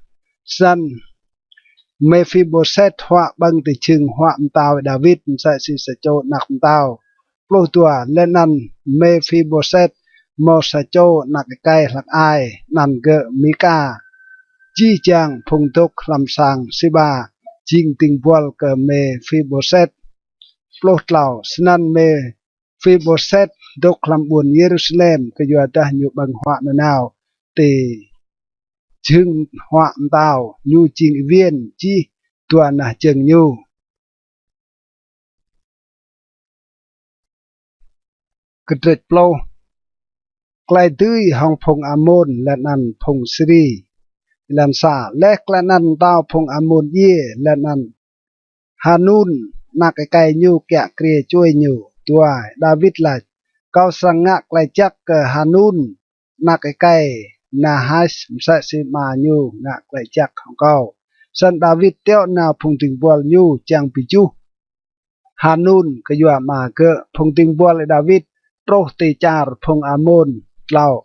Snăn Mêphibôset huă ƀơ̆ng ti jhưng huă mtao Y-Đawit msĕ si sa čô anak mtao. Pluh dua. Leh anăn Mêphibôset mâo sa čô anak êkei hlăk ai, anăn gơ̆ Mika. Jih jang phung dôk hlăm sang Siba jing dĭng buăl kơ Mêphibôset. Pluh tlâo. Snăn Mêphibôset dôk hlăm ƀuôn Yêrusalem, kyuadah ñu ƀơ̆ng huă nanao ti jhưng huă mtao, ñu jing êwiên jih dua nah jơ̆ng ñu. Kdrêč pluh. Klei dưi hŏng phung Amôn leh anăn phung Siri. Êlan sa. Leh klei anăn mtao phung Amôn djiê, leh anăn Hanun anak êkei ñu kiă kriê čuê ñu. Dua. Y-Đawit lač: Kâo srăng ngă klei jăk kơ Hanun anak êkei Nahas msĕ si ama ñu ngă klei jăk hŏng kâo. Snăn Y-Đawit tiŏ nao phung dĭng buăl ñu čiăng bi juh Hanun kyua ama gơ̆. Phung dĭng buăl Y-Đawit truh ti čar phung Amôn. Tlâo.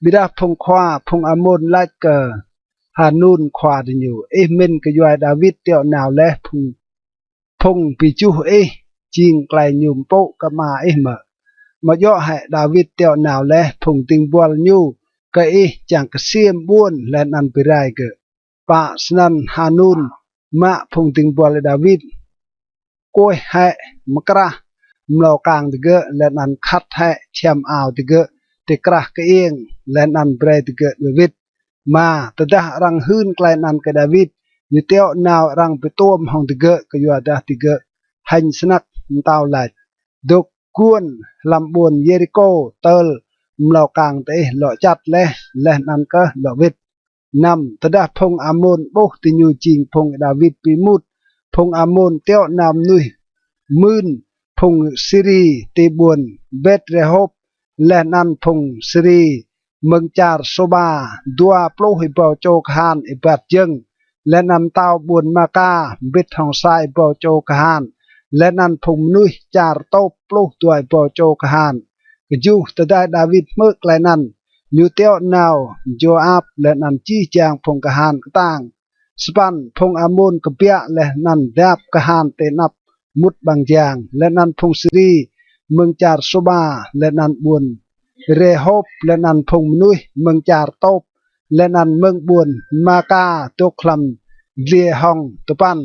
Ƀiădah phung khua phung Amôn lač kơ Hanun khua diñu: Ih mĭn kyua Y-Đawit tiŏ nao leh phung, phung bi juh ih jing klei ñu mpŭ kơ ama ih mơ̆? Amâo djŏ hĕ Y-Đawit tiŏ nao leh phung dĭng buăl ñu kơ ih čiăng ksiêm ƀuôn leh anăn bi rai gơ̆? Pă. Snăn Hanun mă phung dĭng buăl Y-Đawit, kuêh hĕ mkrah mlâo kang digơ̆, leh anăn khăt hĕ čhiăm ao digơ̆ ti krah kơiêng, leh anăn brei digơ̆ đuĕ wĭt. Êma. Tơdah arăng hưn klei anăn kơ Y-Đawit, ñu tiŏ nao arăng bi tuôm hŏng digơ̆, kyuadah digơ̆ hêñ snăk. Mtao lač: Dôk guôn hlăm ƀuôn Yêrikô tơl mlâo kang diih lŏ čăt leh, leh anăn kơh lŏ wĭt. Năm. Tơdah phung Amôn ƀuh diñu jing phung Y-Đawit bi êmut, phung Amôn tiŏ nao mnuih mưn phung Siri ti ƀuôn Bet-Rehôp, leh anăn phung Siri mơ̆ng čar Sôba, dua pluh êbâo čô kahan êbat jơ̆ng. Leh anăn mtao ƀuôn Maka mbĭt hŏng sa êbâo čô kahan, leh anăn phung mnuih čar Tôp pluh dua êbâo čô kahan. Kjuh. Tơdah Y-Đawit hmư̆ klei anăn, ñu tiŏ nao Y-Jôap leh anăn jih jang phung kahan ktang. Sa păn. Phung Amôn kbiă leh anăn dap kahan ti anăp mŭt ƀăng jang, leh anăn phung Siri mơ̆ng čar Sôba, leh anăn ƀuôn Rehôp, leh anăn phung mnuih mơ̆ng čar Tôp, leh anăn mơ̆ng ƀuôn Maka dôk hlăm dliê hŏng. Dua păn.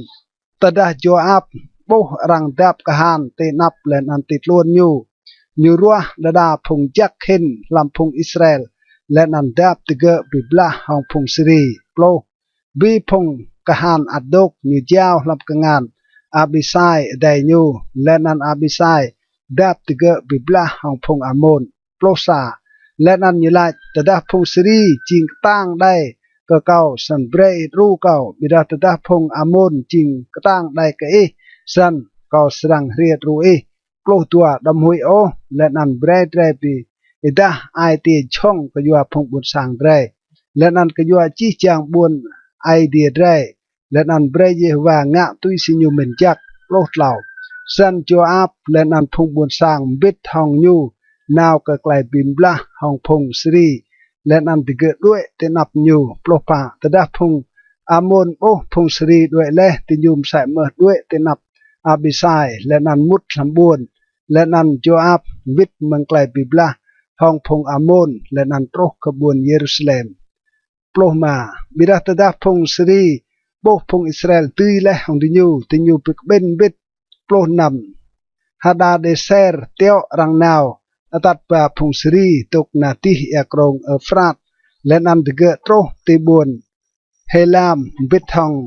Tơdah Y-Jôap ƀuh arăng dap kahan ti anăp leh anăn ti tluôn ñu, ñu ruah đa đa phung jăk hĭn hlăm phung Israel, leh anăn dap digơ̆ bi blah hŏng phung Siri. Pluh. Bi phung kahan ăt dôk, ñu jao hlăm kngan Y-Abisai adei ñu, leh anăn Y-Abisai dap digơ̆ bi blah hŏng phung Amôn. Pluh sa. Leh anăn ñu lač: Tơdah phung Siri jing ktang đei kơ kâo, snăn brei ih đru kâo; ƀiădah tơdah phung Amôn jing ktang đei kơ ih, snăn kâo srăng hriê đru ih. Pluh dua. Đăm huĭ ôh, leh anăn brei drei bi êdah ai tiê jhŏng kyua phung ƀuôn sang drei, leh anăn kyua jih jang ƀuôn Aê Diê drei, leh anăn brei Yêhôwa ngă tui si ñu mĭn jăk. Pluh tlâo. Snăn Y-Jôap leh anăn phung ƀuôn sang mbĭt hŏng ñu nao kơ klei bi blah hŏng phung Siri, leh anăn digơ̆ đuĕ ti anăp ñu. Pluh pă. Tơdah phung Amôn ƀuh phung Siri đuĕ leh, diñu msĕ mơh đuĕ ti anăp Y-Abisai leh anăn mŭt hlăm ƀuôn. Leh anăn Y-Jôap wĭt mơ̆ng klei bi blah hŏng phung Amôn leh anăn truh kơ ƀuôn Yêrusalem. Pluh êma. Ƀiădah tơdah phung Siri ƀuh phung Israel dưi leh hŏng diñu, diñu bi kƀĭn mbĭt. Pluh năm. Hadadêser tiŏ arăng nao atăt ba phung Siri dôk nah dih êa krông Ơprat, leh anăn digơ̆ truh ti ƀuôn Hêlam mbĭt hŏng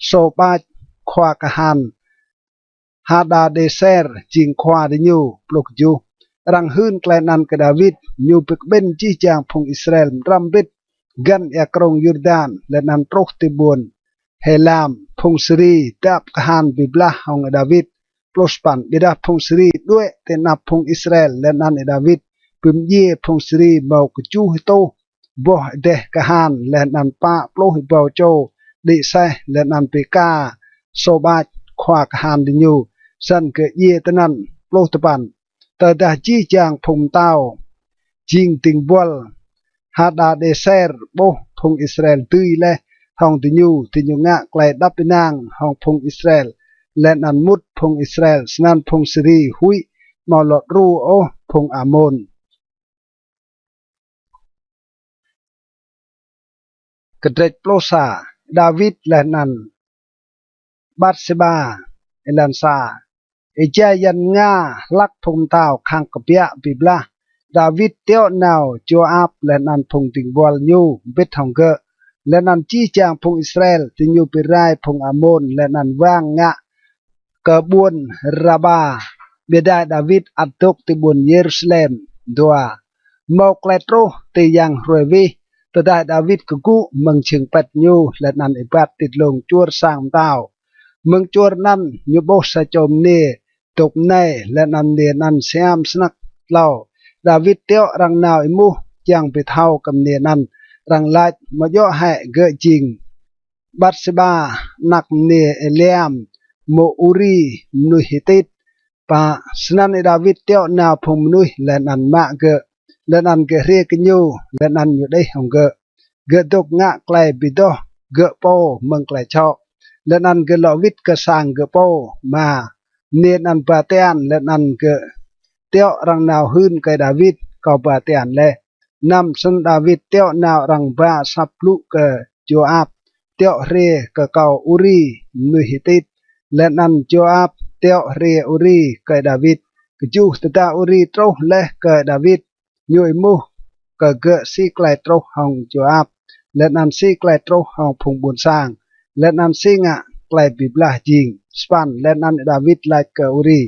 Sôbač khua kahan Hadadêser jing khua diñu. Pluh kjuh. Arăng hưn klei anăn kơ Đawit, ñu bi kƀĭn jih jang phung Israel mđrăm mbĭt găn êa krông Yurdan, leh anăn truh ti ƀuôn Helam. Phung Siri dăp kahan bi blah hŏng Đawit. Pluh sa păn. Ƀiădah phung Siri đuĕ ti anăp phung Israel, leh anăn Đawit bi mdjiê phung Siri mâo kjuh êtuh boh êdeh kahan, leh anăn pă pluh êbâo čô đĭ aseh, leh anăn bi ka Sobač khua kahan diñu, snăn gơ̆ djiê tinăn. Pluh dua păn. Tơdah jih jang phung mtao jing dĭng buăl Hadadêser ƀuh phung Israel dưi leh hŏng diñu, diñu ngă klei êđăp ênang hŏng phung Israel, leh anăn mŭt phung Israel. Snăn phung Siri huĭ, amâo lŏ đru ôh phung Amôn. Kdrêč pluh sa. Đawit leh anăn Batsêba. Êlan sa. Êjai yan mnga hlăk phung mtao khăng kbiă bi blah, Đawit tiŏ nao Joap leh anăn phung dĭng buăl ñu mbĭt hŏng gơ̆, leh anăn jih jang phung Israel. Diñu bi rai phung Amôn leh anăn wang ngă kơ ƀuôn Raba, ƀiădah Đawit ăt dôk ti ƀuôn Yêrusalem. Dua. Mâo klei truh ti yang hruê wih. Tơdah Đawit kgŭ mơ̆ng jhưng pĭt ñu leh anăn êbat ti dlông čuôr sang mtao, mơ̆ng čuôr anăn ñu ƀuh sa čô mniê dôk mnei, leh anăn mniê anăn siam snăk tlâo. Đawit tiŏ arăng nao êmuh čiăng bi thâo kơ mniê anăn. Arăng lač, amâo djŏ hĕ gơ̆ jing Batsêba, anak mniê Eliam, mô̆ Uri, mnuih Hitit? Pă. Snăn Y-Đawit tiŏ nao phung mnuih leh anăn mă gơ̆, leh anăn gơ̆ hriê kơ ñu, leh anăn ñu đih hŏng gơ̆. Gơ̆ dôk ngă klei bi doh gơ̆ pô mơ̆ng klei čhŏ, leh anăn gơ̆ lŏ wĭt kơ sang gơ̆ pô. Êma. Mniê anăn ba tian, leh anăn gơ̆ tiŏ arăng nao hưn kơ Y-Đawit, kâo ba tian leh. Năm. Snăn Y-Đawit tiŏ nao arăng ba asăp blŭ kơ Joap, tiŏ hriê kơ kâo Uri, mnuih Hitit. Leh anăn Joap tiŏ hriê Uri kơ Y-Đawit. Kjuh. Tơdah Uri truh leh kơ Y-Đawit, ñu êmuh kơ gơ̆ si klei truh hŏng Joap, leh anăn si klei truh hŏng phung ƀuôn sang, leh anăn si ngă klei bi blah jing. Sa păn. Leh anăn Y-Đawit lač kơ Uri,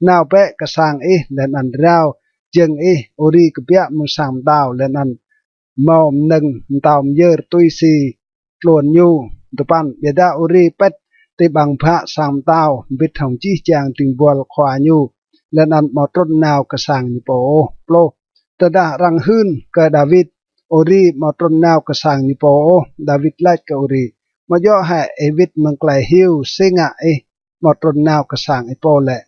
nao bĕ kơ sang ih, leh anăn rao jơ̆ng ih. Uri kbiă mơ̆ng sang mtao, leh anăn mâo mnơ̆ng mtao myơr tui si tluôn ñu. Dua păn. Ƀiădah Uri pĭt ti ƀăng bhă sang mtao mbĭt hŏng jih jang dĭng buăl khua ñu, leh anăn amâo trŭn nao kơ sang ñu pô ôh. Pluh. Tơdah arăng hưn kơ Y-Đawit, Uri amâo trŭn nao kơ sang ñu pô ôh, Y-Đawit lač kơ Uri, amâo djŏ hĕ ih wĭt mơ̆ng klei hiu, si ngă ih amâo trŭn nao kơ sang ih pô lĕ?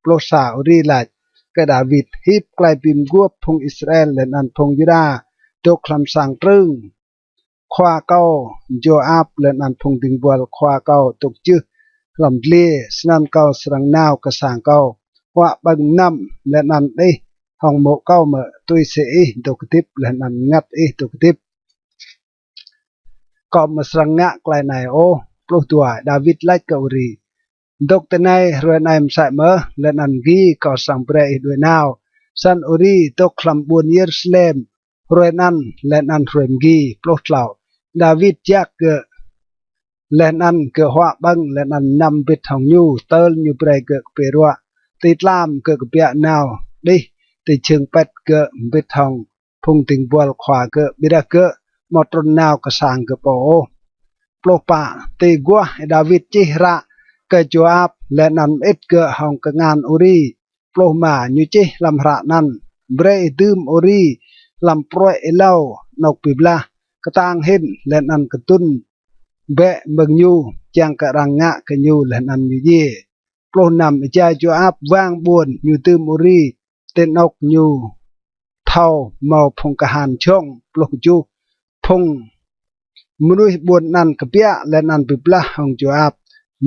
Pluh sa. Uri lač kơ Y-Đawit, hip klei bi mguôp phung Israel leh anăn phung Yuđa dôk hlăm sang trưng. Khua kâo Joap leh anăn phung dĭng buăl khua kâo dôk jưh hlăm dliê, snăn kâo srăng nao kơ sang kâo, huă ƀơ̆ng mnăm, leh anăn đih hŏng mô̆ kâo mơ̆, tui si ih dôk hdĭp leh anăn mngăt ih dôk hdĭp? Kâo amâo srăng ngă klei anei ôh. Pluh dua. Y-Đawit lač kơ Uri, dôk tinei hruê anei msĕ mơh, leh anăn mgi kâo srăng brei ih đuĕ nao. Snăn Uri dôk hlăm ƀuôn Yêrusalem hruê anăn leh anăn hruê mgi. Pluh tlâo. Y-Đawit jak gơ̆, leh anăn gơ̆ huă ƀơ̆ng leh anăn mnăm mbĭt hŏng ñu, tơl ñu brei gơ̆ kpiê ruă. Ti tlam gơ̆ kbiă nao đih ti jhưng pĭt gơ̆ mbĭt hŏng phung dĭng buăl khua gơ̆, ƀiădah gơ̆ amâo trŭn nao kơ sang gơ̆ pô ôh. Pluh pă. Ti aguah Y-Đawit čih hră kơ Joap leh anăn mơĭt gơ̆ hŏng kngan Uri. Pluh êma. Ñu čih hlăm hră anăn, brei ih dưm Uri hlăm pruê̆ êlâo anôk bi blah, ktang hĭn leh anăn kdŭn bĕ mơ̆ng ñu, čiăng kơ arăng ngă kơ ñu leh anăn ñu djiê. Pluh năm. Êjai Joap wang ƀuôn, ñu dưm Uri ti anôk ñu thâo mâo phung kahan jhŏng. Pluh kjuh. Phung mnuih ƀuôn anăn kbiă leh anăn bi blah hŏng Joap.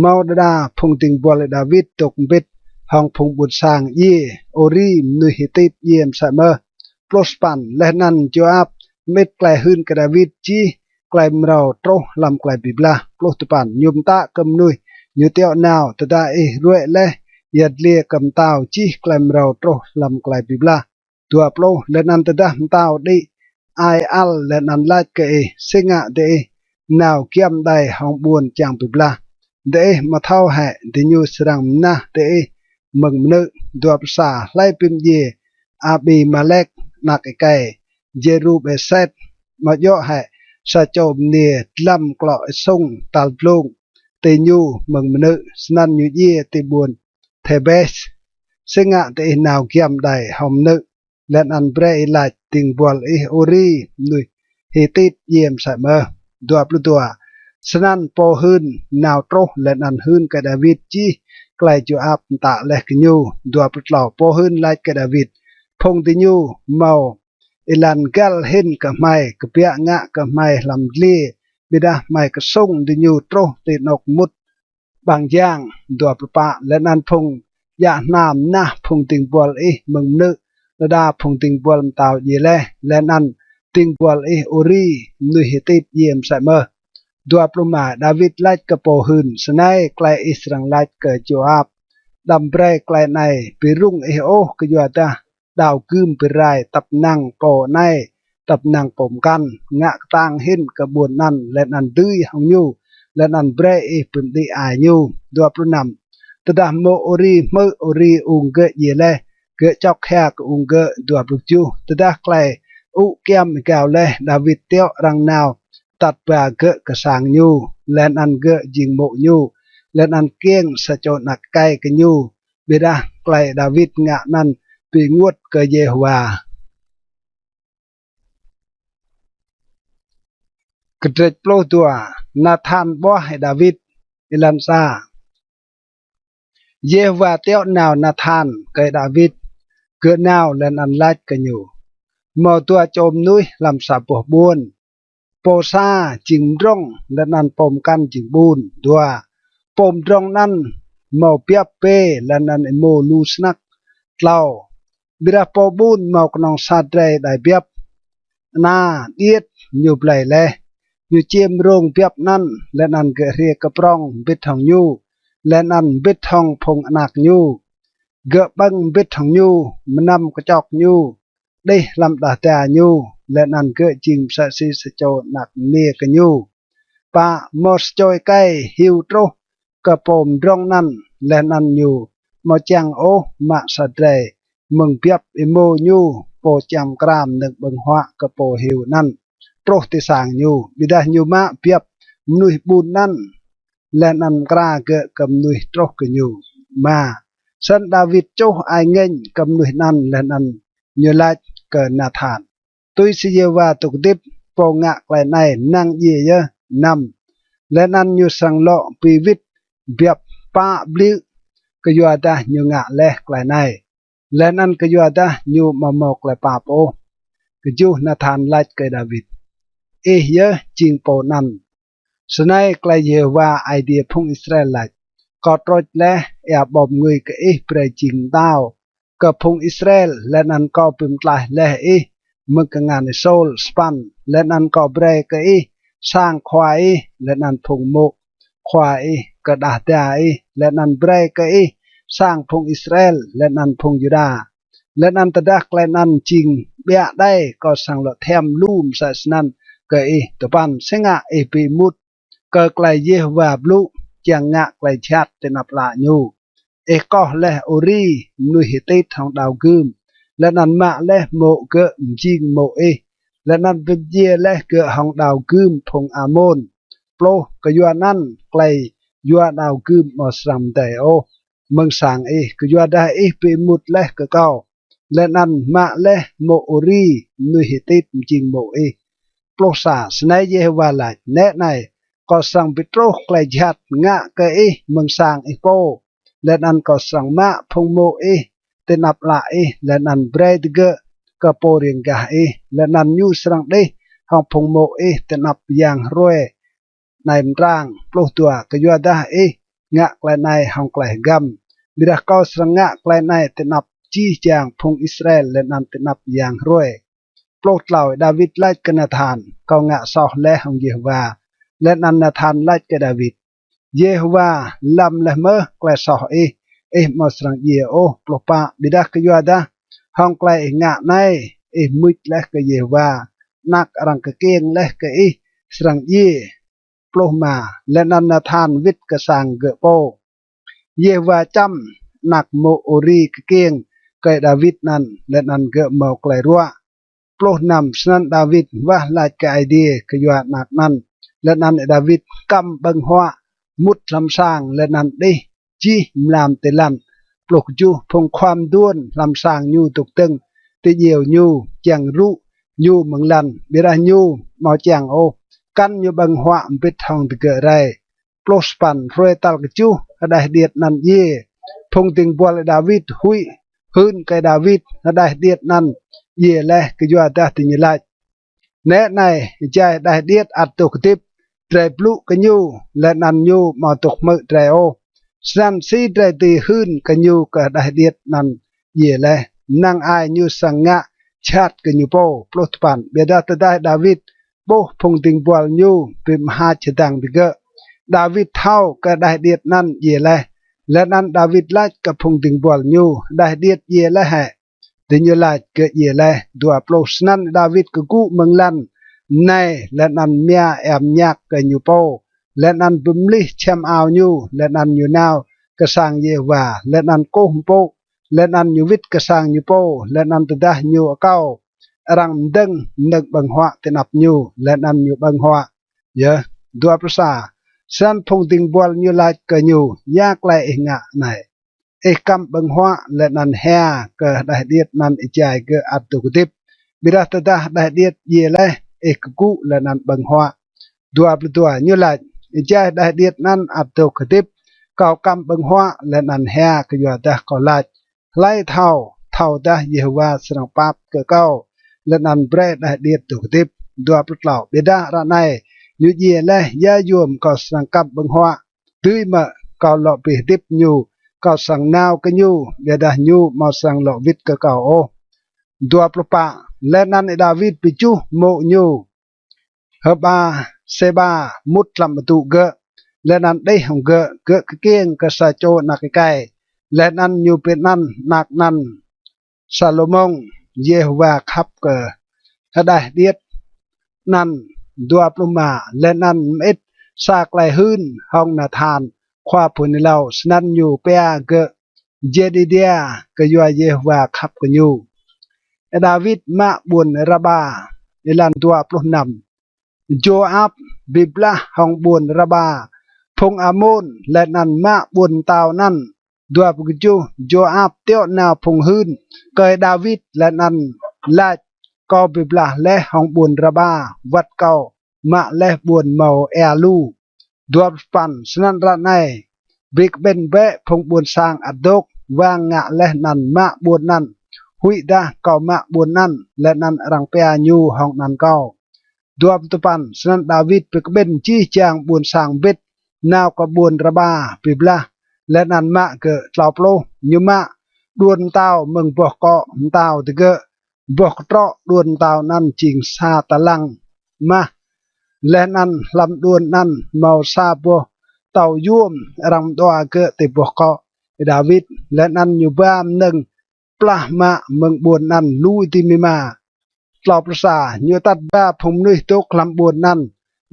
Mâo đa đa phung dĭng buăl Y-Đawit dôk mbĭt hŏng phung ƀuôn sang djiê, Uri mnuih Hitit djiê msĕ mơh. Pluh sa păn. Leh anăn Joap mơĭt klei hưn kơ Y-Đawit jih klei mrâo truh hlăm klei bi blah. Pluh dua păn. Ñu mtă kơ mnuih ñu tiŏ nao, tơdah ih ruê̆ leh yăl dliê kơ mtao jih klei mrâo truh hlăm klei bi blah. Dua pluh. Leh anăn tơdah mtao đĭ ai ăl leh anăn lač kơ ih, si ngă diih nao giăm đei hŏng ƀuôn čiăng bi blah? Diih amâo thâo hĕ diñu srăng mnah diih mơ̆ng mnư̆? Dua pluh sa. Hlei bi mdjiê Abimelek anak êkei Jêrubêset, amâo djŏ hĕ sa čô mniê dlăm klŏ êsŭng tal dlông ti ñu mơ̆ng mnư̆, snăn ñu djiê ti ƀuôn Thêbes? Si ngă diih nao giăm đei hŏng mnư̆, leh anăn brei ih lač dĭng buăl ih Uri mnuih Hitit djiê msĕ mơh? Dua pluh dua. Snăn pô hưn nao truh leh anăn hưn kơ Đawit jih klei Jôap mtă leh kơ ñu. Dua pluh tlâo. Pô hưn lač kơ Đawit: Phung diñu mâo êlan găl hĭn kơ hmei, kbiă ngă kơ hmei hlăm dliê, ƀiădah hmei ksŭng diñu truh ti anôk mŭt ƀăng jang. Dua pluh pă. Leh anăn phung djă hnam nah phung dĭng buăl ih mơ̆ng mnư̆, đa đa phung dĭng buăl mtao djiê leh, leh anăn dĭng buăl ih Uri mnuih Hitit djiê msĕ mơh. Dua pluh êma. Đawit lač kơ pô hưn: Snei klei ih srăng lač kơ Jôap: Đăm brei klei anei bi rŭng ih ôh, kyuadah đao gưm bi rai tăp năng pô anei, tăp năng pô mkăn, ngă ktang hĭn kơ ƀuôn anăn leh anăn dưi hŏng ñu, leh anăn brei ih bi mđĭ ai ñu. Dua pluh năm. Tơdah mô̆ Uri hmư̆ Uri ung gơ̆ djiê leh, gơ̆ čŏk hia kơ ung gơ̆. Dua pluh kjuh. Tơdah klei ŭ kyăm êgao leh, Đawit tiŏ arăng nao atăt ba gơ̆ kơ sang ñu, leh anăn gơ̆ jing mô̆ ñu, leh anăn kkiêng sa čô anak êkei kơ ñu. Ƀiădah klei Đawit ngă anăn bi ênguôt kơ Yêhôwa. Kdrêč pluh dua. Nathan ƀuah Đawit. Êlan sa. Yêhôwa tiŏ nao Nathan kơ Đawit. Gơ̆ nao leh anăn lač kơ ñu: Mâo dua čô mnuih hlăm sa boh ƀuôn. Pô sa jing mdrŏng, leh anăn pô mkăn jing ƀun. Dua. Pô mdrŏng anăn mâo biăp bê leh anăn êmô lu snăk. Tlâo. Ƀiădah pô ƀun mâo knŏng sa drei đai biăp, ana điêt ñu blei leh. Ñu čiêm rông biăp anăn, leh anăn gơ̆ hriê kơ prŏng mbĭt hŏng ñu, leh anăn mbĭt hŏng phung anak ñu. Gơ̆ ƀơ̆ng mbĭt hŏng ñu, mnăm kčok ñu, đih hlăm đah da ñu, leh anăn gơ̆ jing msĕ si sa čô anak mniê kơ ñu. Pă. Mâo sa čô êkei hiu truh kơ pô mdrŏng anăn, leh anăn ñu amâo čiăng ôh mă sa drei mơ̆ng biăp êmô ñu, pô čiăng mkra mnơ̆ng ƀơ̆ng huă kơ pô hiu anăn truh ti sang ñu. Ƀiădah ñu mă biăp mnuih ƀun anăn, leh anăn mkra gơ̆ kơ mnuih truh kơ ñu. Êma. Snăn Đawit čuh ai ngêñ kơ mnuih anăn, leh anăn ñu lač kơ Nathan: Tui si Yêhôwa dôk hdĭp, pô ngă klei anei năng djiê yơh. Năm. Leh anăn ñu srăng lŏ bi wĭt biăp pă bliư̆ kyuadah ñu ngă leh klei anei, leh anăn kyuadah ñu amâo mâo klei pap ôh. Kjuh. Nathan lač kơ Đawit: Ih yơh jing pô anăn. Snei klei Yêhôwa Aê Diê phung Israel lač: Kâo trôč leh êa ƀâo mngưi kơ ih brei jing mtao kơ phung Israel, leh anăn kâo bi mtlaih leh ih mơ̆ng kngan Y-Sôl. Sa păn. Leh anăn kâo brei kơ ih sang khua ih, leh anăn phung mô̆ khua ih kơ đah da ih, leh anăn brei kơ ih sang phung Israel leh anăn phung Yuđa. Leh anăn tơdah klei anăn jing ƀiă đei, kâo srăng lŏ thiăm lu msĕ snăn kơ ih. Dua păn. Si ngă ih bi êmut kơ klei Yêhôwa blŭ čiăng ngă klei jhat ti anăp ală ñu? Ih koh leh Uri mnuih Hitit hŏng đao gưm, leh anăn mă leh mô̆ gơ̆ mjing mô̆ ih, leh anăn bi mdjiê leh gơ̆ hŏng đao gưm phung Amôn. Pluh. Kyuanăn klei yua đao gưm amâo srăng mdei ôh mơ̆ng sang ih, kyuadah ih bi êmut leh kơ kâo, leh anăn mă leh mô̆ Uri mnuih Hitit mjing mô̆ ih. Pluh sa. Snei Yêhôwa lač: Nĕ anei, kâo srăng bi truh klei jhat ngă kơ ih mơ̆ng sang ih pô, leh anăn kâo srăng mă phung mô̆ ih ti anăp ală ih, leh anăn brei digơ̆ kơ pô riêng gah ih, leh anăn ñu srăng đih hŏng phung mô̆ ih ti anăp yang hruê anei mtrang. Pluh dua. Kyuadah ih ngă klei anei hŏng klei hgăm, ƀiădah kâo srăng ngă klei anei ti anăp jih jang phung Israel leh anăn ti anăp yang hruê. Pluh tlâo. Đawit lač kơ Nathan: Kâo ngă soh leh hŏng Yêhôwa. Leh anăn Nathan lač kơ Đawit: Yêhôwa lăm leh mơh klei soh ih, ih amâo srăng djiê ôh. Pluh pă. Ƀiădah kyuadah hŏng klei ih ngă anei, ih mưč leh kơ Yêhôwa, anak arăng kkiêng leh kơ ih srăng djiê. Pluh êma. Leh anăn Nathan wĭt kơ sang gơ̆ pô. Yêhôwa čăm anak mô̆ Uri kkiêng kơ Đawit anăn, leh anăn gơ̆ mâo klei ruă. Pluh năm. Snăn Đawit wah lač kơ Aê Diê kyua anak anăn, leh anăn Đawit kăm ƀơ̆ng huă mŭt hlăm sang, leh anăn đih jih mlam ti lăn. Pluh kjuh. Phung khua mduôn hlăm sang ñu dôk dơ̆ng ti djiêu ñu, čiăng rŭ ñu mơ̆ng lăn, ƀiădah ñu amâo čiăng ôh, kăn ñu ƀơ̆ng huă mbĭt hŏng digơ̆ rei. Pluh sa păn. Hruê tal kjuh hđeh điêt anăn djiê, phung dĭng buăl Đawit huĭ hưn kơ Đawit: Hđeh điêt anăn djiê leh, kyuadah diñu lač: Nĕ anei, êjai hđeh điêt ăt dôk hdĭp, drei blŭ kơ ñu, leh anăn ñu amâo dôk hmư̆ drei ôh. Snăn si drei dưi hưn kơ ñu kơ hđeh điêt anăn djiê leh, năng ai ñu srăng ngă jhat kơ ñu pô? Pluh dua păn. Ƀiădah tơdah Đawit ƀuh phung dĭng buăl ñu bi mhač hdơ̆ng digơ̆, Đawit thâo kơ hđeh điêt anăn djiê leh. Leh anăn Đawit lač kơ phung dĭng buăl ñu: Hđeh điêt djiê leh hĕ? Diñu lač: Gơ̆ djiê leh. Dua pluh. Snăn Đawit kgŭ mơ̆ng lăn mnei, leh anăn mia êa mñak kơ ñu pô, leh anăn bi mlih čhiăm ao ñu, leh anăn ñu nao kơ sang Yêhôwa, leh anăn kkuh mpŭ, leh anăn ñu wĭt kơ sang ñu pô. Leh anăn tơdah ñu akâo, arăng mdơ̆ng mnơ̆ng ƀơ̆ng huă ti anăp ñu, leh anăn ñu ƀơ̆ng huă yơh. Dua pluh sa. Snăn phung dĭng buăl ñu lač kơ ñu: Ya klei ih ngă anei? Ih kăm ƀơ̆ng huă leh anăn hia kơ hđeh điêt anăn êjai gơ̆ ăt dôk hdĭp, ƀiădah tơdah hđeh điêt djiê leh, ih kgŭ leh anăn ƀơ̆ng huă. Dua pluh dua. Ñu lač: Êjai hđeh điêt anăn ăt dôk hdĭp, kâo kăm ƀơ̆ng huă leh anăn hia, kyuadah kâo lač: Hlei thâo, thâodah Yêhôwa srăng pap kơ kâo, leh anăn brei hđeh điêt dôk hdĭp. Dua pluh tlâo. Ƀiădah ară anei ñu djiê leh, ya yuôm kâo srăng kăm ƀơ̆ng huă? Dưi mơ̆ kâo lŏ bi hdĭp ñu, kâo srăng nao kơ ñu, ƀiădah ñu amâo srăng lŏ wĭt kơ kâo ôh. Dua pluh pă. Leh anăn Đawit bi juh mô̆ ñu H'Batsêba mŭt hlăm adŭ gơ̆, leh anăn đih hŏng gơ̆. Gơ̆ kkiêng kơ sa čô anak êkei, leh anăn ñu bi anăn anak anăn Salômôn. Yêhôwa khăp kơ hđeh điêt anăn. Dua pluh êma. Leh anăn mơĭt sa klei hưn hŏng Nathan khua pô hưn êlâo, snăn ñu pia gơ̆ Jêdidia, kyua Yêhôwa khăp kơ ñu. Đawit mă ƀuôn Raba. Êlan dua pluh năm. Jôap bi blah hŏng ƀuôn Raba, phung Amôn, leh anăn mă ƀuôn mtao anăn. Dua pluh kjuh. Jôap tiŏ nao phung hưn kơ Đawit leh anăn lač: Kâo bi blah leh hŏng ƀuôn Raba, wăt kâo mă leh ƀuôn mâo êa lu. Dua pluh păn. Snăn ară anei bi kƀĭn bĕ phung ƀuôn sang ăt dôk, wang ngă leh anăn mă ƀuôn anăn, huĭdah kâo mă ƀuôn anăn, leh anăn arăng pia ñu hŏng anăn kâo. Dua pluh dua păn. Snăn Đawit bi kƀĭn jih jang ƀuôn sang mbĭt nao kơ ƀuôn Raba bi blah, leh anăn mă gơ̆. Tlâo pluh. Ñu mă đuôn mtao mơ̆ng boh kŏ mtao digơ̆. Boh ktrŏ đuôn mtao anăn jing sa talăng mah, leh anăn hlăm đuôn anăn mâo sa boh tâo yuôm, arăng mđua gơ̆ ti boh kŏ Đawit. Leh anăn ñu ba mnơ̆ng plah mă mơ̆ng ƀuôn anăn lu êdimima. Tlâo pluh sa. Ñu atăt ba phung mnuih dôk hlăm ƀuôn anăn,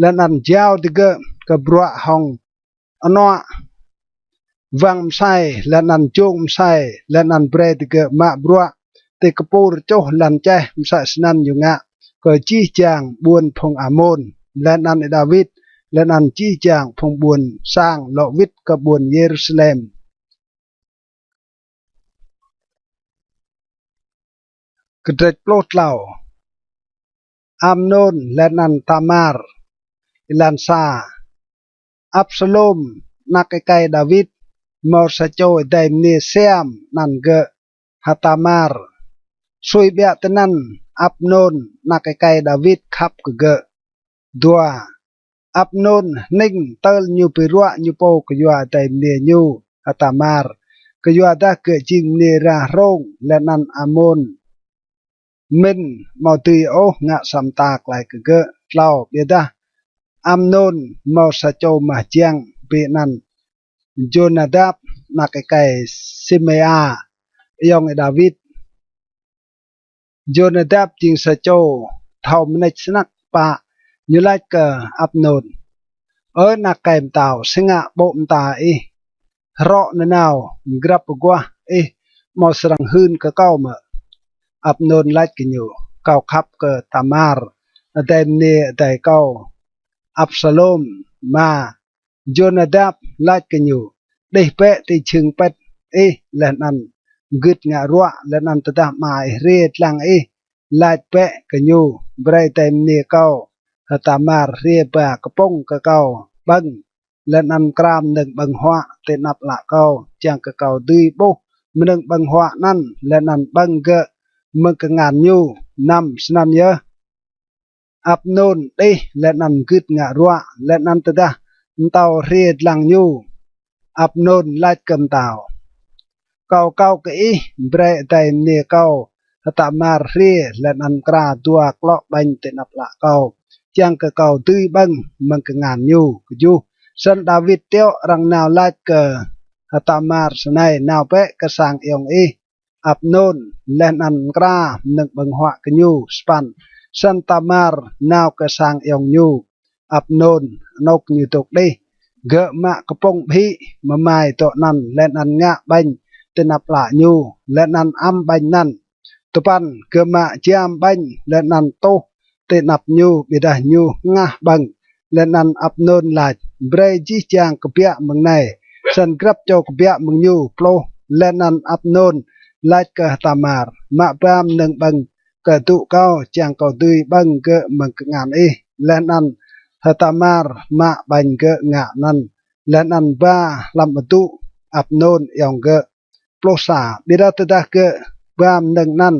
leh anăn jao digơ̆ kơ bruă hŏng anuă wăng msei leh anăn jông msei, leh anăn brei digơ̆ mă bruă ti kpur čuh lăn čeh. Msĕ snăn ñu ngă kơ jih jang ƀuôn phung Amôn. Leh anăn Đawit leh anăn jih jang phung ƀuôn sang lŏ wĭt kơ ƀuôn Yêrusalem. Kdrêč pluh tlâo. Amnôn leh anăn Tamar. Êlan sa. Absalôm, anak êkei Đawit, mâo sa čô êdei mniê siam anăn gơ̆ H'Tamar. Sui ƀiă tinăn, Amnôn, anak êkei Đawit, khăp kơ gơ̆. Dua. Amnôn hnĭng tơl ñu bi ruă ñu pô kyua êdei mniê ñu H'Tamar, kyuadah gơ̆ jing mniê êra hrông, leh anăn Amnôn mĭn amâo dưi ôh ngă sa mta klei kơ gơ̆. Tlâo. Ƀiădah Amnôn mâo sa čô mah jiăng bi anăn Jônadap, anak êkei Simêa, ayŏng Đawit. Jônadap jing sa čô thâo mnêč snăk. Pă. Ñu lač kơ Amnôn: Ơ anak êkei mtao, si ngă ƀô̆ mta ih hrŏ nanao, grăp aguah ih amâo srăng hưn kơ kâo mơ̆? Amnôn lač kơ ñu, Kâo khăp kơ Tamar, adei mniê adei kâo Absalôm. Êma, Jônadap lač kơ ñu, Đih bĕ ti jhưng pĭt ih leh anăn gưt ngă ruă, leh anăn tơdah ama ih hriê dlăng ih, lač bĕ kơ ñu, ‘Brei adei mniê kâo H'Tamar hriê ba kpŭng kơ kâo ƀơ̆ng, leh anăn mkra mnơ̆ng ƀơ̆ng huă ti anăp ală kâo, čiăng kơ kâo dưi ƀuh mnơ̆ng ƀơ̆ng huă anăn, leh anăn ƀơ̆ng gơ̆ mơ̆ng kngan ñu.’ Năm, Snăn yơh Amnôn đih leh anăn gưt ngă ruă. Leh anăn tơdah mtao hriê dlăng ñu, Amnôn lač kơ mtao, Kâo akâo kơ ih brei adei mniê kâo H'Tamar hriê leh anăn mkra dua klŏ ƀañ ti anăp ală kâo, čiăng kơ kâo dưi ƀơ̆ng mơ̆ng kngan ñu. Kjuh, Snăn Đawit tiŏ arăng nao lač kơ H'Tamar snei, Nao bĕ kơ sang ayŏng ih Amnôn, leh anăn mkra mnơ̆ng ƀơ̆ng huă kơ ñu. Sa păn, Snăn Tamar nao kơ sang ayŏng ñu Amnôn, anôk ñu dôk đih. Gơ̆ mă kpŭng ƀhĭ mmai dŏ anăn, leh anăn ngă ƀañ ti anăp ală ñu, leh anăn ăm ƀañ anăn. Dua păn, Gơ̆ mă jam ƀañ, leh anăn tuh ti anăp ñu, ƀiădah ñu hngah ƀơ̆ng. Leh anăn Amnôn lač, Brei jih jang kbiă mơ̆ng anei. Snăn grăp čô kbiă mơ̆ng ñu. Pluh, Leh anăn Amnôn lač kơ H'Tamar, Mă ba mnơ̆ng ƀơ̆ng kơ adŭ kâo, čiăng kâo dưi ƀơ̆ng gơ̆ mơ̆ng kngan ih. Leh anăn H'Tamar mă ƀañ gơ̆ ngă anăn, leh anăn ba hlăm adŭ Amnôn ayŏng gơ̆. Pluh sa, Ƀiădah tơdah gơ̆ ba mnơ̆ng anăn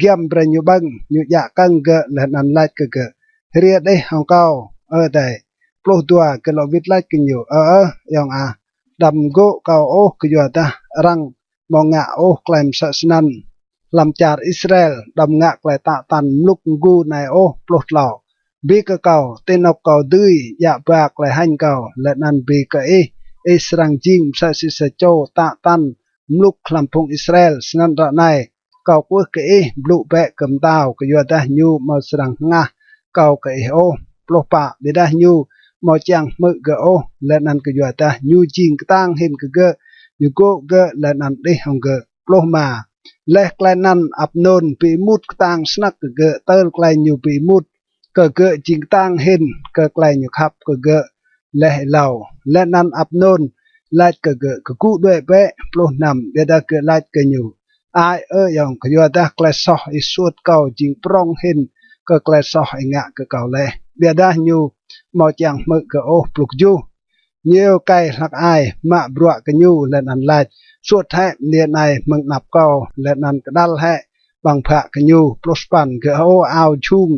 giăm brei ñu ƀơ̆ng, ñu djă kơ̆ng gơ̆ leh anăn lač kơ gơ̆, Hriê đih hŏng kâo, Ơ adei. Pluh dua, Gơ̆ lŏ wĭt lač kơ ñu, Ơ ơh, ayŏng ah, đăm mgô̆ kâo ôh, kyuadah arăng amâo ngă ôh klei msĕ snăn hlăm čar Israel, đăm ngă klei tă tăn mluk mgu anei ôh. Pluh tlâo, Bi kơ kâo, ti anôk kâo dưi djă ba klei hêñ kâo, leh anăn bi kơ ih, ih srăng jing msĕ si sa čô tă tăn mluk hlăm phung Israel. Snăn ară anei kâo kwưh kơ ih, blŭ bĕ kơ mtao, kyuadah ñu amâo srăng hngah kâo kơ ih ôh. Pluh pă, Ƀiădah ñu amâo čiăng hmư̆ gơ̆ ôh, leh anăn kyuadah ñu jing ktang hĭn kơ gơ̆, ñu gô̆ gơ̆ leh anăn đih hŏng gơ̆. Pluh êma, Leh klei anăn Amnôn bi êmut ktang snăk kơ gơ̆ tơl klei ñu bi êmut kơ gơ̆ jing ktang hĭn kơ klei ñu khăp kơ gơ̆ leh êlâo. Leh anăn Amnôn lač kơ gơ̆, Kgŭ đuĕ bĕ. Pluh năm, Ƀiădah gơ̆ lač kơ ñu, Ai, Ơ ayŏng, kyuadah klei soh ih suôt kâo jing prŏng hĭn kơ klei soh ih ngă kơ kâo leh. Ƀiădah ñu amâo čiăng hmư̆ gơ̆ ôh. Pluh kjuh, Ñu iêu êkei hlăk ai, mă bruă kơ ñu, leh anăn lač, Suôt hĕ mniê anei mơ̆ng anăp kâo, leh anăn kđăl hĕ ƀăng bhă kơ ñu. Pluh sa păn, Gơ̆ hơô ao jhung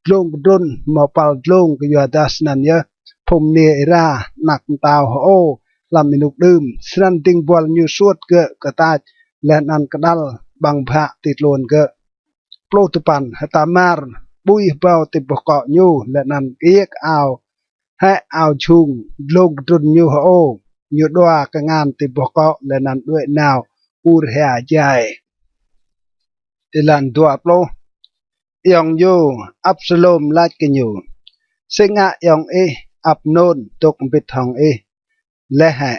dlông kdrŭn mâo păl dlông, kyuadah snăn yơh phung mniê êra anak mtao hơô hlăm ênuk đưm. Snăn dĭng buăl ñu suôt gơ̆ kơ tač, leh anăn kđăl ƀăng bhă ti tluôn gơ̆. Pluh dua păn, H'Tamar ƀui hbâo ti boh kŏ ñu, leh anăn kiêk ao hĕ ao jhung dlông kdrŭn ñu hơô. Ñu đua kngan ti boh kŏ, leh anăn đuĕ nao ur hia jai. Êlan dua pluh, Ayŏng ñu Absalôm lač kơ ñu, Si ngă ayŏng ih Amnôn dôk mbĭt hŏng ih leh hĕ?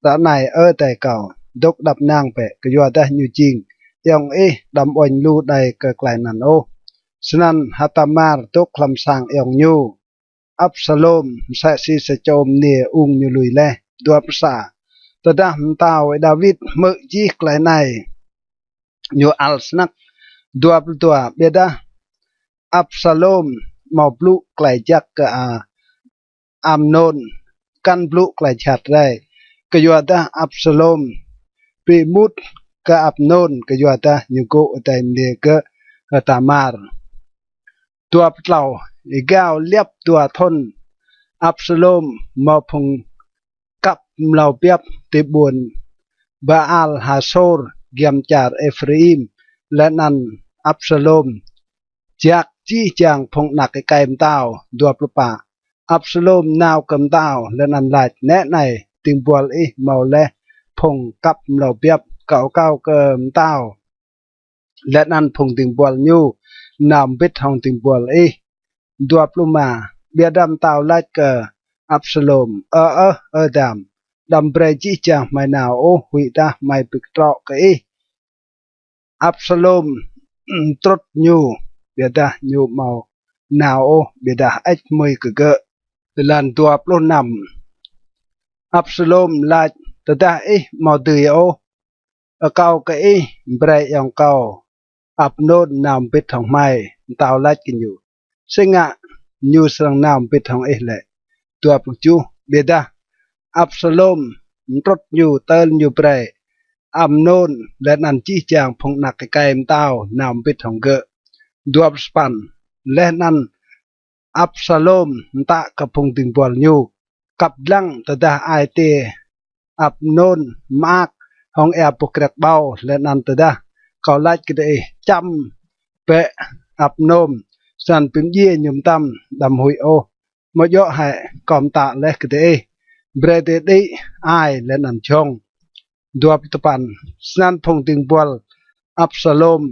Ară anei, Ơ adei kâo, dôk êđăp ênang bĕ, kyuadah ñu jing ayŏng ih, đăm uêñ lu đei kơ klei anăn ôh. Snăn H'Tamar dôk hlăm sang ayŏng ñu Absalôm msĕ si sa čô mniê ung ñu lui leh. Dua pluh sa, Tơdah mtao Y-Đawit hmư̆ jih klei anei, ñu ăl snăk. Dua pluh dua, Ƀiădah Absalôm amâo blŭ klei jăk kơ A-, Amnôn, kăn blŭ klei jhat rei, kyuadah Absalôm bi êmut kơ Amnôn kyuadah ñu gô̆ adei mniê gơ̆ H'Tamar. Dua pluh tlâo, Êgao liăp dua thŭn, Absalôm mâo phung kăp mlâo biăp ti ƀuôn Baal-Hasôr giăm čar Êphraim, leh anăn Absalôm jak jih jang phung anak êkei mtao. Dua pluh pă, Absalôm nao kơ mtao leh anăn lač, Nĕ anei, dĭng buăl ih mâo leh phung kăp mlâo biăp. Kâo akâo kơ mtao leh anăn phung dĭng buăl ñu nao mbĭt hŏng dĭng buăl ih. Dua pluh êma, Ƀiădah mtao lač kơ Absalôm, Ơ ơh, Ơ dam, đăm brei jih jang hmei nao ôh, huĭdah hmei bi ktrŏ kơ ih. Absalôm mtrŭt ñu, ƀiădah ñu amâo nao ôh, ƀiădah hơêč hmưi kơ gơ̆. Êlan dua pluh năm. Absalôm lač: Tơdah ih amâo dưi ôh, akâo kơ ih brei ayŏng kâo Amnôn nao mbĭt hŏng hmei. Mtao lač kơ ñu: Si ngă ñu srăng nao mbĭt hŏng ih lĕ? Dua pluh kjuh. Ƀiădah Absalôm mtrŭt ñu, tơl ñu brei Amnôn leh anăn jih jang phung anak êkei mtao nao mbĭt hŏng gơ̆. Dua pluh sa păn. Leh anăn Absalôm mtă kơ phung dĭng buăl ñu: Kăp dlăng, tơdah ai tiê Amnôn mơak hŏng êa boh kriăk ƀâo, leh anăn tơdah kâo lač kơ diih: Čăm bĕ Amnôn, snăn bi mdjiê ñu mtam, đăm huĭ ôh. Amâo djŏ hĕ kâo mtă leh kơ diih? Brei diih đĭ ai leh anăn jhŏng. Dua pluh dua păn. Snăn phung dĭng buăl Absalôm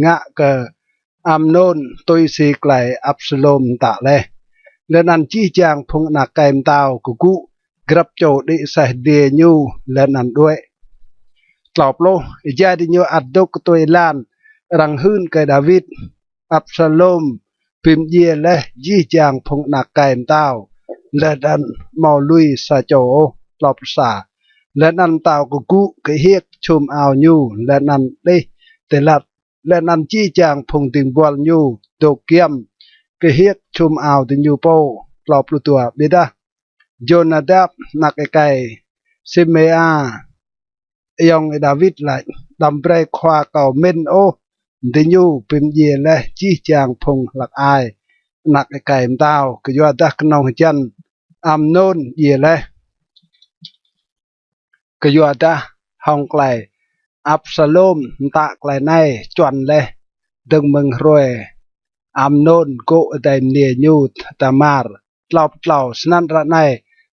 ngă kơ Amnôn tui si klei Absalôm mtă leh. Leh anăn jih jang phung anak êkei mtao kgŭ grăp čô đĭ aseh adiê ñu leh anăn đuĕ. Tlâo pluh. Êjai diñu ăt dôk ktuê êlan arăng hưn kơ Đawit, Absalôm bi mdjiê leh jih jang phung anak êkei mtao, leh anăn amâo lui sa čô ôh. Tlâo pluh sa. Leh anăn mtao kgŭ kơhiêk čhum ao ñu, leh anăn đih ti lăn, leh anăn jih jang phung dĭng buăl ñu dôk giăm kơhiêk čhum ao diñu pô. Tlâo pluh dua. Ƀiădah Jônadap anak êkei Simêa, ayŏng Y-Đawit lač: Đăm brei khua kâo mĭn ôh, diñu bi mdjiê leh jih jang phung hlăk ai anak êkei mtao, kyuadah knŏng hjăn Amnôn djiê leh. Kyuadah hŏng klei Absalôm mtă klei anei čuăn leh dơ̆ng mơ̆ng hruê Amnôn gŏ adei mniê ñu Tamar. Tlâo pluh tlâo. Snăn ară anei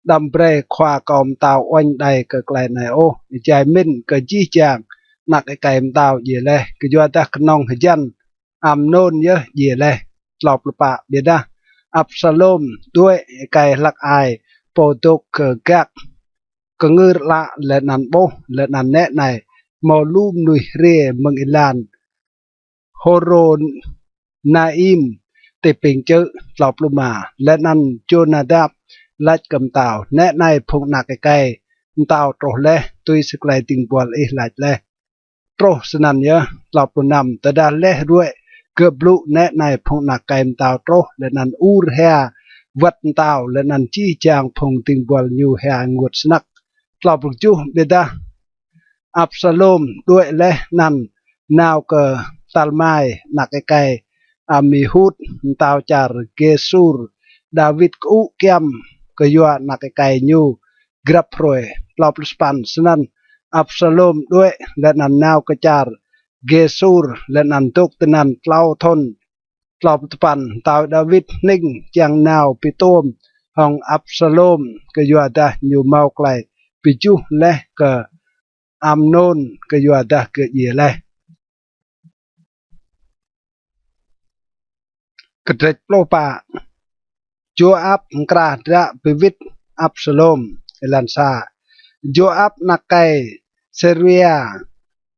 đăm brei khua kâo mtao uêñ đei kơ klei anei ôh, êjai mĭn kơ jih jang anak êkei mtao djiê leh, kyuadah knŏng hjăn Amnôn yơh djiê leh. Tlâo pluh pă. Ƀiădah Absalôm đuĕ, êkei hlăk ai pô dôk kơ Gak kngưr ală leh anăn ƀuh, leh anăn nĕ anei, mâo lu mnuih hriê mơ̆ng êlan Hôrônaim ti ping čư̆. Tlâo pluh êma. Leh anăn Jônadap lač kơ mtao: Nĕ anei, phung anak êkei mtao truh leh, tui si klei dĭng buăl ih lač leh. Truh snăn yơh. Tlâo pluh năm. Tơdah leh ruê̆ gơ̆ blŭ, nĕ anei, phung anak êkei mtao truh, leh anăn ur hia wăt mtao, leh anăn jih jang phung dĭng buăl ñu hia ênguôt snăk. Tlâo pluh kjuh. Ƀiădah Absalôm đuĕ leh anăn nao kơ Talmai anak êkei Amihud, mtao čar Gêsur. Đawit kơŭ kyăm kyua anak êkei ñu grăp hruê. Tlâo pluh sa păn. Snăn Absalôm đuĕ leh anăn nao kơ čar Gêsur, leh anăn dôk tinăn tlâo thŭn. Tlâo pluh dua păn. Mtao Đawit hnĭng čiăng nao bi tuôm hŏng Absalôm, kyuadah ñu mâo klei bi juh leh kơ Amnôn, kyuadah gơ̆ djiê leh. Kdrêč pluh pă. Jôap mkra hdră bi wĭt Absalôm. Êlan sa. Jôap anak êkei Seruia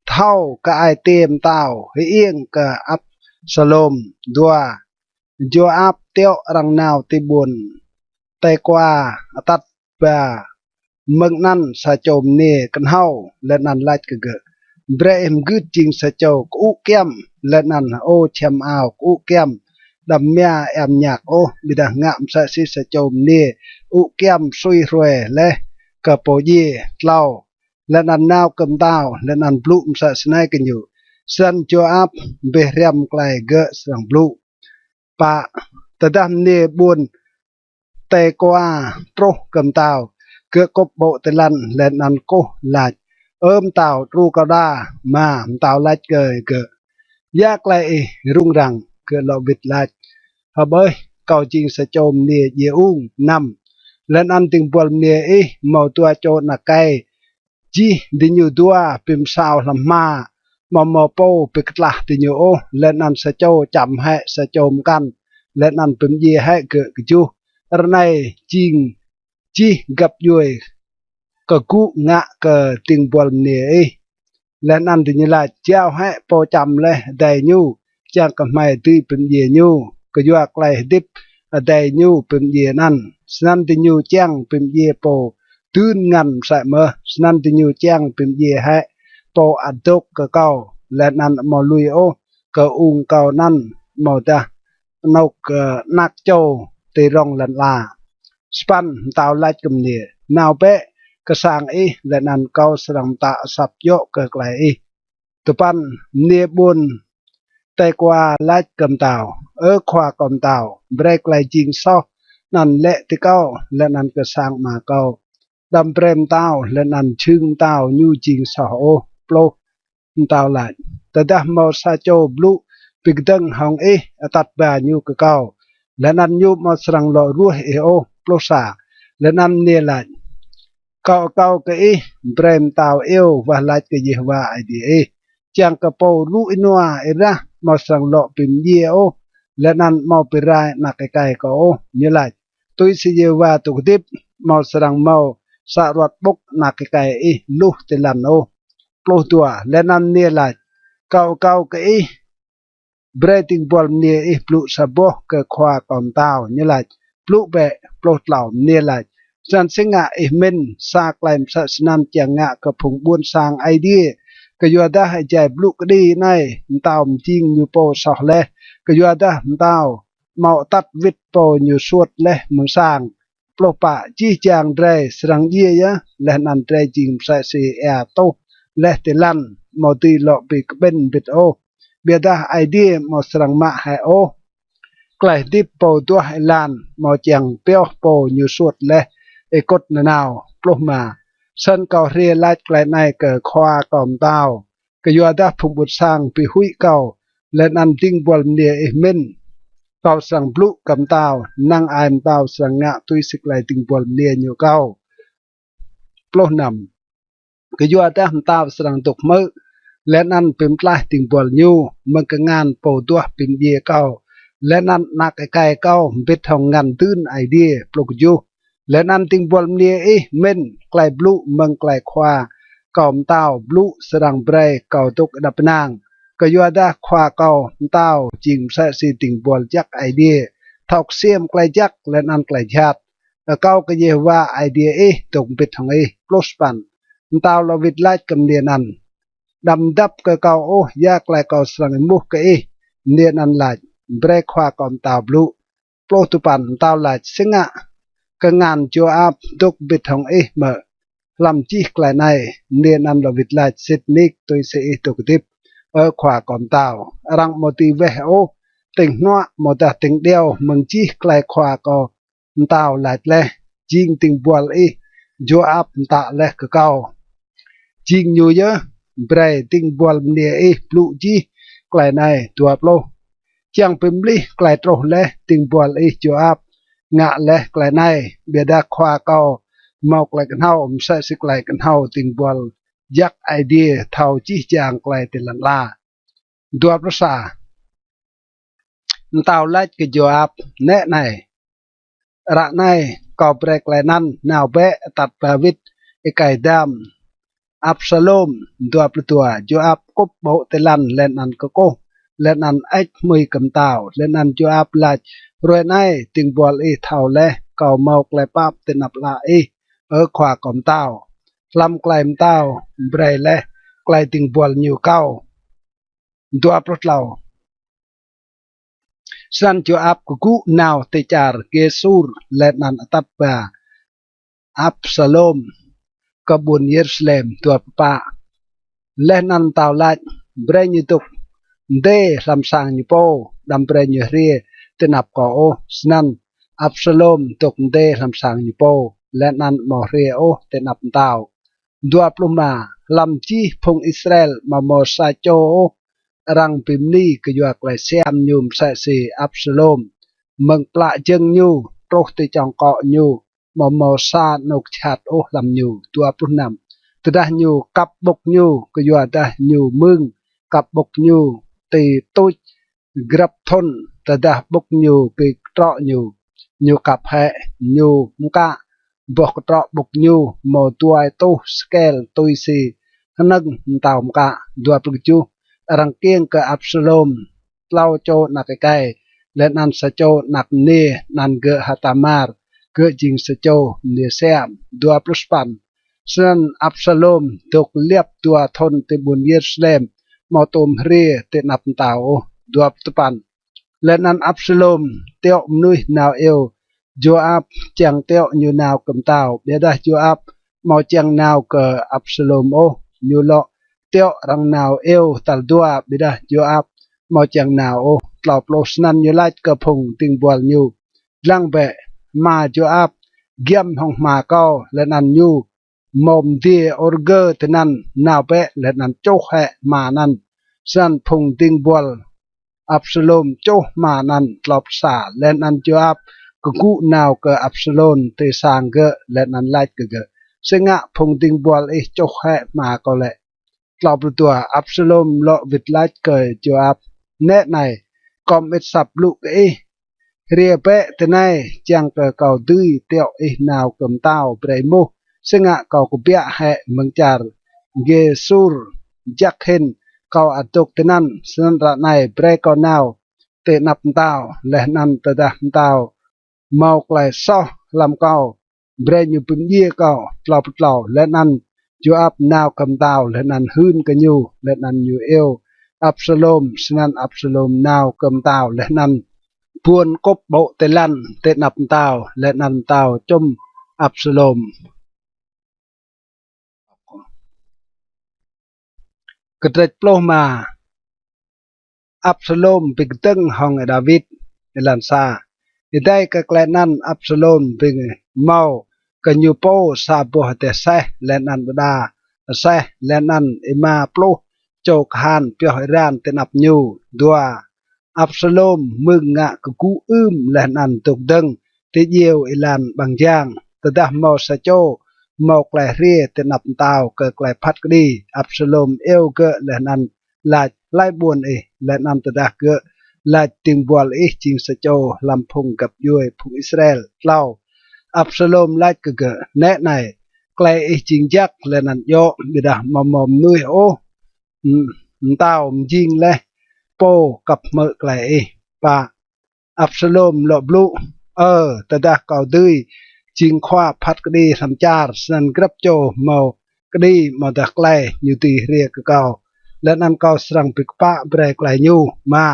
thâo kơ ai tiê mtao, hơiêng kơ Absalôm. Dua. Jôap tiŏ arăng nao ti ƀuôn Têkôa atăt ba mơ̆ng anăn sa čô mniê knhâo, leh anăn lač kơ gơ̆: Brei ih mgưt jing sa čô kơŭ kyăm, leh anăn hơô čhiăm ao kơŭ kyăm, đăm mia êa mñak ôh, ƀiădah ngă msĕ si sa čô mniê kơŭ kyăm sui hruê leh kơ pô djiê. Tlâo. Leh anăn nao kơ mtao, leh anăn blŭ msĕ snei kơ ñu. Snăn Jôap bi hriăm klei gơ̆ srăng blŭ. Pă. Tơdah mniê ƀuôn Têkôa truh kơ mtao, gơ̆ kŭp ƀô̆ ti lăn leh anăn kkuh lač: Ơ mtao, đru kâo đa. Êma. Mtao lač kơ gơ̆: Ya klei ih rŭng răng? Gơ̆ lŏ wĭt lač: Hƀơih, kâo jing sa čô mniê djiê ung. Năm. Leh anăn dĭng buăl mniê ih mâo dua čô anak êkei, jih diñu dua bi msao hlăm hma, amâo mâo pô bi ktlah diñu ôh, leh anăn sa čô čăm hĕ sa čô mkăn, leh anăn bi mdjiê hĕ gơ̆ kjuh. Ară anei jing jih găp djuê kgŭ ngă kơ dĭng buăl mniê ih. Leh anăn diñu lač, jao hĕ pô čăm leh adei ñu, čiăng kơ hmei dưi bi mdjiê ñu, kyua klei hdĭp adei ñu bi mdjiê anăn. Snăn diñu čiăng bi mdjiê pô dưn ngăn msĕ mơh. Snăn diñu čiăng bi mdjiê hĕ pô ăt dôk kơ kâo, leh anăn amâo lui ôh kơ ung kâo anăn, amâodah anôk, ơ, anak čô ti rŏng lăn ala. Sa păn. Mtao lač kơ mniê, nao bĕ kơ sang ih, leh anăn kâo srăng mtă asăp djŏ kơ klei ih. Dua păn. Mniê ƀuôn Têkôa lač kơ mtao, ơ khua kâo mtao, brei klei jing soh anăn lĕ ti kâo leh anăn kơ sang ama kâo. Đăm brei mtao leh anăn jhưng mtao ñu jing soh ôh. Pluh. Mtao lač, tơdah mâo sa čô blŭ bi kdơ̆ng hŏng ih atăt ba ñu kơ kâo, leh anăn ñu amâo srăng lŏ ruêh ih ôh. Pluh sa. Leh anăn mniê lač, akâo akâo kơ ih, brei mtao iêu wah lač kơ Yêhôwa Aê Diê ih, čiăng kơ pô rŭ ênua êrah amâo srăng lŏ bi mdjiê ôh, leh anăn amâo bi rai anak êkei kâo ôh. Ñu lač, tui si Yêhôwa dôk hdĭp, amâo srăng mâo sa aruăt ƀŭk anak êkei ih luh ti lăn ôh. Pluh dua. Leh anăn mniê lač, akâo akâo kơ ih, brei dĭng buăl mniê ih blŭ sa boh kơ khua kâo mtao. Ñu lač, blŭ bĕ. Pluh tlâo. Mniê lač, snăn si ngă ih mĭn sa klei msĕ snăn čiăng ngă kơ phung ƀuôn sang Aê Diê, kyuadah êjai blŭ kđi anei mtao mjing ñu pô soh leh, kyuadah mtao amâo atăt wĭt pô ñu suôt leh mơ̆ng sang. Pluh pă. Jih jang drei srăng djiê yơh, leh anăn drei jing msĕ si êa tuh leh ti lăn, amâo dưi lŏ bi kƀĭn mbĭt ôh. Ƀiădah Aê Diê amâo srăng mă hĕ ôh klei hdĭp pô duah êlan, amâo čiăng pioh pô ñu suôt leh êkŭt nanao. Pluh êma. Snăn kâo hriê lač klei anei kơ khua kâo mtao, kyuadah phung ƀuôn sang bi huĭ kâo, leh anăn dĭng buăl mniê ih mĭn. Kâo srăng blŭ kơ mtao, năng ai mtao srăng ngă tui si klei dĭng buăl mniê ñu kâo. Pluh năm. Kyuadah mtao srăng dôk hmư̆, leh anăn bi mtlaih dĭng buăl ñu mơ̆ng kngan pô duah bi mdjiê kâo, leh anăn anak êkei kâo mbĭt hŏng ngăn dưn Aê Diê. Pluh kjuh. Leh anăn dĭng buăl mniê ih mĭn klei blŭ mơ̆ng klei khua kâo mtao blŭ srăng brei kâo dôk êđăp ênang, kyuadah khua kâo mtao jing msĕ si dĭng buăl jăk Aê Diê, thâo ksiêm klei jăk leh anăn klei jhat. Akâo kơ Yêhôwa Aê Diê ih dôk mbĭt hŏng ih. Pluh sa păn. Mtao lŏ wĭt lač kơ mniê anăn, đăm mdăp kơ kâo ôh ya klei kâo srăng êmuh kơ ih. Mniê anăn lač, brei khua kâo mtao blŭ. Pluh dua păn. Mtao lač, si ngă kngan Jôap dôk mbĭt hŏng ih mơ̆ hlăm jih klei anei? Mniê anăn lŏ wĭt lač, sĭt nik tui si ih dôk hdĭp, ơ khua kâo mtao, arăng amâo dưi weh ôh tĭng hnuă amâodah tĭng điâo mơ̆ng jih klei khua kâo mtao lač leh, jing dĭng buăl ih Jôap mtă leh kơ kâo. Jing ñu yơh, brei dĭng buăl mniê ih blŭ jih klei anei. Dua pluh. Čiăng bi mlih klei truh leh dĭng buăl ih Jôap ngă leh klei anei, ƀiădah khua kâo mâo klei knhâo msĕ si klei knhâo dĭng buăl jăk Aê Diê thâo jih jang klei ti lăn ala. Dua pluh sa. Mtao lač kơ Jôap, nĕ anei, ară anei kâo brei klei anăn, nao bĕ atăt ba wĭt êkei dam Absalôm. Dua pluh dua. Jôap kŭp ƀô̆ ti lăn leh anăn kkuh, leh anăn hơêč hmưi kơ mtao. Leh anăn Jôap lač, hruê anei dĭng buăl ih thâo leh kâo mâo klei pap ti anăp ală ih, ơ khua kâo mtao, hlăm klei mtao brei leh klei dĭng buăl ñu kâo. Dua pluh tlâo. Snăn Jôap kgŭ nao ti čar Gêsur leh anăn atăt ba Absalôm kơ ƀuôn Yêrusalem. Dua pluh pă. Leh anăn mtao lač, brei ñu dôk mdê hlăm sang ñu pô, đăm brei ñu hriê ti anăp kâo ôh. Snăn Absalôm dôk mdê hlăm sang ñu pô, leh anăn amâo hriê ôh ti anăp mtao. Dua pluh êma. Hlăm jih phung Israel amâo mâo sa čô ôh arăng bi mni kyua klei siam ñu msĕ si Absalôm. Mơ̆ng plă jơ̆ng ñu truh ti čŏng kŏ ñu amâo mâo sa anôk jhat ôh hlăm ñu. Dua pluh năm. Tơdah ñu kăp ƀŭk ñu, kyuadah ñu mưng kăp ƀŭk ñu ti tuč grăp thŭn, tơdah ƀŭk ñu bi ktrŏ ñu, ñu kăp hĕ, ñu mkă boh ktrŏ ƀŭk ñu mâo dua êtuh sêkel tui si hnơ̆ng mtao mkă. Dua pluh kjuh. Arăng kkiêng kơ Absalôm tlâo čô anak êkei, leh anăn sa čô anak mniê, anăn gơ̆ H'Tamar, gơ̆ jing sa čô mniê siam. Dua pluh sa păn. Snăn Absalôm dôk liăp dua thŭn ti ƀuôn Yêrusalem, amâo tuôm hriê ti anăp mtao ôh. Dua pluh dua păn. Leh anăn Absalôm tiŏ mnuih nao iêu Joab čiăng tiŏ ñu nao kơ mtao, ƀiădah Joab amâo čiăng nao kơ Absalôm ôh. Ñu lŏ tiŏ arăng nao iêu tal dua, ƀiădah Joab amâo čiăng nao ôh. Tlâo pluh. Snăn ñu lač kơ phung dĭng buăl ñu: Dlăng bĕ, ama Joab giăm hŏng hma kâo, leh anăn ñu mâo mdiê ôrgơ tinăn. Nao bĕ leh anăn čuh hĕ hma anăn. Snăn phung dĭng buăl Absalôm čuh hma anăn. Tlâo pluh sa. Leh anăn Joab kgŭ nao kơ Absalôm ti sang gơ̆, leh anăn lač kơ gơ̆: Si ngă phung dĭng buăl ih čuh hĕ hma kâo lĕ? Tlâo pluh dua. Absalôm lŏ wĭt lač kơ Joab: Nĕ anei, kâo mơĭt asăp blŭ kơ ih. Hriê bĕ tinei čiăng kơ kâo dưi tiŏ ih nao kơ mtao brei êmuh si ngă kâo kbiă hĕ mơ̆ng čar Gêsur jăk hĭn kâo ăt dôk tinăn. Snăn ară anei brei kâo nao ti anăp mtao, leh anăn tơdah mtao mâo klei soh hlăm kâo, brei ñu bi mdjiê kâo. Tlâo pluh tlâo. Leh anăn Joab nao kơ mtao, leh anăn hưn kơ ñu, leh anăn ñu iêu Absalôm. Snăn Absalôm nao kơ mtao, leh anăn buôn kŭp ƀô̆ ti lăn ti anăp mtao, leh anăn mtao čŭm Absalôm. Kdrêč pluh êma. Absalôm bi kdơ̆ng hŏng Y-Đawit. Êlan sa. Êdei kơ klei anăn Absalôm bi mâo kơ ñu pô sa boh êdeh aseh, leh anăn đa aseh, leh anăn êma pluh čô kahan pioh êran ti anăp ñu. Dua. Absalôm mưng ngă kgŭ ưm leh anăn dôk dơ̆ng ti djiêu êlan ƀăng jang. Tơdah mâo sa čô mâo klei hriê ti anăp mtao kơ klei phat kđi, Absalôm iêu gơ̆ leh anăn lač: Hlei ƀuôn ih? Leh anăn tơdah gơ̆ lač: Dĭng buăl ih jing sa čô hlăm phung găp djuê phung Israel. Tlâo. Absalôm lač kơ gơ̆: Nĕ anei, klei ih jing jăk leh anăn djŏ, ƀiădah amâo mâo mnuih ôh m-, mtao mjing leh pô kăp hmư̆ klei ih. Pă. Absalôm lŏ blŭ: Ơ, tơdah kâo dưi jing khua phat kđi hlăm čar, snăn grăp čô mâo kđi amâodah klei ñu dưi hriê kơ kâo, leh anăn kâo srăng bi kpă brei klei ñu. Êma.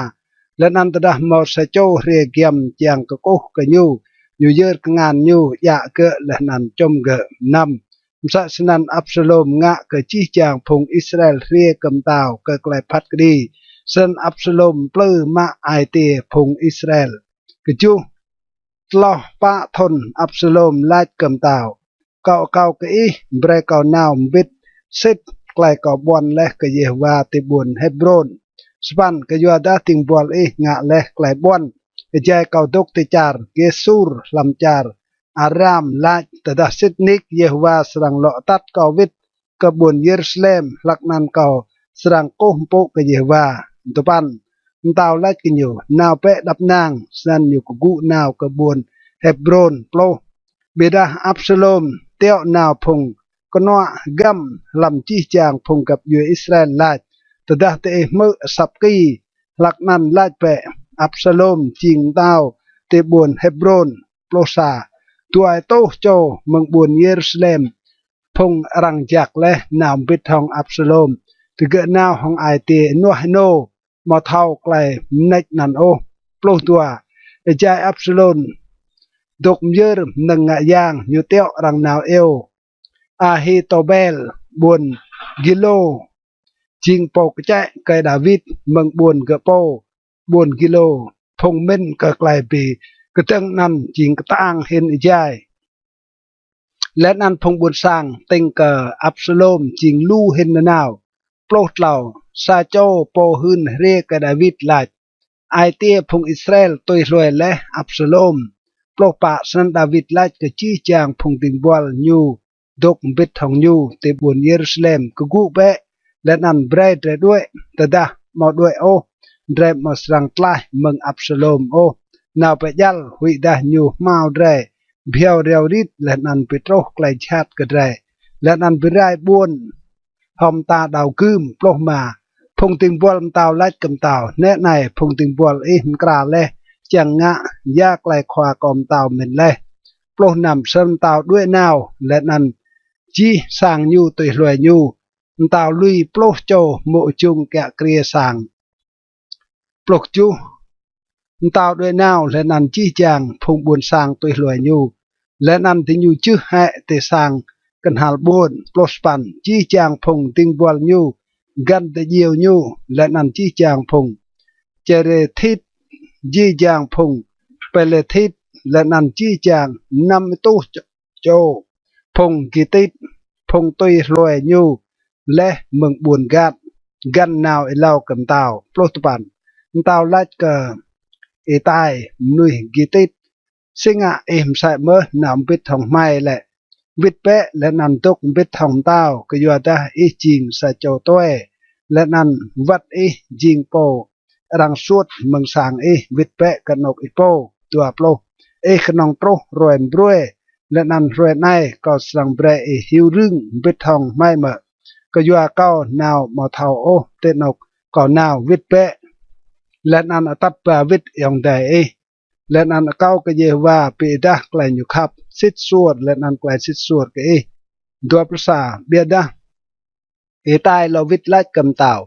Leh anăn tơdah mâo sa čô hriê giăm čiăng kkuh kơ ñu, ñu yơr kngan ñu, djă gơ̆ leh anăn čŭm gơ̆. Năm. Msĕ snăn Absalôm ngă kơ jih jang phung Israel hriê kơ mtao kơ klei phat kđi. Snăn Absalôm mplư mă ai tiê phung Israel. Kjuh. Tloh pă thŭn Absalôm lač kơ mtao: Kâo akâo kơ ih, brei kâo nao mbĭt sĭt klei kâo ƀuăn leh kơ Yêhôwa ti ƀuôn Hêbrôn. Sa păn. Kyuadah dĭng buăl ih ngă leh klei ƀuăn êjai kâo dôk ti čar Gêsur hlăm čar Aram, lač: Tơdah sĭt nik Yêhôwa srăng lŏ atăt kâo wĭt kơ ƀuôn Yêrusalem, hlăk anăn kâo srăng kkuh mpŭ kơ Yêhôwa. Dua păn. Mtao lač kơ ñu: Nao bĕ êđăp ênang. Snăn ñu kgŭ nao kơ ƀuôn Hêbrôn. Pluh. Ƀiădah Absalôm tiŏ nao phung knuă hgăm hlăm jih jang phung găp djuê Israel, lač: Tơdah diih hmư̆ asăp ki, hlăk anăn lač bĕ: Absalôm jing mtao ti ƀuôn Hêbrôn. Pluh sa. Dua êtuh čô mơ̆ng ƀuôn Yêrusalem, phung arăng jak leh, nao mbĭt hŏng Absalôm. Digơ̆ nao hŏng ai tiê ênuah ênô, amâo thâo klei mnêč anăn ôh. Pluh dua. Êjai Absalôm dôk myơr mnơ̆ng ngă yang, ñu tiŏ arăng nao iêu Ahitôbel ƀuôn Gilo, jing pô kčĕ kơ Đawit mơ̆ng ƀuôn gơ̆ pô ƀuôn Gilo. Phung mĭn kơ klei bi kdơ̆ng anăn jing ktang hĭn êjai, leh anăn phung ƀuôn sang tĭng kơ Absalôm jing lu hĭn nanao. Pluh tlâo. Sa čô pô hưn hriê kơ Đawit lač: Ai tiê phung Israel tui hlue leh Absalôm. Pluh pă. Snăn Đawit lač kơ jih jang phung dĭng buăl ñu dôk mbĭt hŏng ñu ti ƀuôn Yêrusalem: Kgŭ bĕ, leh anăn brei drei đuĕ. Tơdah amâo đuĕ ôh, drei amâo srăng tlaih mơ̆ng Absalôm ôh. Nao bĕ djăl, huĭdah ñu hmao drei, bhiâo riâo rit, leh anăn bi truh klei jhat kơ drei, leh anăn bi rai ƀuôn hŏng mta đao gưm. Pluh êma. Phung dĭng buăl mtao lač kơ mtao: Nĕ anei, phung dĭng buăl ih mkra leh čiăng ngă ya klei khua kâo mtao mĭn leh. Pluh năm. Snăn mtao đuĕ nao leh anăn jih sang ñu tui hlue ñu. Mtao lui pluh čô mô̆ jŭng kiă kriê sang. Pluh kjuh. Mtao đuĕ nao leh anăn jih jang phung ƀuôn sang tui hlue ñu, leh anăn diñu jưh hĕ ti sang knhal ƀuôn. Pluh sa păn. Jih jang phung dĭng buăl ñu, găn êđiêô ñu, leh anăn jih jang phung Čêrêthit, jih jang phung Pêlêthit, leh anăn jih jang năm êtuh čô phung Gitit, phung tui hlue ñu leh mơ̆ng ƀuôn Gat, găn nao êlâo kơ mtao. Pluh dua păn. Mtao lač kơ Itai mnuih Gitit: Si ngă ih msĕ mơh nao mbĭt hŏng hmei lĕ? Wĭt bĕ leh anăn dôk mbĭt hŏng mtao, kyuadah ih jing sa čô tue, leh anăn wăt ih jing pô arăng suôt mơ̆ng sang ih. Wĭt bĕ kơ anôk ih pô. Dua pluh. Ih knŏng truh hruê mbruê, leh anăn hruê anei kâo srăng brei ih hiu rưng mbĭt hŏng hmei mơ̆? Kyua kâo nao amâo thâo ôh ti anôk kâo nao. Wĭt bĕ leh anăn atăt ba wĭt ayŏng adei ih, leh anăn akâo kơ Yêhôwa bi êdah klei ñu khăp, sĭt suôr leh anăn klei sĭt suôr kơ ih. Dua pluh sa. Ƀiădah Itai lŏ wĭt lač kơ mtao: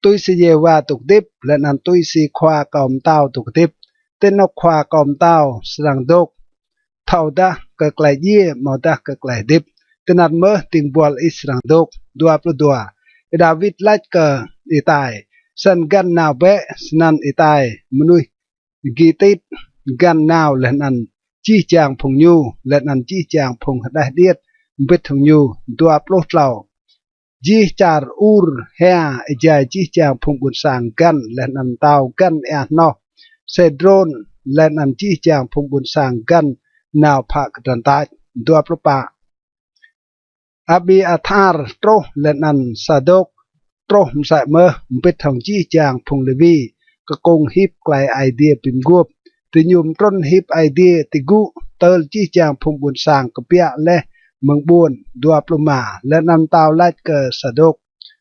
Tui si Yêhôwa dôk hdĭp, leh anăn tui si khua kâo mtao dôk hdĭp, ti anôk khua kâo mtao srăng dôk, thâodah kơ klei djiê amâodah kơ klei hdĭp, tinăn mơh dĭng buăl ih srăng dôk. Dua pluh dua. Đawit lač kơ Itai: Snăn găn nao bĕ. Snăn Itai mnuih Gitit găn nao leh anăn jih jang phung ñu, leh anăn jih jang phung hđeh điêt mbĭt hŏng ñu. Dua pluh tlâo. Jih čar Ur hia êjai jih jang phung ƀuôn sang găn, leh anăn mtao găn êa hnoh Sêdrôn, leh anăn jih jang phung ƀuôn sang găn nao phă kdrăn tač. Dua pluh pă. Abiathar truh leh anăn Sadôk truh msĕ mơh mbĭt hŏng jih jang phung Lêwi kkông hip klei Aê Diê bi mguôp. Diñu mtrŭn hip Aê Diê ti gŭ tơl jih jang phung ƀuôn sang kbiă leh mơ̆ng ƀuôn. Dua pluh êma. Leh anăn mtao lač kơ Sadôk: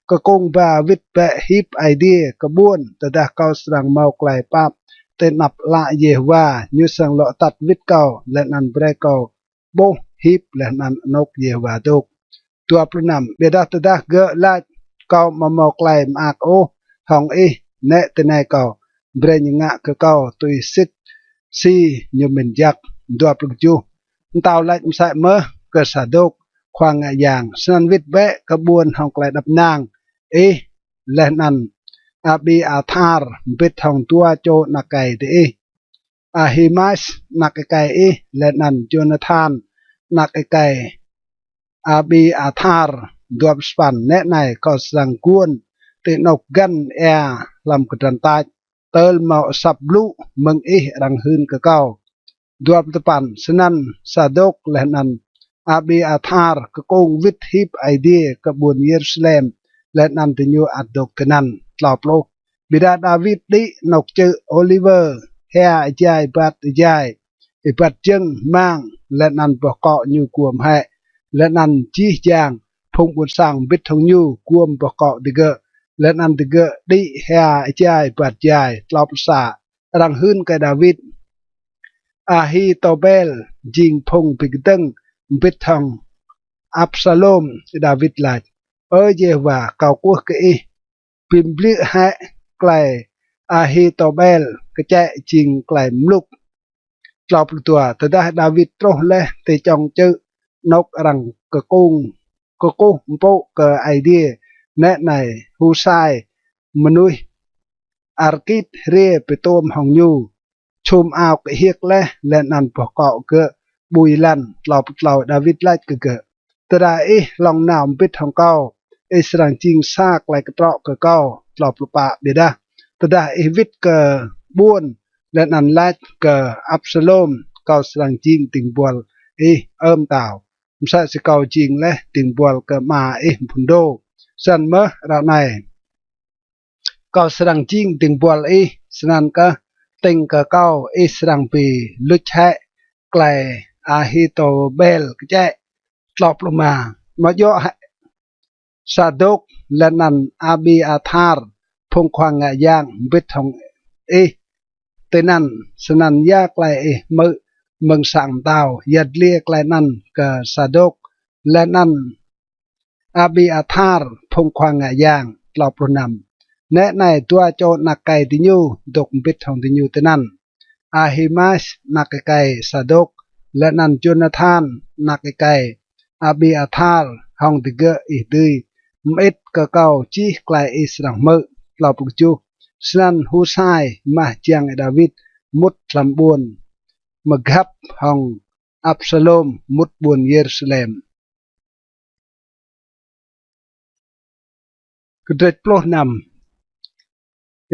Kkông ba wĭt bĕ hip Aê Diê kơ ƀuôn, tơdah kâo srăng mâo klei pap ti anăp ală Yêhôwa, ñu srăng lŏ atăt wĭt kâo leh anăn brei kâo ƀuh hip leh anăn anôk Yêhôwa dôk. Dua pluh năm. Ƀiădah tơdah gơ̆ lač: Kâo amâo mâo klei mơak ôh hŏng ih, nĕ tinei kâo brei ñu ngă kơ kâo tui sĭt si ñu mĭn jăk. Dua pluh kjuh. Mtao lač msĕ mơh kơ Sadôk khua ngă yang: Snăn wĭt bĕ kơ ƀuôn hŏng klei êđăp ênang ih leh anăn Abiathar mbĭt hŏng dua čô anak êkei diih, Ahimaas anak êkei ih, leh anăn Jônathan anak êkei Abiathar. Dua pluh sa păn. Nĕ anei, kâo srăng guôn ti anôk găn êa hlăm kdrăn tač tơl mâo asăp blŭ mơ̆ng ih arăng hưn kơ kâo. Dua pluh dua păn. Snăn Sadôk leh anăn Abiathar kkông wĭt hip Aê Diê kơ ƀuôn Yêrusalem, leh anăn diñu ăt dôk tinăn. Tlâo pluh. Ƀiădah Đawit đĭ anôk čư̆ Ôliwơ hia êjai êbat êjai, êbat jơ̆ng mang, leh anăn boh kŏ ñu guôm hĕ, leh anăn jih jang phung ƀuôn sang mbĭt hŏng ñu guôm boh kŏ digơ̆, leh anăn digơ̆ đĭ hia êjai êbat êjai. Tlâo pluh sa. Arăng hưn kơ Đawit: Ahitôbel jing phung bi kdơ̆ng mbĭt hŏng Absalôm. Đawit lač: Ơ Yêhôwa, kâo kwưh kơ ih, bi mbliư̆ hĕ klei Ahitôbel kčĕ jing klei mluk. Tlâo pluh dua. Tơdah Đawit truh leh ti čŏng čư̆ anôk arăng kkông kkuh mpŭ kơ Aê Diê, nĕ anei, Husai mnuih Arkit hriê bi tuôm hŏng ñu, čhum ao kơhiêk leh, leh anăn boh kŏ gơ̆ ƀui lăn. Tlâo pluh tlâo. Đawit lač kơ gơ̆: Tơdah ih hlŏng nao mbĭt hŏng kâo, ih srăng jing sa klei ktrŏ kơ kâo. Tlâo pluh pă. Ƀiădah tơdah ih wĭt kơ ƀuôn leh anăn lač kơ Absalôm, kâo srăng jing dĭng buăl ih, ơ mtao, msĕ si kâo jing leh dĭng buăl kơ ama ih mphŭn dô. Snăn mơh ară anei kâo srăng jing dĭng buăl ih, snăn kơh tĭng kơ kâo ih srăng bi luč hĕ klei Ahitôbel kčĕ. Tlâo pluh êma. Amâo djŏ hĕ Sadôk leh anăn Abiathar, phung khua ngă yang mbĭt hŏng ih tinăn, snăn ya klei ih hmư̆ mơ̆ng sang mtao? Ya dliê klei anăn kơ Sadôk leh anăn Abiathar, phung khua ngă yang? Tlâo pluh năm. Nĕ anei, dua čô anak êkei diñu dôk mbĭt hŏng diñu tinăn: Ahimaas anak êkei Sadôk, leh anăn Jônathan anak êkei Abiathar, hŏng digơ̆ ih dưi mơĭt kơ kâo jih klei ih srăng hmư̆. Tlâo pluh kjuh. Snăn Husai mah jiăng Y-Đawit mŭt hlăm ƀuôn, mgăp hŏng Absalôm mŭt ƀuôn Yêrusalem. Kdrêč pluh năm.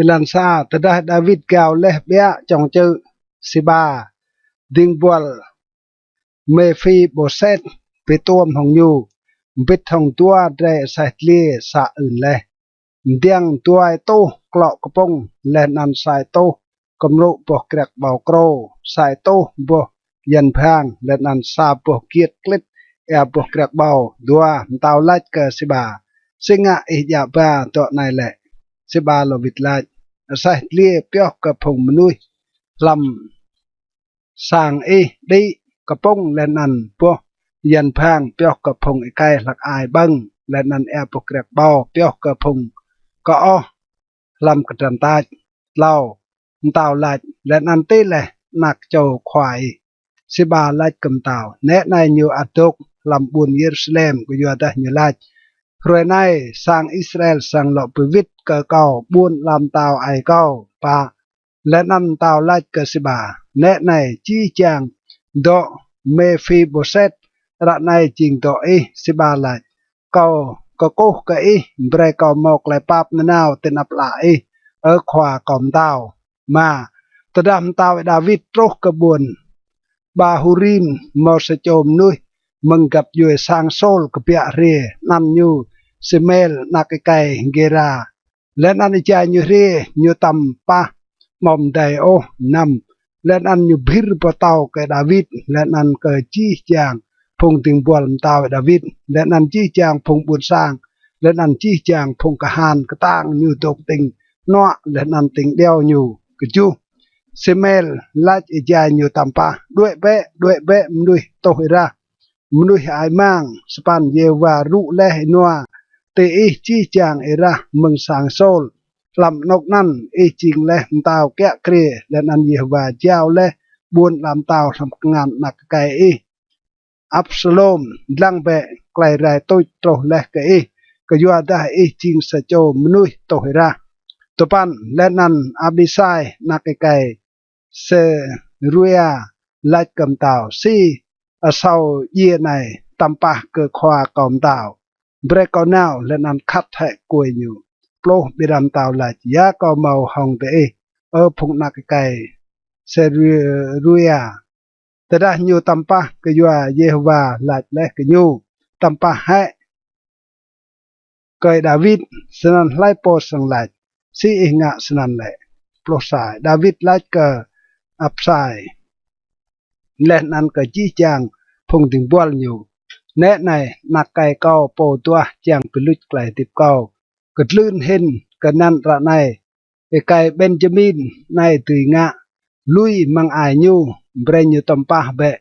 Êlan sa. Tơdah Y-Đawit gao leh ƀiă čŏng čư̆, Siba, dĭng buăl Mêphibôset, bi tuôm hŏng ñu, mbĭt hŏng dua drei aseh dliê sa ưn leh, mdiăng dua êtuh klŏ kpŭng, leh anăn sa êtuh kmlŭ boh kriăk ƀâo krô, sa êtuh boh yan bhang, leh anăn sa boh giêt klĭt êa boh kriăk ƀâo. Dua. Mtao lač kơ Siba: Si ngă ih djă ba dŏ anei lĕ? Siba lŏ wĭt lač: Aseh dliê pioh kơ phung mnuih hlăm sang ih đĭ kpŭng, leh anăn boh yan bhang pioh kơ phung êkei hlăk ai ƀơ̆ng, leh anăn êa boh kriăk ƀâo pioh kơ phung kơoh hlăm kdrăn tač. Tlâo. Mtao lač: Leh anăn ti leh anak čô khua ih? Siba lač kơ mtao: Nĕ anei, ñu ăt dôk hlăm ƀuôn Yêrusalem, kyuadah ñu lač: Hruê anei sang Israel srăng lŏ bi wĭt kơ kâo ƀuôn ala mtao aê kâo. Pă. Leh anăn mtao lač kơ Siba: Nĕ anei, jih jang dŏ Mêphibôset ară anei jing dŏ ih. Siba lač: Kâo kkuh kơ ih, brei kâo mâo klei pap nanao ti anăp ală ih, Ơ khua kâo mtao. Êma. Tơdah mtao Y-Đawit truh kơ ƀuôn Bahurim, mâo sa čô mnuih mơ̆ng găp djuê sang Sôl kbiă hriê, anăn ñu Simei anak êkei Gêra. Leh anăn êjai ñu hriê, ñu tăm pah amâo mdei ôh. Năm. Leh anăn ñu bhĭr boh tâo kơ Y-Đawit, leh anăn kơ jih jang phung dĭng buăl mtao Y-Đawit, leh anăn jih jang phung ƀuôn sang, leh anăn jih jang phung kahan ktang ñu dôk tĭng hnuă leh anăn tĭng điâo ñu. Kjuh. Simei lač êjai ñu tăm pah: Đuĕ bĕ, đuĕ bĕ, mnuih tuh êrah, mnuih hơăi mang. Sa păn. Yêhôwa rŭ leh ênua ti ih jih jang êrah mơ̆ng sang Sôl. Hlăm anôk anăn ih jing leh mtao kiă kriê, leh anăn Yêhôwa jao leh ƀuôn ala mtao hlăm kngan anak êkei ih Absalôm. Dlăng bĕ, klei rai tuč truh leh kơ ih, kyuadah ih jing sa čô mnuih tuh êrah. Dua păn. Leh anăn Abisai anak êkei Seruia lač kơ mtao: Si asâo djiê anei tăm pah kơ khua kâo mtao? Brei kâo nao leh anăn khăt hĕ kuê ñu. Pluh. Ƀiădah mtao lač: Ya kâo mâo hŏng diih, Ơ phung anak êkei Seruia, tơdah ñu tăm pah kyua Yêhôwa lač leh kơ ñu: Tăm pah hĕ kơ Y-Đawit, snăn hlei pô srăng lač: Si ih ngă snăn lĕ? Pluh sa. Y-Đawit lač kơ Absai leh anăn kơ jih jang phung dĭng buăl ñu: Nĕ anei, anak êkei kâo pô duah čiăng bi luč klei hdĭp kâo. Kdlưn hĭn kơ anăn ară anei, êkei Benjamin anei dưi ngă. Lui măng ai ñu, brei ñu tăm pah bĕ,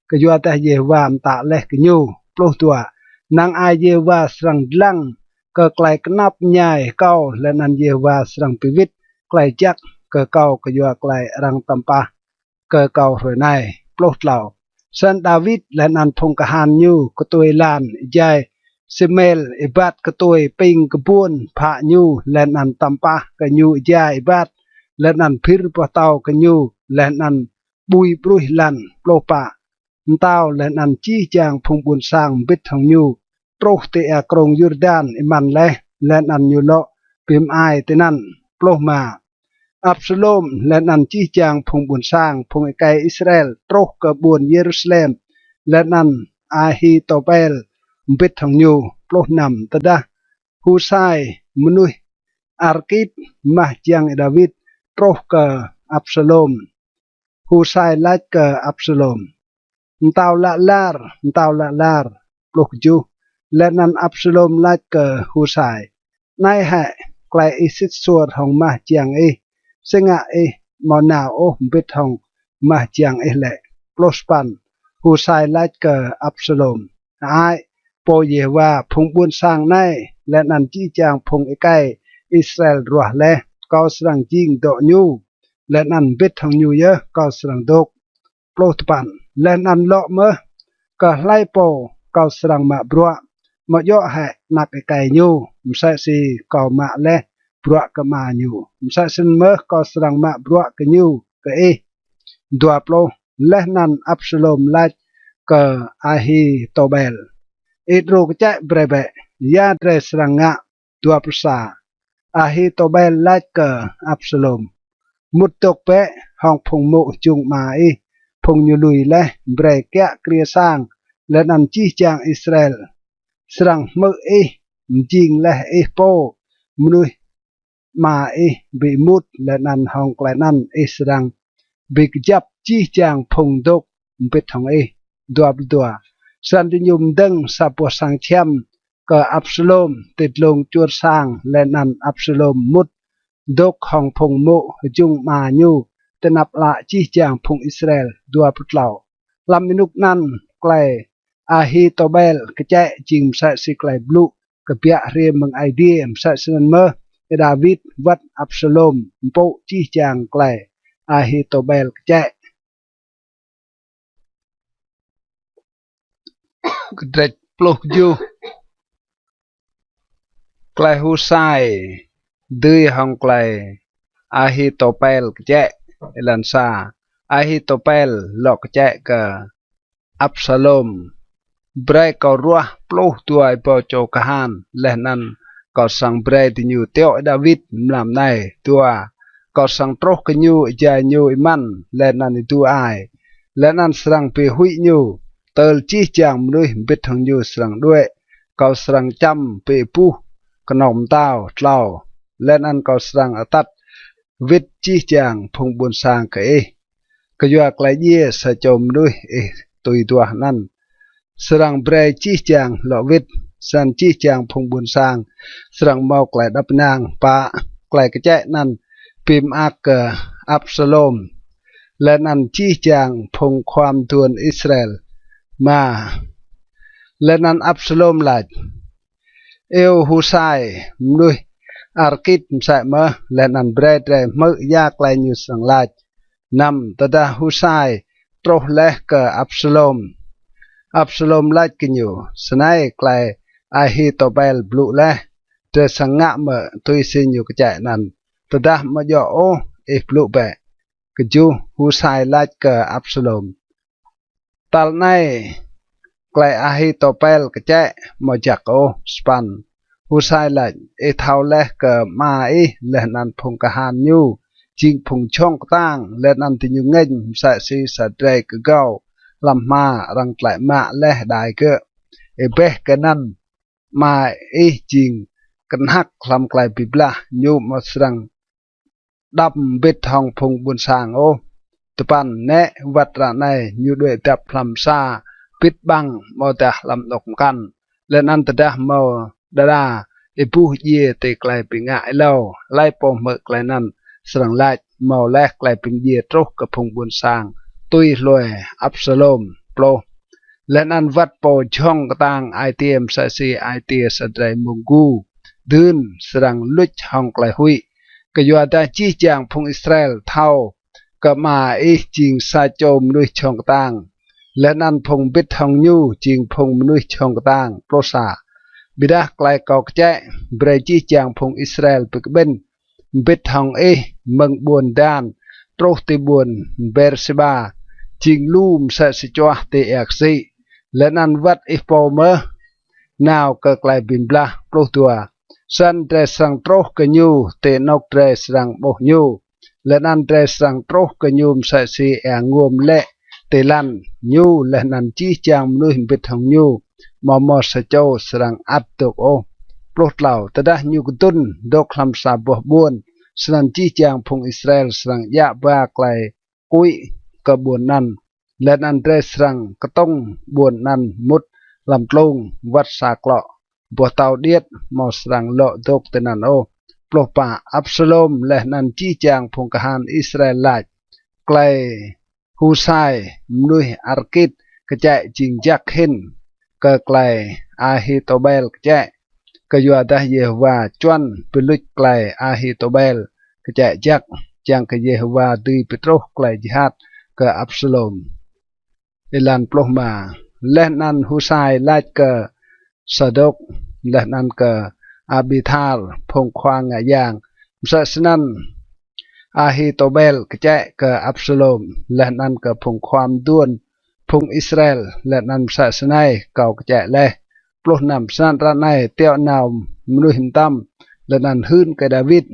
kyuadah Yêhôwa mtă leh kơ ñu. Pluh dua. Năng ai Yêhôwa srăng dlăng kơ klei knap mñai kâo, leh anăn Yêhôwa srăng bi wĭt klei jăk kơ kâo kyua klei arăng tăm pah kơ kâo hruê anei. Pluh tlâo. Snăn Y-Đawit leh anăn phung kahan ñu ktuê êlan êjai Simei êbat ktuê ping kbuôn phă ñu, leh anăn tăm pah kơ ñu êjai êbat, leh anăn bhĭr boh tâo kơ ñu, leh anăn ƀui ƀruih lăn. Pluh pă. Mtao leh anăn jih jang phung ƀuôn sang mbĭt hŏng ñu truh ti êa krông Yurdan êmăn leh, leh anăn ñu lŏ bi mơai tinăn. Pluh êma. Absalôm leh anăn jih jang phung ƀuôn sang, phung êkei Israel truh kơ ƀuôn Yêrusalem, leh anăn Ahitôpel mbĭt hŏng ñu. Pluh năm. Tơdah Husai mnuih Arkit mah jiăng Y-Đawit truh kơ Absalôm, Husai lač kơ Absalôm: Mtao lă lar, mtao lă lar. Pluh kjuh. Leh anăn Absalôm lač kơ Husai: Anei hĕ klei ih sĭt suôr hŏng mah jiăng ih, si ngă ih amâo nao ôh mbĭt hŏng mah jiăng ih lĕ? Pluh sa păn. Husai lač kơ Absalôm: Hơăi, pô Yêhôwa, phung ƀuôn sang anei leh anăn jih jang phung êkei Israel ruah leh, kâo srăng jing dŏ ñu, leh anăn mbĭt hŏng ñu yơh kâo srăng dôk. Pluh dua păn. Leh anăn lŏ mơh kơ hlei pô kâo srăng mă bruă, amâo djŏ hĕ anak êkei ñu, msĕ si kâo mă leh bruă kơ ama ñu, msĕ snăn mơh kâo srăng mă bruă kơ ñu kơ ih. Dua pluh. Leh anăn Absalôm lač kơ Ahitôbel: Ih đru kčĕ brei bĕ, ya drei srăng ngă? Dua pluh sa. Ahitôbel lač kơ Absalôm: Mŭt dôk bĕ hŏng phung mô̆ jŭng ama ih, phung ñu lui leh, brei kiă kriê sang leh anăn jih jang Israel srăng hmư̆ ih, mjing leh ih pô mnuih ama ih bi êmut, leh anăn hŏng klei anăn ih srăng bi kjăp jih jang phung dôk mbĭt hŏng ih. Dua pluh dua. Snăn diñu mdơ̆ng sa boh sang čhiăm kơ Absalôm ti dlông čuôr sang, leh anăn Absalôm mŭt dôk hŏng phung mô̆ jŭng ama ñu ti anăp ală jih jang phung Israel. Dua pluh tlâo. Hlăm ênuk anăn klei Ahitôbel kčĕ jing msĕ si klei blŭ kbiă hriê mơ̆ng Aê Diê, msĕ snăn mơh Y-Đawit wăt Absalôm mpŭ jih jang klei Ahitôbel kčĕ. Kdrêč pluh kjuh. Klei Husai dưi hŏng klei Ahitôbel kčĕ. Êlan sa. Ahitôbel lŏ kčĕ kơ Absalôm: Brei kâo ruah pluh dua êbâo čô kahan, leh anăn kâo srăng brei diñu tiŏ Y-Đawit mlam anei. Dua. Kâo srăng truh kơ ñu êjai ñu êmăn leh anăn êdu ai, leh anăn srăng bi huĭ ñu, tơl jih jang mnuih mbĭt hŏng ñu srăng đuĕ. Kâo srăng čăm bi êbuh knŏng mtao. Tlâo. Leh anăn kâo srăng atăt wĭt jih jang phung ƀuôn sang kơ ih, kyua klei djiê sa čô mnuih ih tui duah anăn. Srăng brei jih jang lŏ wĭt, snăn jih jang phung ƀuôn sang srăng mâo klei êđăp ênang. Pă. Klei kčĕ anăn bi mơak kơ Absalôm leh anăn jih jang phung khua mduôn Israel. Êma. Leh anăn Absalôm lač: Iêu Husai mnuih Arkit msĕ mơh, leh anăn brei drei hmư̆ ya klei ñu srăng lač. Năm. Tơdah Husai truh leh kơ Absalôm, Absalôm lač kơ ñu: Snei klei Ahitôbel blŭ leh, drei srăng ngă mơ̆ tui si ñu kčĕ anăn? Tơdah amâo djŏ ôh, ih blŭ bĕ. Kjuh. Husai lač kơ Absalôm: Tal anei klei Ahitôbel kčĕ amâo jăk ôh. Sa păn. Husai lač: Ih thâo leh kơ ama ih leh anăn phung kahan ñu jing phung jhŏng ktang, leh anăn diñu ngêñ msĕ si sa drei kgâo hlăm hma arăng tlĕ mă leh đai gơ̆. Êbeh kơ anăn ama ih jing knhăk hlăm klei bi blah, ñu amâo srăng đăm mbĭt hŏng phung ƀuôn sang ôh. Dua păn. Nĕ, wăt ară anei ñu đuĕ dăp hlăm sa bĭt ƀăng amâodah hlăm anôk mkăn, leh anăn tơdah mâo đa đa êbuh djiê ti klei bi ngă êlâo, hlei pô hmư̆ klei anăn srăng lač: Mâo leh klei bi mdjiê truh kơ phung ƀuôn sang tui hlue Absalôm. Pluh. Leh anăn wăt pô jhŏng ktang ai tiê msĕ si ai tiê sa drei mông gu dưn srăng luč hŏng klei huĭ, kyuadah jih jang phung Israel thâo kơ ama ih jing sa čô mnuih jhŏng ktang, leh anăn phung mbĭt hŏng ñu jing phung mnuih jhŏng ktang. Pluh sa. Ƀiădah klei kâo kčĕ, brei jih jang phung Israel bi kƀĭn mbĭt hŏng ih mơ̆ng ƀuôn Dan truh ti ƀuôn Bêrsêba, jing lu msĕ si čuah ti êa ksĭ, leh anăn wăt ih pô mơh nao kơ klei bi blah. Pluh dua. Snăn drei srăng truh kơ ñu ti anôk drei srăng ƀuh ñu, leh anăn drei srăng truh kơ ñu msĕ si êa nguôm lĕ ti lăn. Ñu leh anăn jih jang mnuih mbĭt hŏng ñu amâo mâo sa čô srăng ăt dôk ôh. Pluh tlâo. Tơdah ñu kdŭn dôk hlăm sa boh ƀuôn, snăn jih jang phung Israel srăng djă ba klei kuĭ kơ ƀuôn anăn, leh anăn drei srăng ktŭng ƀuôn anăn mŭt hlăm tlung, wăt sa klŏ boh tâo điêt amâo srăng lŏ dôk tinăn ôh. Pluh pă. Absalôm leh anăn jih jang phung kahan Israel lač: Klei Husai mnuih Arkit kčĕ jing jăk hĭn kơ klei Ahitôbel kčĕ, kyuadah Yêhôwa čuăn bi luč klei Ahitôbel kčĕ jăk, čiăng kơ Yêhôwa dưi bi truh klei jhat kơ Absalôm. Êlan pluh êma. Leh anăn Husai lač kơ Sadôk leh anăn kơ Abiathar, phung khua ngă yang: Msĕ snăn Ahitôbel kčĕ kơ Absalôm leh anăn kơ phung khua mduôn phung Israel, leh anăn msĕ snei kâo kčĕ leh. Pluh năm. Snăn ară anei tiŏ nao mnuih mtam leh anăn hưn kơ Đawit: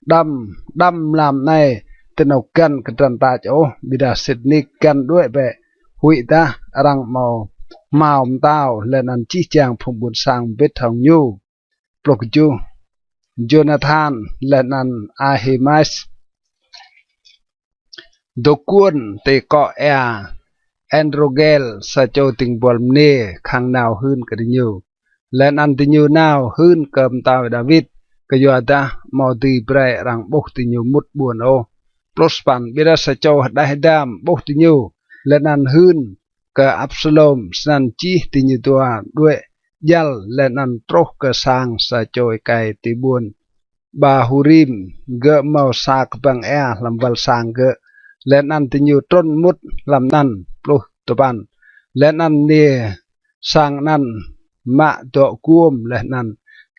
Đăm, đăm mlam anei ti anôk găn kdrăn tač ôh, ƀiădah sĭt nik găn đuĕ bĕ, huĭdah arăng amâo hmao mtao leh anăn jih jang phung ƀuôn sang mbĭt hŏng ñu. Pluh kjuh. Jônathan leh anăn Ahimaas dôk guôn ti kŏ êa En-Rôgel, sa čô dĭng buăl mniê khăng nao hưn kơ diñu. Leh anăn diñu nao hưn kơ mtao Đawit, kyuadah amâo dưi brei arăng ƀuh diñu mŭt ƀuôn ôh. Pluh sa păn. Ƀiădah sa čô hđeh dam ƀuh diñu leh anăn hưn kơ Absalôm. Snăn jih diñu dua đuĕ djăl leh anăn truh kơ sang sa čô êkei ti ƀuôn Bahurim, gơ̆ mâo sa kbăng êa hlăm wăl sang gơ̆, leh anăn diñu trŭn mŭt hlăm anăn. Pluh dua păn. Leh anăn mniê sang anăn mă dŏ guôm leh anăn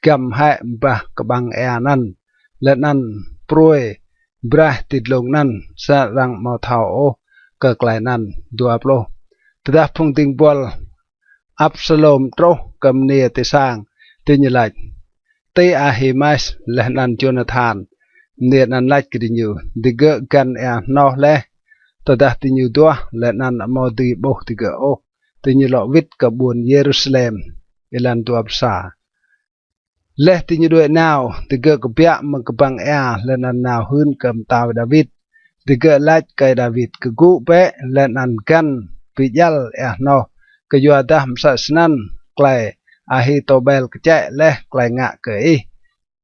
găm hĕ mbah kbăng êa anăn, leh anăn pruê braih ti dlông anăn, snăn arăng amâo thâo ôh kơ klei anăn. Dua pluh. Tơdah phung dĭng buăl Absalôm truh kơ mniê ti sang, diñu lač: Ti Ahimaas leh anăn Jônathan? Mniê anăn lač kơ diñu: Digơ̆ găn êa hnoh leh. Tơdah diñu duah leh anăn amâo dưi ƀuh digơ̆ ôh, diñu lŏ wĭt kơ ƀuôn Yêrusalem. Êlan dua pluh sa. Leh diñu đuĕ nao, digơ̆ kbiă mơ̆ng kbăng êa leh anăn nao hưn kơ mtao Đawit. Digơ̆ lač kơ Đawit: Kgŭ bĕ leh anăn găn bi djăl êa hnoh, kyuadah msĕ snăn klei Ahitôbel kčĕ leh klei ngă kơ ih.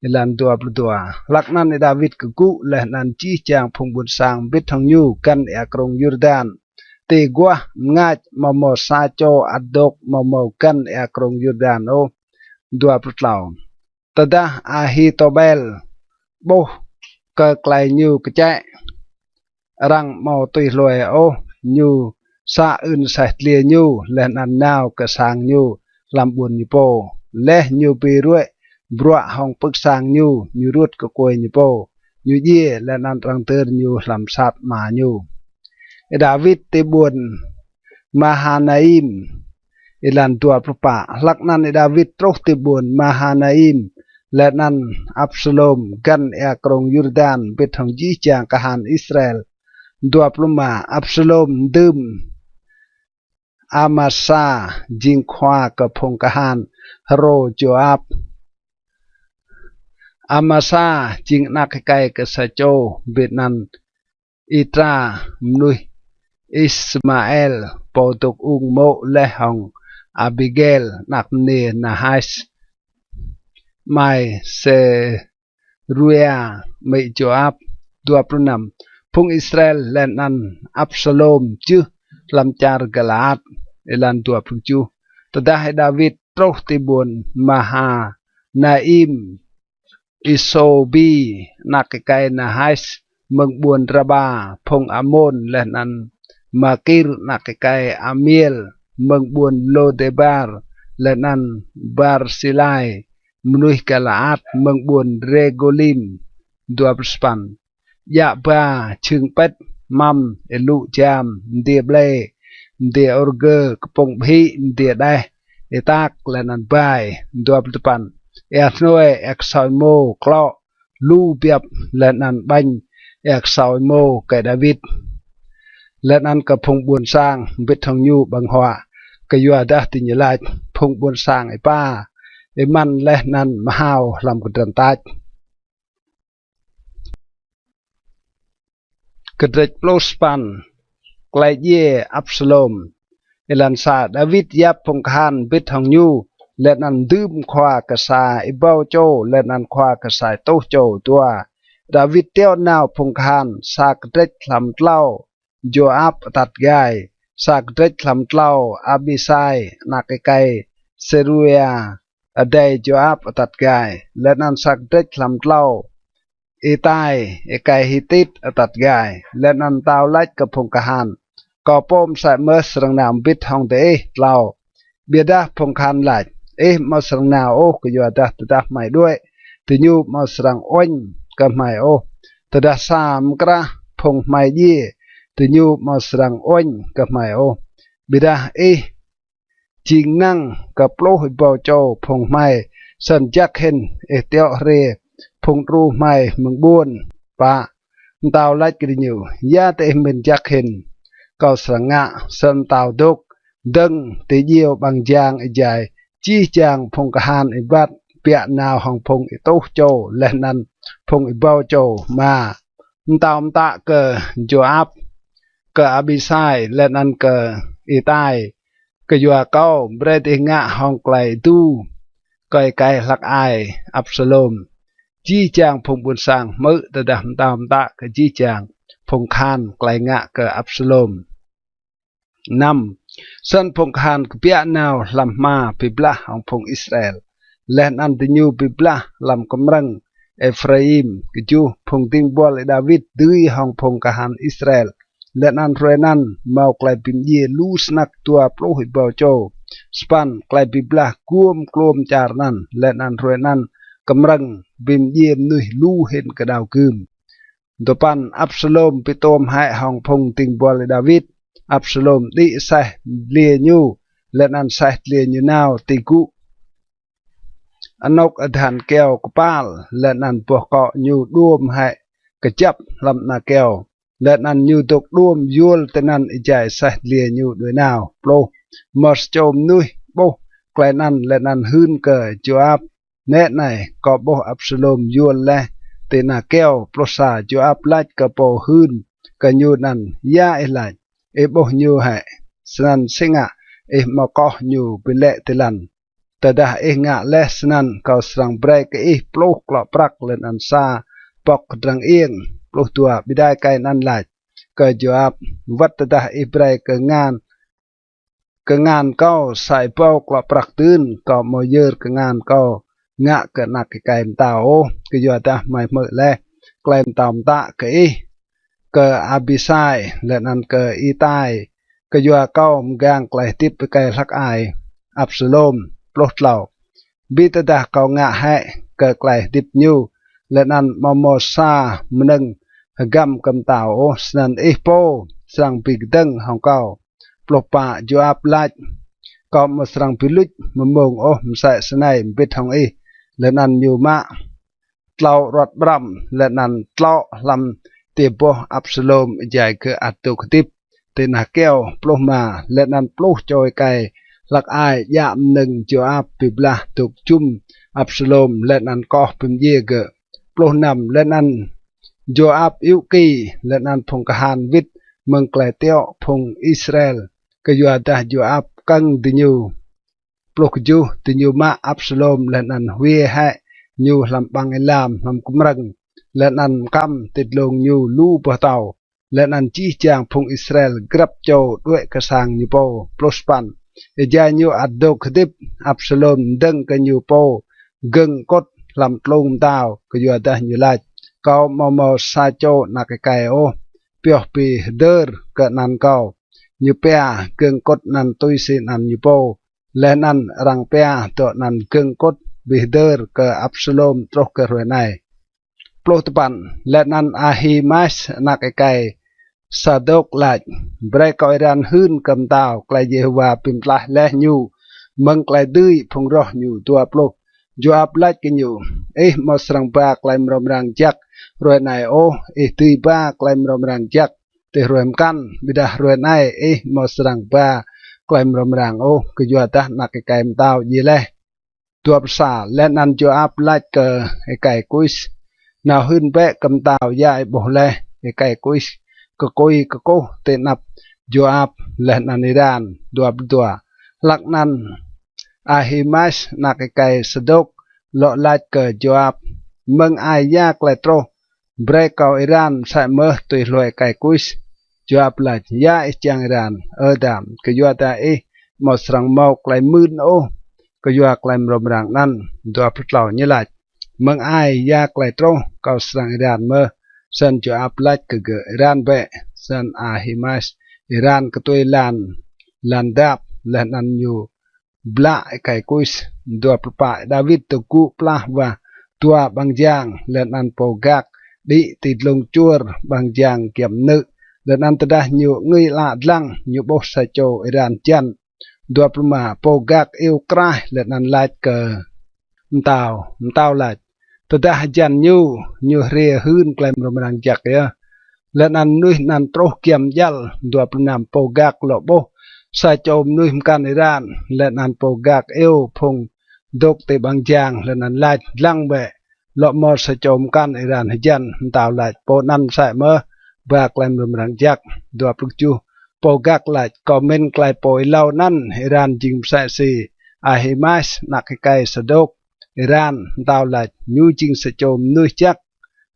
Êlan dua pluh dua. Hlăk anăn Y-Đawit kgŭ leh anăn jih jang phung ƀuôn sang mbĭt hŏng ñu găn êa krông Yurdan. Ti aguah mngač amâo mâo sa čô ăt dôk amâo mâo găn êa krông Yurdan ôh. Dua pluh tlâo. Tơdah Ahitôbel ƀuh kơ klei ñu kčĕ, arăng amâo tui hlue ôh, ñu sa ưn aseh dliê ñu leh anăn nao kơ sang ñu hlăm ƀuôn ñu pô. Leh ñu bi ruê̆ bruă hŏng pưk sang ñu, ñu ruôt kkuê ñu pô, ñu djiê leh anăn arăng dơr ñu hlăm sad ama ñu. Y-Đawit ti ƀuôn Mahanaim. Êlan dua pluh pă. Hlăk anăn Y-Đawit truh ti ƀuôn Mahanaim, leh anăn Absalôm găn êa krông Yurdan mbĭt hŏng jih jang kahan Israel. Dua pluh êma. Absalôm dưm Amasa jing khua kơ phung kahan hrô Jôap. Amasa jing anak êkei kơ sa čô bi anăn Itra, mnuih Ismael, pô dôk ung mô̆ leh hŏng Abigel, anak mniê Nahas, amai Seruia, amĭ Jôap. Dua pluh năm. Phung Israel leh anăn Absalôm jưh hlăm čar Galaat. Êlan dua pluh kjuh. Tơdah Y-Đawit truh ti ƀuôn Mahanaim, Y-Sôbi, anak êkei Nahas, mơ̆ng ƀuôn Raba phung Amôn, leh anăn Makir, anak êkei Amiel, mơ̆ng ƀuôn Lôdebar, leh anăn Barsilai, mnuih Galaat, mơ̆ng ƀuôn Rêgôlim. Dua pluh sa păn. Djă ba, jhưng pĭt, hmăm, êlŭ jam, mdiê ƀlê, mdiê ôrgơ, kpŭng bhĭ, mdiê đeh, êtak, leh anăn bai. Dua pluh dua păn. Êa hnue, êa ksâo êmô, klŏ, lu biăp, leh anăn ƀañ êa ksâo êmô kơ Y-Đawit leh anăn kơ phung ƀuôn sang mbĭt hŏng ñu ƀơ̆ng huă, kyuadah diñu lač: Phung ƀuôn sang êpa êmăn leh anăn mhao hlăm kdrăn tač. Kdrêč pluh sa păn. Klei djiê Absalôm. Êlan sa, Đawit yap phung kahan mbĭt hŏng ñu, leh anăn dưm khua kơ sa êbâo čô, leh anăn khua kơ sa êtuh čô. Dua, Đawit tiŏ nao phung kahan, sa kdrêč hlăm tlâo Joap atăt gai, sa kdrêč hlăm tlâo Abisai anak êkei Seruia adei Joap atăt gai, leh anăn sa kdrêč hlăm tlâo Itai êkei Hitit atăt gai. Leh anăn mtao lač kơ phung kahan, Kâo pô msĕ mơh srăng nao mbĭt hŏng diih. Tlâo, Ƀiădah phung kahan lač, Ih amâo srăng nao ôh, kyuadah tơdah hmei đuĕ, diñu amâo srăng uêñ kơ hmei ôh. Tơdah sa mkrah phung hmei djiê, diñu amâo srăng uêñ kơ hmei ôh. Ƀiădah ih jing năng kơ pluh êbâo čô phung hmei, snăn jăk hĭn ih tiŏ hriê phung đru hmei mơ̆ng ƀuôn. Pă, mtao lač kơ diñu, Ya diih mĭn jăk hĭn kâo srăng ngă? Snăn mtao dôk dơ̆ng ti djiêu ƀăng jang êjai jih jang phung kahan êbat kbiă nao hŏng phung êtuh čô leh anăn phung êbâo čô. Êma, mtao mtă kơ Joap, kơ Abisai, leh anăn kơ Itai, Kyua kâo brei diih ngă hŏng klei êdu kơ êkei hlăk ai Absalôm. Jih jang phung ƀuôn sang hmư̆ tơdah mtao mtă kơ jih jang phung kahan klei ngă kơ Absalôm. Năm, Snăn phung kahan kbiă nao hlăm hma bi blah hŏng phung Israel, leh anăn diñu bi blah hlăm kmrơ̆ng Êphraim. Kjuh, Phung dĭng buăl Y-Đawit dưi hŏng phung kahan Israel, leh anăn hruê anăn mâo klei bi mdjiê lu snăk dua pluh êbâo čô. Sa păn, Klei bi blah guôm kluôm čar anăn, leh anăn hruê anăn kmrơ̆ng bi mdjiê mnuih lu hĭn kơ đao gưm. Dua păn, Absalôm bi tuôm hĕ hŏng phung dĭng buăl Y-Đawit. Absalôm đĭ aseh dliê ñu, leh anăn aseh dliê ñu nao ti gŭ anôk adhan kyâo kpal, leh anăn boh kŏ ñu đuôm hĕ kjăp hlăm ana kyâo, leh anăn ñu dôk đuôm yuôl tinăn êjai aseh dliê ñu đuĕ nao. Pluh, Mâo sa čô mnuih ƀuh klei anăn leh anăn hưn kơ Joap, Nĕ anei, kâo ƀuh Absalôm yuôl leh ti ana kyâo. Pluh sa, Joap lač kơ pô hưn kơ ñu anăn, Ya ih lač? Ih ƀuh ñu hĕ? Snăn si ngă ih amâo koh ñu bi lĕ ti lăn? Tơdah ih ngă leh snăn, kâo srăng brei kơ ih pluh klŏ prăk leh anăn sa pŏk kdrăng iêng. Pluh dua, Ƀiădah êkei anăn lač kơ Joap, Wăt tơdah ih brei kngan kngan kâo sa êbâo klŏ prăk dưn, kâo amâo yơr kngan kâo ngă kơ anak êkei mtao ôh. Kyuadah hmei hmư̆ leh klei mtao mtă kơ ih, kơ Abisai, leh anăn kơ Itai, kyua kâo mgang klei hdĭp êkei hlăk ai Absalôm. Pluh tlâo, Bi tơdah kâo ngă hĕ kơ klei hdĭp ñu, leh anăn amâo mâo sa mnơ̆ng hgăm kơ mtao ôh, snăn ih pô srăng bi kdơ̆ng hŏng kâo. Pluh pă, Joap lač, Kâo amâo srăng bi luč mmông ôh msĕ snei mbĭt hŏng ih. Leh anăn ñu mă tlâo aruăt ƀrăm, leh anăn tlŏ hlăm tiê boh Absalôm êjai gơ̆ ăt dôk hdĭp ti ana kyâo. Pluh êma, Leh anăn pluh čô êkei hlăk ai djă mnơ̆ng Joap bi blah dôk jŭm Absalôm, leh anăn koh bi mdjiê gơ̆. Pluh năm, Leh anăn Joap ayŭ ki, leh anăn phung kahan wĭt mơ̆ng klei tiŏ phung Israel, kyuadah Joap kơ̆ng diñu. Pluh kjuh, Diñu mă Absalôm leh anăn hwiê hĕ ñu hlăm ƀăng êlam hlăm kmrơ̆ng, leh anăn mkăm ti dlông ñu lu boh tâo, leh anăn jih jang phung Israel grăp čô đuĕ kơ sang ñu pô. Pluh sa păn, Êjai ñu ăt dôk hdĭp, Absalôm mdơ̆ng kơ ñu pô gơ̆ng kŭt hlăm tlung mtao, kyuadah ñu lač, Kâo amâo mâo sa čô anak êkei ôh, pioh bi hdơr kơ anăn kâo. Ñu pia gơ̆ng kŭt anăn tui si anăn ñu pô, leh anăn arăng pia dŏ anăn gơ̆ng kŭt bi hdơr kơ Absalôm truh kơ hruê anei. Pluh dua păn, Leh anăn Ahimaas anak êkei Sadôk lač, Brei kâo êran hưn kơ mtao klei Yêhôwa bi mtlaih leh ñu mơ̆ng klei dưi phung roh ñu. Dua pluh, Joap lač kơ ñu, Ih amâo srăng ba klei mrâo mrang jăk hruê anei ôh, ih dưi ba klei mrâo mrang jăk ti hruê mkăn, ƀiădah hruê anei ih amâo srăng ba klei mrâo mrang ôh, kyuadah anak êkei mtao djiê leh. Dua pluh sa, Leh anăn Joap lač kơ êkei Kus, Nao hưn bĕ kơ mtao ya ih ƀuh leh. Êkei Kus kkui kkuh ti anăp Joap leh anăn êran. Dua pluh dua. Hlăk anăn Ahimaas anak êkei Sadôk lŏ lač kơ Joap: Mơ̆ng ai ya klei truh? Brei kâo êran msĕ mơh tui hlue êkei Kus. Joap lač: Ya ih čiăng êran, Ơ dam? Kyuadah ih amâo srăng mâo klei mưn ôh kyua klei mrâo mrang anăn. Dua pluh tlâo. Ñu lač: Mơ̆ng ai ya klei truh, kâo srăng êran mơh. Snăn Joap lač kơ gơ̆: Êran bĕ. Snăn Ahimaas êran ktuê êlan, êlan dap, leh anăn ñu blă êkei Kus. Dua pluh pă. Đawit dôk gŭ plah wah dua ƀăng jang, leh anăn pô Gak đĭ ti dlông čuôr ƀăng jang giăm mnư̆. Leh anăn tơdah ñu angưi ală dlăng, ñu ƀuh sa čô êran hjăn. Dua pluh êma. Pô Gak iêu kraih leh anăn lač kơ mtao. Mtao lač: Tơdah hjăn ñu, ñu hriê hưn klei mrâo mrang jăk yơh. Leh anăn mnuih anăn truh giăm djăl. Dua pluh năm. Pô Gak lŏ ƀuh sa čô mnuih mkăn êran, leh anăn pô Gak iêu phung dôk ti ƀăng jang leh anăn lač: Dlăng bĕ, lŏ mâo sa čô mkăn êran hjăn. Mtao lač: Pô anăn msĕ mơh ba klei mrâo mrang jăk. Dua pluh kjuh. Pô Gak lač: Kâo mĭn klei pô êlâo anăn êran jing msĕ si Ahimaas anak êkei Sadôk êran. Mtao lač: Ñu jing sa čô mnuih jăk,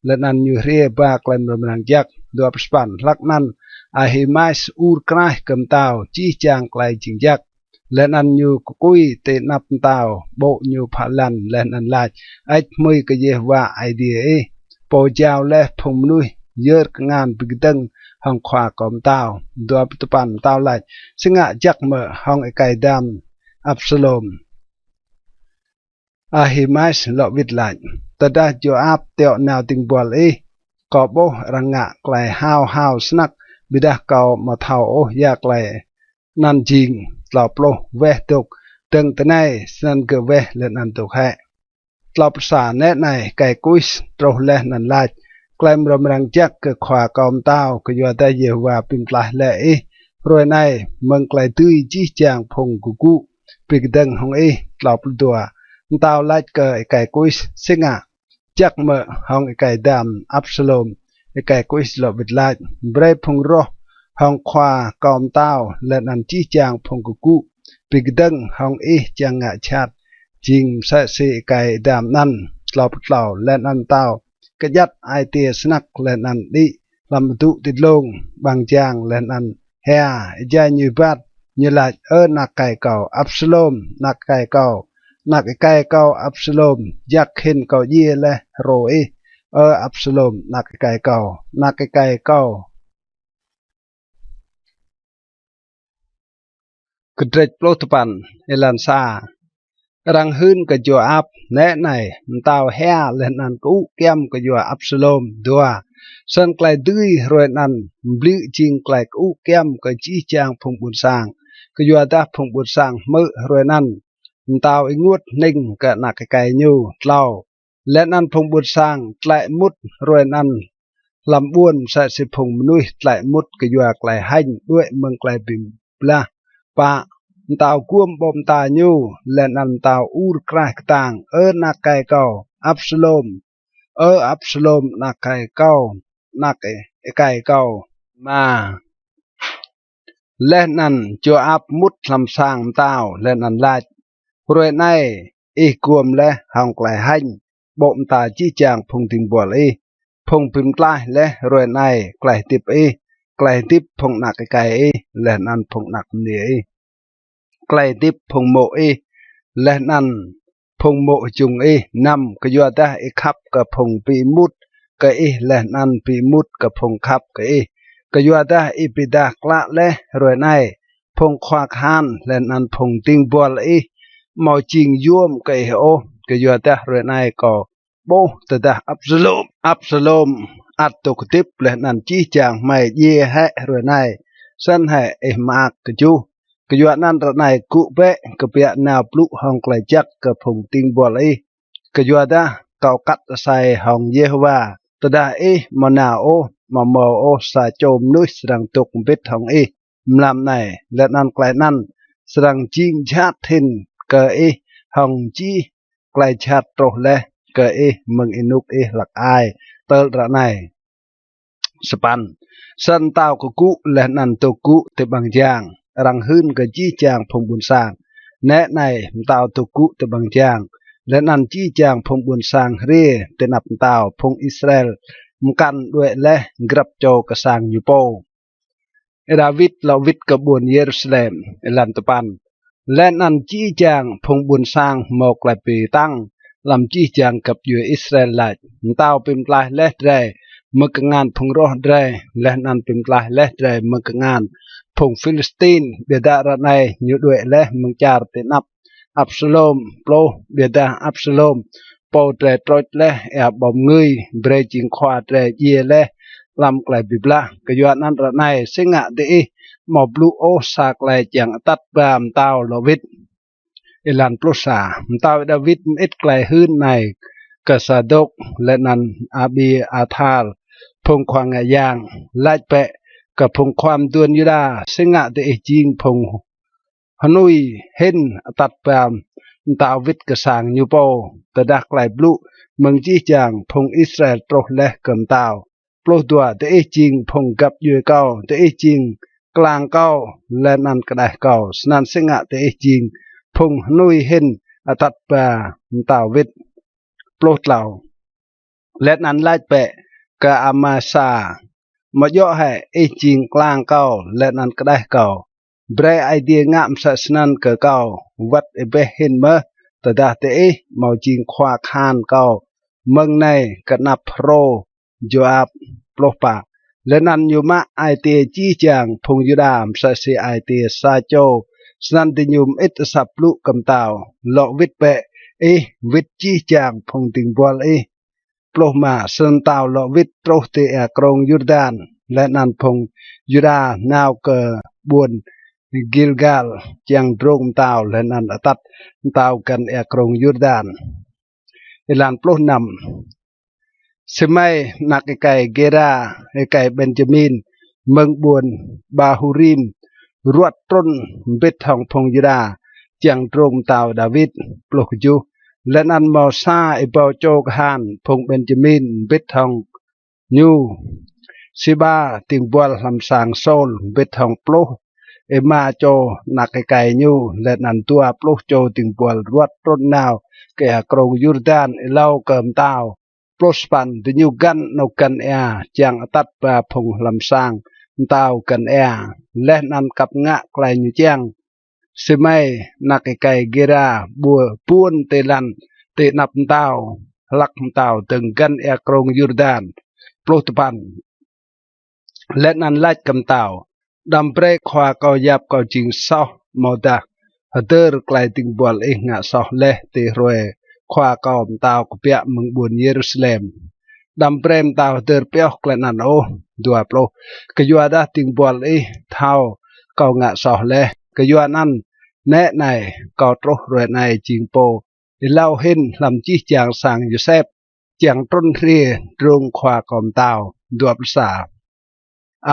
leh anăn ñu hriê ba klei mrâo mrang jăk. Dua pluh sa păn. Hlăk anăn Ahimaas ur kraih kơ mtao jih jang klei jing jăk, leh anăn ñu kkui ti anăp mtao, ƀô̆ ñu phă lăn, leh anăn lač: Hơêč hmưi kơ Yêhôwa Aê Diê ih, pô jao leh phung mnuih yơr kngan bi kdơ̆ng hŏng khua kâo mtao. Dua pluh dua păn. Mtao lač: Si ngă jăk mơ̆ hŏng êkei dam Absalôm? Ahimaas lŏ wĭt lač: Tơdah Joap tiŏ nao dĭng buăl ih, kâo ƀuh arăng ngă klei hao hao snăk, ƀiădah kâo amâo thâo ôh ya klei anăn jing. Tlâo pluh. Weh dôk dơ̆ng tinei. Snăn gơ̆ weh leh anăn dôk hĕ. Tlâo pluh sa. Nĕ anei, êkei Kus truh leh anăn lač klei mrâo mrang jăk kơ khua kâo mtao, kyuadah Yêhôwa bi mtlaih leh ih hruê anei mơ̆ng klei dưi jih jang phung kgŭ bi kdơ̆ng hŏng ih. Tlâo pluh dua. Mtao lač kơ êkei Kus: Si ngă jăk mơ̆ hŏng êkei dam Absalôm? Êkei Kus lŏ wĭt lač: Brei phung roh hŏng khua kâo mtao leh anăn jih jang phung kgŭ bi kdơ̆ng hŏng ih čiăng ngă jhat jing msĕ si êkei dam anăn. Tlâo pluh tlâo. Leh anăn mtao kjăt ai tiê snăk leh anăn đĭ hlăm adŭ ti dlông ƀăng jang leh anăn hia. Êjai ñu êbat, ñu lač: Ơ anak êkei kâo Absalôm, anak êkei kâo, anak êkei kâo Absalôm, jak hĭn kâo djiê leh hrô ih, Ơ Absalôm, anak êkei kâo, anak êkei kâo. Kdrêč pluh dua păn. Êlan sa. Arăng hưn kơ Joap: Nĕ anei, mtao hia leh anăn kơŭ kyăm kyua Absalôm. Dua. Snăn klei dưi hruê anăn mbliư̆ jing klei kơŭ kyăm kơ jih jang phung ƀuôn sang, kyuadah phung ƀuôn sang hmư̆ hruê anăn mtao ênguôt hnĭng kơ anak êkei ñu. Tlâo. Leh anăn phung ƀuôn sang tlĕ mŭt hruê anăn hlăm ƀuôn msĕ si phung mnuih tlĕ mŭt kyua klei hêñ đuĕ mơ̆ng klei bi blah. Pă. Mtao guôm ƀô̆ mta ñu, leh anăn mtao ur kraih ktang: Ơ anak êkei kâo Absalôm, Ơ Absalôm, anak êkei kâo, anak êkei kâo. Êma. Leh anăn Joap mŭt hlăm sang mtao leh anăn lač: Hruê anei ih guôm leh hŏng klei hêñ ƀô̆ mta jih jang phung dĭng buăl ih, phung bi mtlaih leh hruê anei klei hdĭp ih, klei hdĭp phung anak êkei ih, leh anăn phung anak mniê ih, klei hdĭp phung mô̆ ih, leh anăn phung mô̆ hjŭng ih. Năm. Kyuadah ih khăp kơ phung bi êmut kơ ih leh anăn bi êmut kơ phung khăp kơ ih, kyuadah ih bi êdah klă leh hruê anei phung khua kahan leh anăn phung dĭng buăl ih amâo jing yuôm kơ ih ôh. Kyuadah hruê anei kâo ƀuh tơdah Absalôm, Absalôm ăt dôk hdĭp leh anăn jih jang hmei djiê hĕ hruê anei, snăn hĕ ih mơak. Kjuh. Kyuanăn ară anei gŭ bĕ, kbiă nao blŭ hŏng klei jăk kơ phung dĭng buăl ih, kyuadah kâo kat asei hŏng Yêhôwa, tơdah ih amâo nao ôh, amâo mâo ôh sa čô mnuih srăng dôk mbĭt hŏng ih mlam anei, leh anăn klei anăn srăng jing jhat hĭn kơ ih hŏng jih klei jhat truh leh kơ ih mơ̆ng ênuk ih hlăk ai tơl ară anei. Sa păn. Snăn mtao kgŭ leh anăn dôk gŭ ti ƀăng jang, arăng hưn kơ jih jang phung ƀuôn sang: Nĕ anei, mtao dôk gŭ ti ƀăng jang. Leh anăn jih jang phung ƀuôn sang hriê ti anăp mtao, phung Israel mkăn đuĕ leh grăp čô kơ sang ñu pô. Y-Đawit lŏ wĭt kơ ƀuôn Yêrusalem. Êlan dua păn. Leh anăn jih jang phung ƀuôn sang mâo klei bi tăng hlăm jih jang găp djuê Israel lač: Mtao bi mtlaih leh drei mơ̆ng kngan phung roh drei, leh anăn bi mtlaih leh drei mơ̆ng kngan phung Philistin. Ƀiădah ară anei ñu đuĕ leh mơ̆ng čar ti anăp Absalôm. Pluh. Ƀiădah Absalôm, pô drei trôč leh êa ƀâo mngưi, brei jing khua drei djiê leh hlăm klei bi blah. Kyuanăn ară anei si ngă diih amâo blŭ ôh sa klei čiăng atăt ba mtao lŏ wĭt? Êlan pluh sa. Mtao Y-Đawit mơĭt klei hưn anei kơ Sadôk leh anăn Abiathar, phung khua ngă yang, lač bĕ kơ phung khua mduôn Yuđa: Si ngă diih jing phung hnui hĭn atăt ba mtao wĭt kơ sang ñu pô, tơdah klei blŭ mơ̆ng jih jang phung Israel truh leh kơ mtao? Pluh dua. Diih jing phung găp djuê kâo, diih jing klang kâo leh anăn kđeh kâo, snăn si ngă diih jing phung hnui hĭn atăt ba mtao wĭt? Pluh tlâo. Leh anăn lač bĕ kơ Amasa: Amâo djŏ hĕ ih jing klang kâo leh anăn kđeh kâo? Brei Aê Diê ngă msĕ snăn kơ kâo, wăt êbeh hĭn mơh, tơdah diih amâo jing khua kahan kâo mơ̆ng anei kơ anăp hrô Jôap. Pluh pă. Leh anăn ñu mă ai tiê jih jang phung Yuđa msĕ si ai tiê sa čô, snăn diñu mơĭt asăp blŭ kơ mtao: Lŏ wĭt bĕ, ih wĭt jih jang phung dĭng buăl ih. Pluh êma. Snăn mtao lŏ wĭt truh ti êa krông Yurdan, leh anăn phung Yuđa nao kơ ƀuôn Gilgal čiăng drông mtao leh anăn atăt mtao găn êa krông Yurdan. Êlan pluh năm. Simei anak êkei Gêra, êkei Benjamin, mơ̆ng ƀuôn Bahurim, ruăt trŭn mbĭt hŏng phung Yuđa čiăng drông mtao Đawit. Pluh kjuh. Leh anăn mâo sa êbâo čô kahan phung Benjamin mbĭt hŏng ñu: Siba, dĭng buăl hlăm sang Sôl, mbĭt hŏng pluh êma čô anak êkei ñu, leh anăn dua pluh čô dĭng buăl ruăt trŭn nao kơ êa krông Yurdan êlâo kơ mtao. Pluh sa păn. Diñu găn anôk găn êa čiăng atăt ba phung hlăm sang mtao găn êa, leh anăn kăp ngă klei ñu čiăng. Simei anak êkei Gêra ƀuôn ti lăn ti anăp mtao, hlăk mtao dơ̆ng găn êa krông Yurdan. Pluh dua păn. Leh anăn lač kơ mtao: Đăm brei khua kâo yap kâo jing soh, amâodah hdơr klei dĭng buăl ih ngă soh leh ti hruê khua kâo mtao kbiă mơ̆ng ƀuôn Yêrusalem. Đăm brei mtao hdơr pioh klei anăn ôh. Dua pluh. Kyuadah dĭng buăl ih thâo kâo ngă soh leh. Kyuanăn nĕ anei, kâo truh hruê anei jing pô êlâo hĭn hlăm jih jang sang Yôsep, čiăng trŭn hriê drông khua kâo mtao. Dua pluh sa.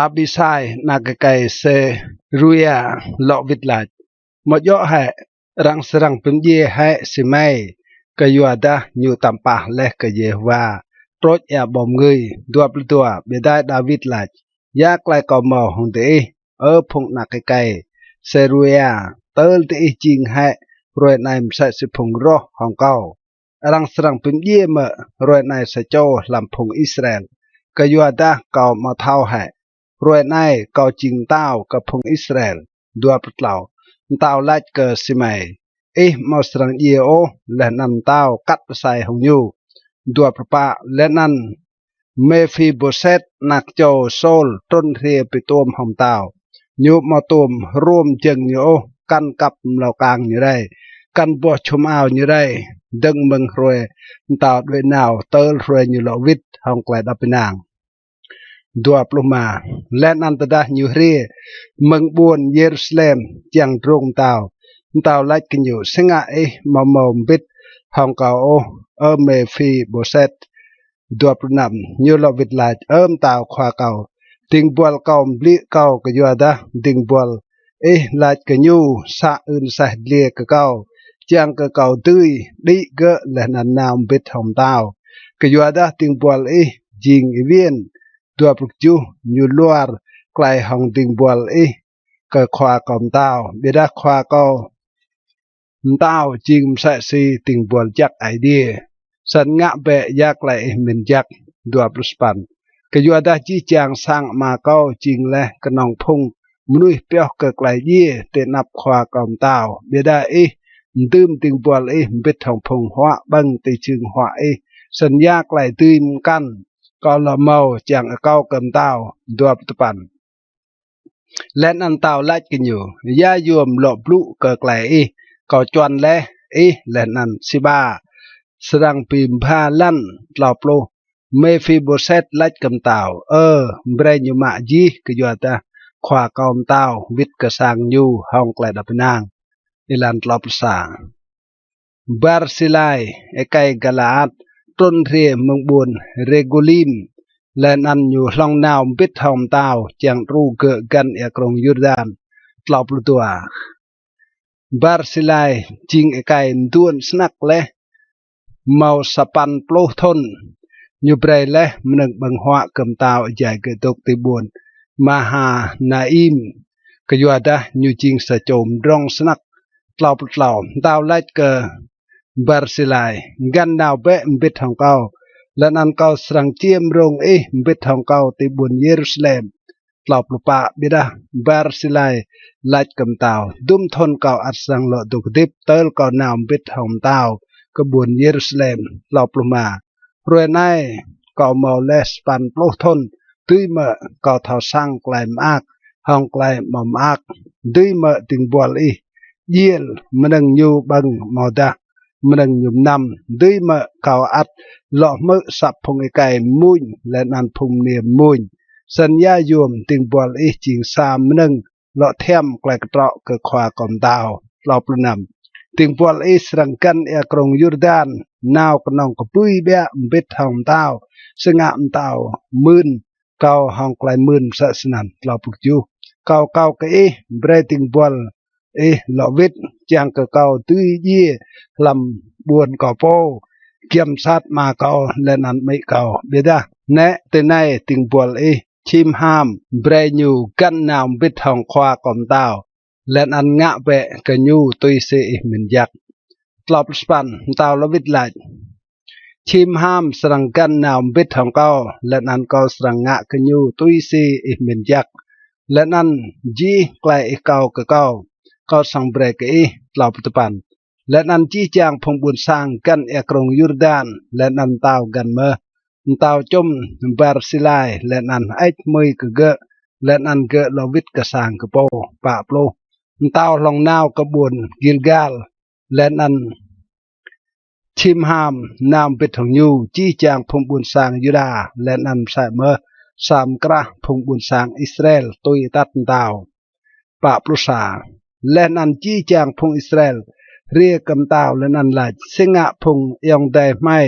Abisai anak êkei Seruia lŏ wĭt lač: Amâo djŏ hĕ arăng srăng bi mdjiê hĕ Simei, kyuadah ñu tăm pah leh kơ Yêhôwa, trôč êa ƀâo mngưi? Dua pluh dua. Ƀiădah Đawit lač: Ya klei kâo mâo hŏng diih, Ơ phung anak êkei Seruia? Tơl diih jing hĕ hruê anei msĕ si phung roh hŏng kâo? Arăng srăng bi mdjiê mơ̆ hruê anei sa čô hlăm phung Israel? Kyuadah kâo amâo thâo hĕ hruê anei kâo jing mtao kơ phung Israel? Dua pluh tlâo. Mtao lač kơ Simei: Ih amâo srăng djiê ôh. Leh anăn mtao kat asei hŏng ñu. Dua pluh pă. Leh anăn Mêphibôset anak čô Sôl trŭn hriê bi tuôm hŏng mtao. Ñu amâo tuôm hruôm jơ̆ng ñu ôh, kăn kăp mlâo kang ñu rei, kăn boh čhum ao ñu rei, dơ̆ng mơ̆ng hruê mtao đuĕ nao tơl hruê ñu lŏ wĭt hŏng klei êđăp ênang. Dua pluh êma. Leh anăn tơdah ñu hriê mơ̆ng ƀuôn Yêrusalem čiăng drông mtao, mtao lač kơ ñu: Si ngă ih amâo mâo mbĭt hŏng kâo ôh, Ơ Mêphibôset? Dua pluh năm. Ñu lŏ wĭt lač: Ơ mtao khua kâo, dĭng buăl kâo mbliê kâo, kyuadah dĭng buăl ih lač kơ ñu: Să ưn aseh dliê kơ kâo, čiăng kơ kâo dưi đĭ gơ̆ leh anăn nao mbĭt hŏng mtao. Kyuadah dĭng buăl ih jing êwiên, Dua pluh kjuh. Ñu luar klei hŏng dĭng buăl ih kơ khua kâo mtao, ƀiădah khua kâo mtao jing msĕ si dĭng buăl jăk Aê Diê. Snăn ngă bĕ ya klei ih mĭn jăk. Dua pluh sa păn. Kyuadah jih jang sang ama kâo jing leh knŏng phung mnuih pioh kơ klei djiê ti anăp khua kâo mtao, ƀiădah ih mdưm dĭng buăl ih mbĭt hŏng phung huă ƀơ̆ng ti jhưng huă ih. Snăn ya klei dưi mkăn kâo lŏ mâo čiăng akâo kơ mtao? Dua pluh dua păn. Leh anăn mtao lač kơ ñu, Ya yuôm lŏ blŭ kơ klei ih, kâo čuăn leh ih leh anăn Siba srăng bi mbha lăn. Tlâo pluh. Mêphiboset lač kơ mtao, Ơ, brei ñu mă jih, kyuadah khua kâo mtao wĭt kơ sang ñu hŏng klei êđăp ênang. Êlan tlâo pluh sa. Barsilai, êkei Galaat, trŭn hriê mơ̆ng ƀuôn Rêgôlim, leh anăn ñu hlŏng nao mbĭt hŏng mtao čiăng đru gơ̆ găn êa krông Yurdan. Tlâo pluh dua. Barsilai jing êkei mduôn snăk leh mâo sa păn pluh thŭn. Ñu brei leh mnơ̆ng ƀơ̆ng huă kơ mtao êjai gơ̆ dôk ti ƀuôn Mahanaim, kyuadah ñu jing sa čô mdrŏng snăk. Tlâo pluh tlâo. Mtao lač kơ Barsilai, Găn nao bĕ mbĭt hŏng kâo, leh anăn kâo srăng čiêm rông ih mbĭt hŏng kâo ti ƀuôn Yêrusalem. Tlâo pluh pă. Ƀiădah Barsilai lač kơ mtao, Dŭm thŭn kâo ăt srăng lŏ dôk hdĭp tơl kâo nao mbĭt hŏng mtao kơ ƀuôn Yêrusalem. Tlâo pluh êma. Hruê anei kâo mâo leh sa păn pluh thŭn, dưi mơ̆ kâo thâo săng klei mơak hŏng klei amâo mơak? Dưi mơ̆ dĭng buăl ih djiêl mnơ̆ng ñu ƀơ̆ng amâodah mnơ̆ng ñu mnăm? Dưi mơ̆ kâo ăt lŏ hmư̆ asăp phung êkei mmuñ leh anăn phung mniê mmuñ? Snăn ya yuôm dĭng buăl ih jing sa mnơ̆ng lŏ thiăm klei ktrŏ kơ khua kâo mtao? Tlâo pluh năm. Dĭng buăl ih srăng găn êa krông Yurdan nao knŏng kbưi ƀiă mbĭt hŏng mtao, si ngă mtao mưn kâo hŏng klei mưn msĕ snăn. Tlâo pluh kjuh. Kâo akâo kơ ih, brei dĭng buăl ih lŏ wĭt, čiăng kơ kâo dưi djiê hlăm ƀuôn kâo pô, giăm msat ama kâo leh anăn amĭ kâo. Ƀiădah nĕ, tinei dĭng buăl ih Čhimham, brei ñu găn nao mbĭt hŏng khua kâo mtao, leh anăn ngă bĕ kơ ñu tui si ih mĭn jăk. Tlâo pluh sa păn. Mtao lŏ wĭt lač, Čhimham srăng găn nao mbĭt hŏng kâo, leh anăn kâo srăng ngă kơ ñu tui si ih mĭn jăk. Leh anăn jih klei ih akâo kơ kâo, kâo srăng brei kơ ih. Tlâo pluh dua păn. Leh anăn jih jang phung ƀuôn sang găn êa krông Yurdan, leh anăn mtao găn mơh. Mtao čŭm Barsilai leh anăn hơêč hmưi kơ gơ̆, leh anăn gơ̆ lŏ wĭt kơ sang gơ̆ pô. Pă pluh. Mtao hlŏng nao kơ ƀuôn Gilgal, leh anăn Čhimham nao mbĭt hŏng ñu. Jih jang phung ƀuôn sang Yuđa leh anăn msĕ mơh sa mkrah phung ƀuôn sang Israel tui atăt mtao. Pă pluh sa. Leh anăn jih jang phung Israel hriê kơ mtao leh anăn lač, Si ngă phung ayŏng adei hmei,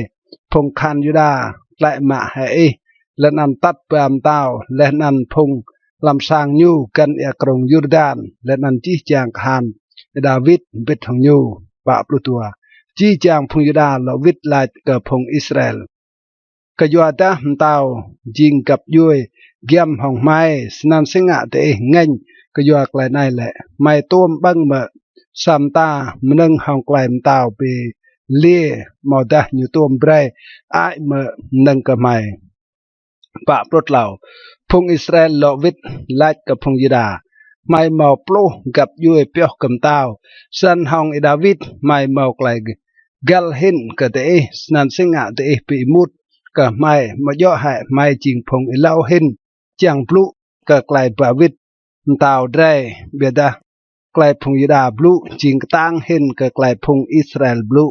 phung kahan Yuđa, tlĕ mă hĕ ih, leh anăn atăt ba mtao leh anăn phung hlăm sang ñu găn êa krông Yurdan, leh anăn jih jang kahan Y-Đawit mbĭt hŏng ñu? Pă pluh dua. Jih jang phung Yuđa lŏ wĭt lač kơ phung Israel, Kyuadah mtao jing găp djuê giăm hŏng hmei, snăn si ngă diih ngêñ kyua klei anei lĕ? Hmei tuôm ƀơ̆ng mơ̆ sa mta mnơ̆ng hŏng klei mtao bi liê, amâodah ñu tuôm brei hơăi mơ̆ mnơ̆ng kơ hmei? Pă pluh tlâo. Phung Israel lŏ wĭt lač kơ phung Yuđa, Hmei mâo pluh găp djuê pioh kơ mtao, snăn hŏng Y-Đawit hmei mâo klei găl hĭn kơ diih, snăn si ngă diih bi êmut kơ hmei? Amâo djŏ hĕ hmei jing phung êlâo hĭn čiăng blŭ kơ klei ba wĭt mtao drei, ƀiădah klei phung Yuđa blŭ jing ktang hĭn kơ klei phung Israel blŭ?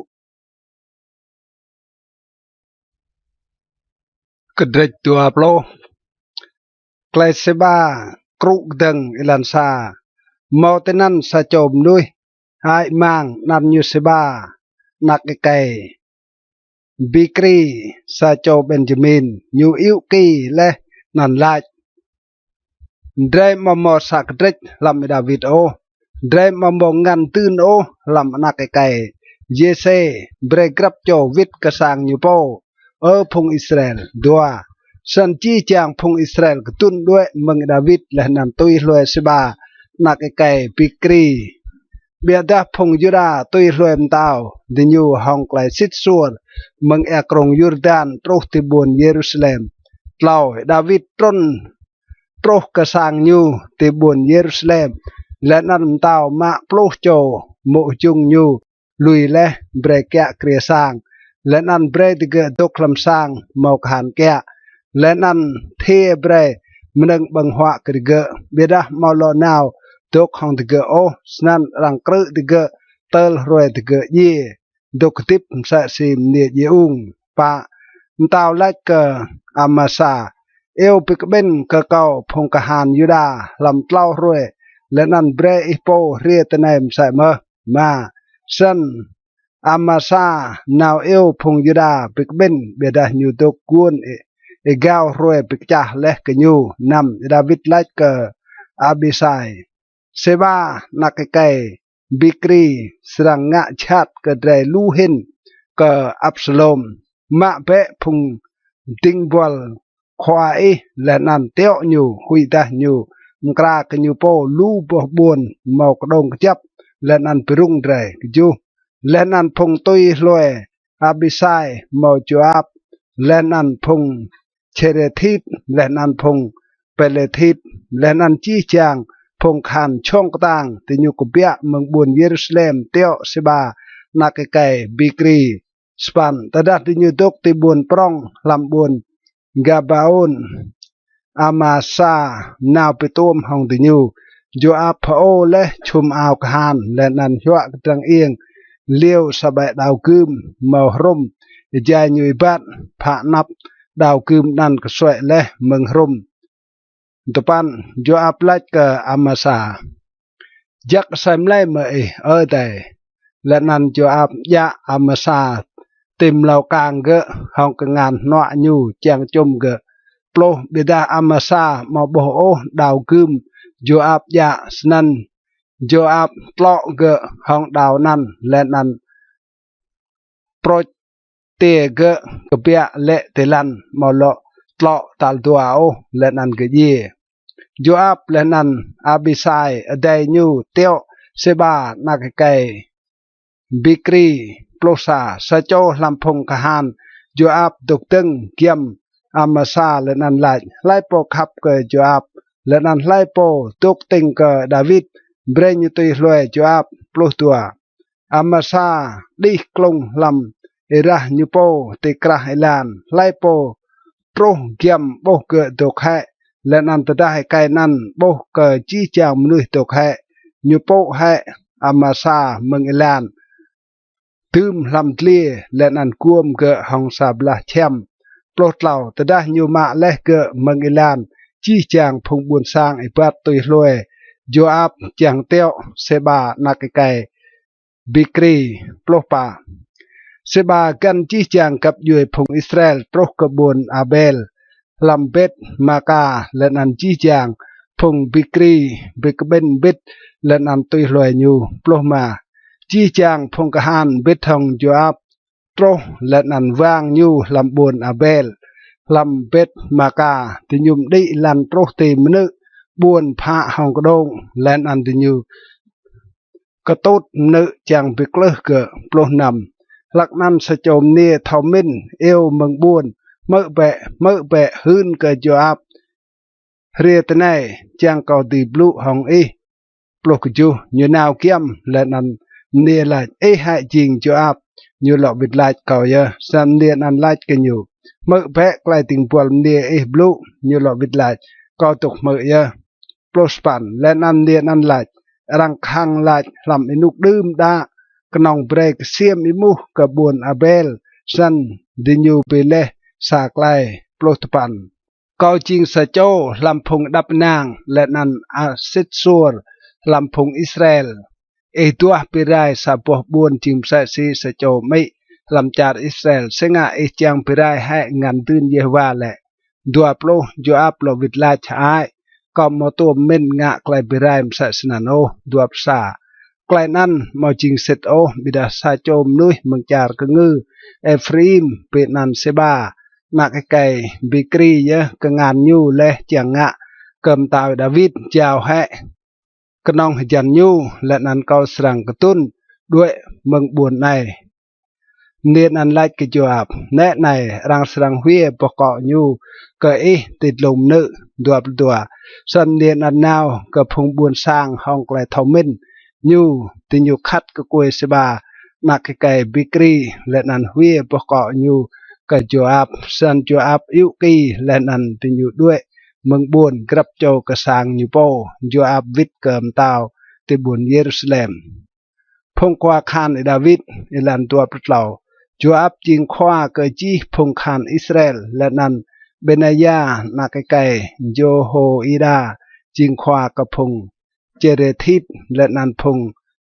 Kdrêč dua pluh. Klei Siba, krŭ kdơ̆ng. Êlan sa. Mâo tinăn sa čô mnuih hơăi mang, anăn ñu Siba, anak êkei Bikri, sa čô Benjamin. Ñu iŭ ki leh anăn lač, Drei amâo mâo sa kdrêč hlăm Y-Đawit ôh. Drei amâo mâo ngăn dưn ôh hlăm anak êkei Yêsê. Brei grăp čô wĭt kơ sang ñu pô, Ơ phung Israel. Dua. Snăn jih jang phung Israel kdŭn đuĕ mơ̆ng Y-Đawit leh anăn tui hlue Sêba anak êkei Bikri. Ƀiădah phung Yuđa tui hlue mtao diñu hŏng klei sĭt suôr mơ̆ng êa krông Yurdan truh ti ƀuôn Yêrusalem. Tlâo, Y-Đawit trŭn truh kơ sang ñu ti ƀuôn Yêrusalem, leh anăn mtao mă pluh čô mô̆ hjŭng ñu lui leh brei kiă kriê sang, leh anăn brei digơ̆ dôk hlăm sang mâo kahan kiă, leh anăn thiê brei mnơ̆ng ƀơ̆ng huă kơ digơ̆, ƀiădah amâo lŏ nao dôk hŏng digơ̆ ôh. Snăn arăng krư̆ digơ̆ tơl hruê digơ̆ djiê dôk hdĭp msĕ si mniê djiê ung. Pă, mtao lač kơ Amasa: Iêu bi kƀĭn kơ kâo phung kahan Yuđa hlăm tlâo hruê, leh anăn brei ih pô hriê tinei msĕ mơh. Êma, snăn Amasa nao iêu phung Yuđa bi kƀĭn, ƀiădah ñu dôk guôn ê-, êgao hruê bi kčah leh kơ ñu. Năm, Y-Đawit lač kơ Abisai: Sêba anak êkei Bikri srăng ngă jhat kơ drei lu hĭn kơ Absalôm. Mă bĕ phung dĭng buăl khua ih leh anăn tiŏ ñu, huĭdah ñu mkra kơ ñu pô lu boh ƀuôn mâo kđông kjăp leh anăn bi rŭng drei. Kjuh, leh anăn phung tui hlue Abisai mâo Joab, leh anăn phung Čêrêthit, leh anăn phung Pêlêthit, leh anăn jih jang phung kahan jhŏng ktang, diñu kbiă mơ̆ng ƀuôn Yêrusalem tiŏ Sêba anak êkei Bikri. Sa păn, tơdah diñu dôk ti ƀuôn prŏng hlăm ƀuôn Gabaôn, Amasa nao bi tuôm hŏng diñu. Joab hơô leh čhum ao kahan leh anăn huă kdrăng iêng liêu sa ƀĕ đao gưm mâo hrŭm êjai ñu êbat, phă anăp đao gưm anăn ksuĕ leh mơ̆ng hrŭm. Dua păn, Joab lač kơ Amasa: Jăk asei mlei mơ̆ ih, ơ adei? Leh anăn Joab djă Amasa ti mlâo kang gơ̆ hŏng kngan hnuă ñu čiăng čŭm gơ̆. Pluh, ƀiădah Amasa amâo ƀuh ôh đao gưm Joab djă. Snăn Joab tlŏ gơ̆ hŏng đao anăn leh anăn prôč tiê gơ̆ kbiă lĕ ti lăn, amâo lŏ tlŏ tal dua ôh, leh anăn gơ̆ djiê. Joab leh anăn Abisai adei ñu tiŏ Sêba anak êkei Bikri. Pluh sa, sa čô hlăm phung kahan Joab dôk dơ̆ng giăm Amasa leh anăn lač: Hlei pô khăp kơ Joab, leh anăn hlei pô dôk tĭng kơ Đawit, brei ñu tui hlue Joab. Pluh dua, Amasa đih klŭng hlăm êrah ñu pô ti krah êlan. Hlei pô truh giăm ƀuh gơ̆ dôk hĕ, leh anăn tơdah êkei anăn ƀuh kơ jih jang mnuih dôk hĕ, ñu pŭ hĕ Amasa mơ̆ng êlan dưm hlăm dliê, leh anăn guôm gơ̆ hŏng sa blah čhiăm. Pluh tlâo, tơdah ñu mă leh gơ̆ mơ̆ng êlan, jih jang phung ƀuôn sang êbat tui hlue Joab čiăng tiŏ Sêba anak êkei Bikri. Pluh pă, Sêba găn jih jang găp djuê phung Israel truh kơ ƀuôn Abel hlăm Bet Maka, leh anăn jih jang phung Bikri bi kƀĭn mbĭt leh anăn tui hlue ñu. Pluh êma, jih jang phung kahan mbĭt hŏng Joab truh leh anăn wang ñu hlăm ƀuôn Abel hlăm Bet Maka. Diñu mđĭ lăn truh ti mnư̆ ƀuôn phă hŏng kđông, leh anăn diñu ktŭt mnư̆ čiăng bi klưh gơ̆. Pluh năm, hlăk anăn sa čô mniê thâo mĭn iêu mơ̆ng ƀuôn: Hmư̆ bĕ, hmư̆ bĕ, hưn kơ Joab hriê tinei čiăng kâo dưi blŭ hŏng ih. Pluh kjuh, ñu nao giăm leh anăn mniê lač: Ih hĕ jing Joab? Ñu lŏ wĭt lač: Kâo yơh. Snăn mniê anăn lač kơ ñu: Hmư̆ bĕ klei dĭng buăl mniê ih blŭ. Ñu lŏ wĭt lač: Kâo dôk hmư̆ yơh. Pluh sa păn, leh anăn mniê anăn lač: Arăng khăng lač hlăm ênuk đưm đă, knŏng brei ksiêm êmuh kơ ƀuôn Abel. Snăn diñu bi leh sa klei. Pluh dua păn, kâo jing sa čô hlăm phung êđăp ênang leh anăn sĭt suôr hlăm phung Israel. Ih duah bi rai sa boh ƀuôn jing msĕ si sa čô amĭ hlăm čar Israel, si ngă ih čiăng bi rai hĕ ngăn dưn Yêhôwa lĕ? Dua pluh, Joab lŏ wĭt lač: Hơăi, kâo amâo tuôm mĭn ngă klei bi rai msĕ snăn ôh. Dua pluh sa, klei anăn amâo jing sĭt ôh, ƀiădah sa čô mnuih mơ̆ng čar kngư Êphraim bi anăn Sêba anak êkei Bikri yơh, kngan ñu leh čiăng ngă kơ mtao Đawit jao hĕ knŏng hjăn ñu, leh anăn kâo srăng kdŭn đuĕ mơ̆ng ƀuôn anei. Mniê anăn lač kơ Jôap: Nĕ anei, arăng srăng hwiê boh kŏ ñu kơ ih ti dlông mnư̆. Dua pluh dua. Snăn mniê anăn nao kơ phung ƀuôn sang hŏng klei thâo mĭn ñu, diñu khăt kkuê Sêba anak êkei Bikri, leh anăn hwiê boh kŏ ñu kơ Jôap. Snăn Jôap ayŭ ki, leh anăn diñu đuĕ mơ̆ng ƀuôn, grăp čô kơ sang ñu pô. Jôap wĭt kơ mtao ti ƀuôn Yêrusalem. Phung khua kahan Y-Đawit. Êlan dua pluh tlâo. Jôap jing khua kơ jih phung kahan Israel, leh anăn Bênaya anak êkei Jêhôida jing khua kơ phung Čêrêthit leh anăn phung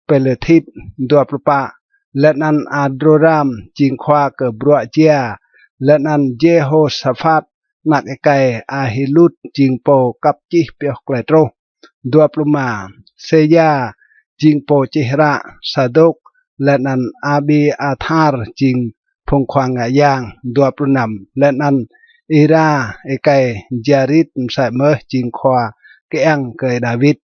Pêlêthit. Dua pluh pă. Leh anăn Adôram jing khua kơ bruă jia, leh anăn Jêhôsaphat anak êkei Ahilud jing pô kăp čih pioh klei truh. Dua pluh êma. Sêya jing pô čih hră, Sadôk leh anăn Abiathar jing phung khua ngă yang. Dua pluh năm. Leh anăn Ira êkei Jarit msĕ mơh jing khua kơiăng kơ Y-Đawit.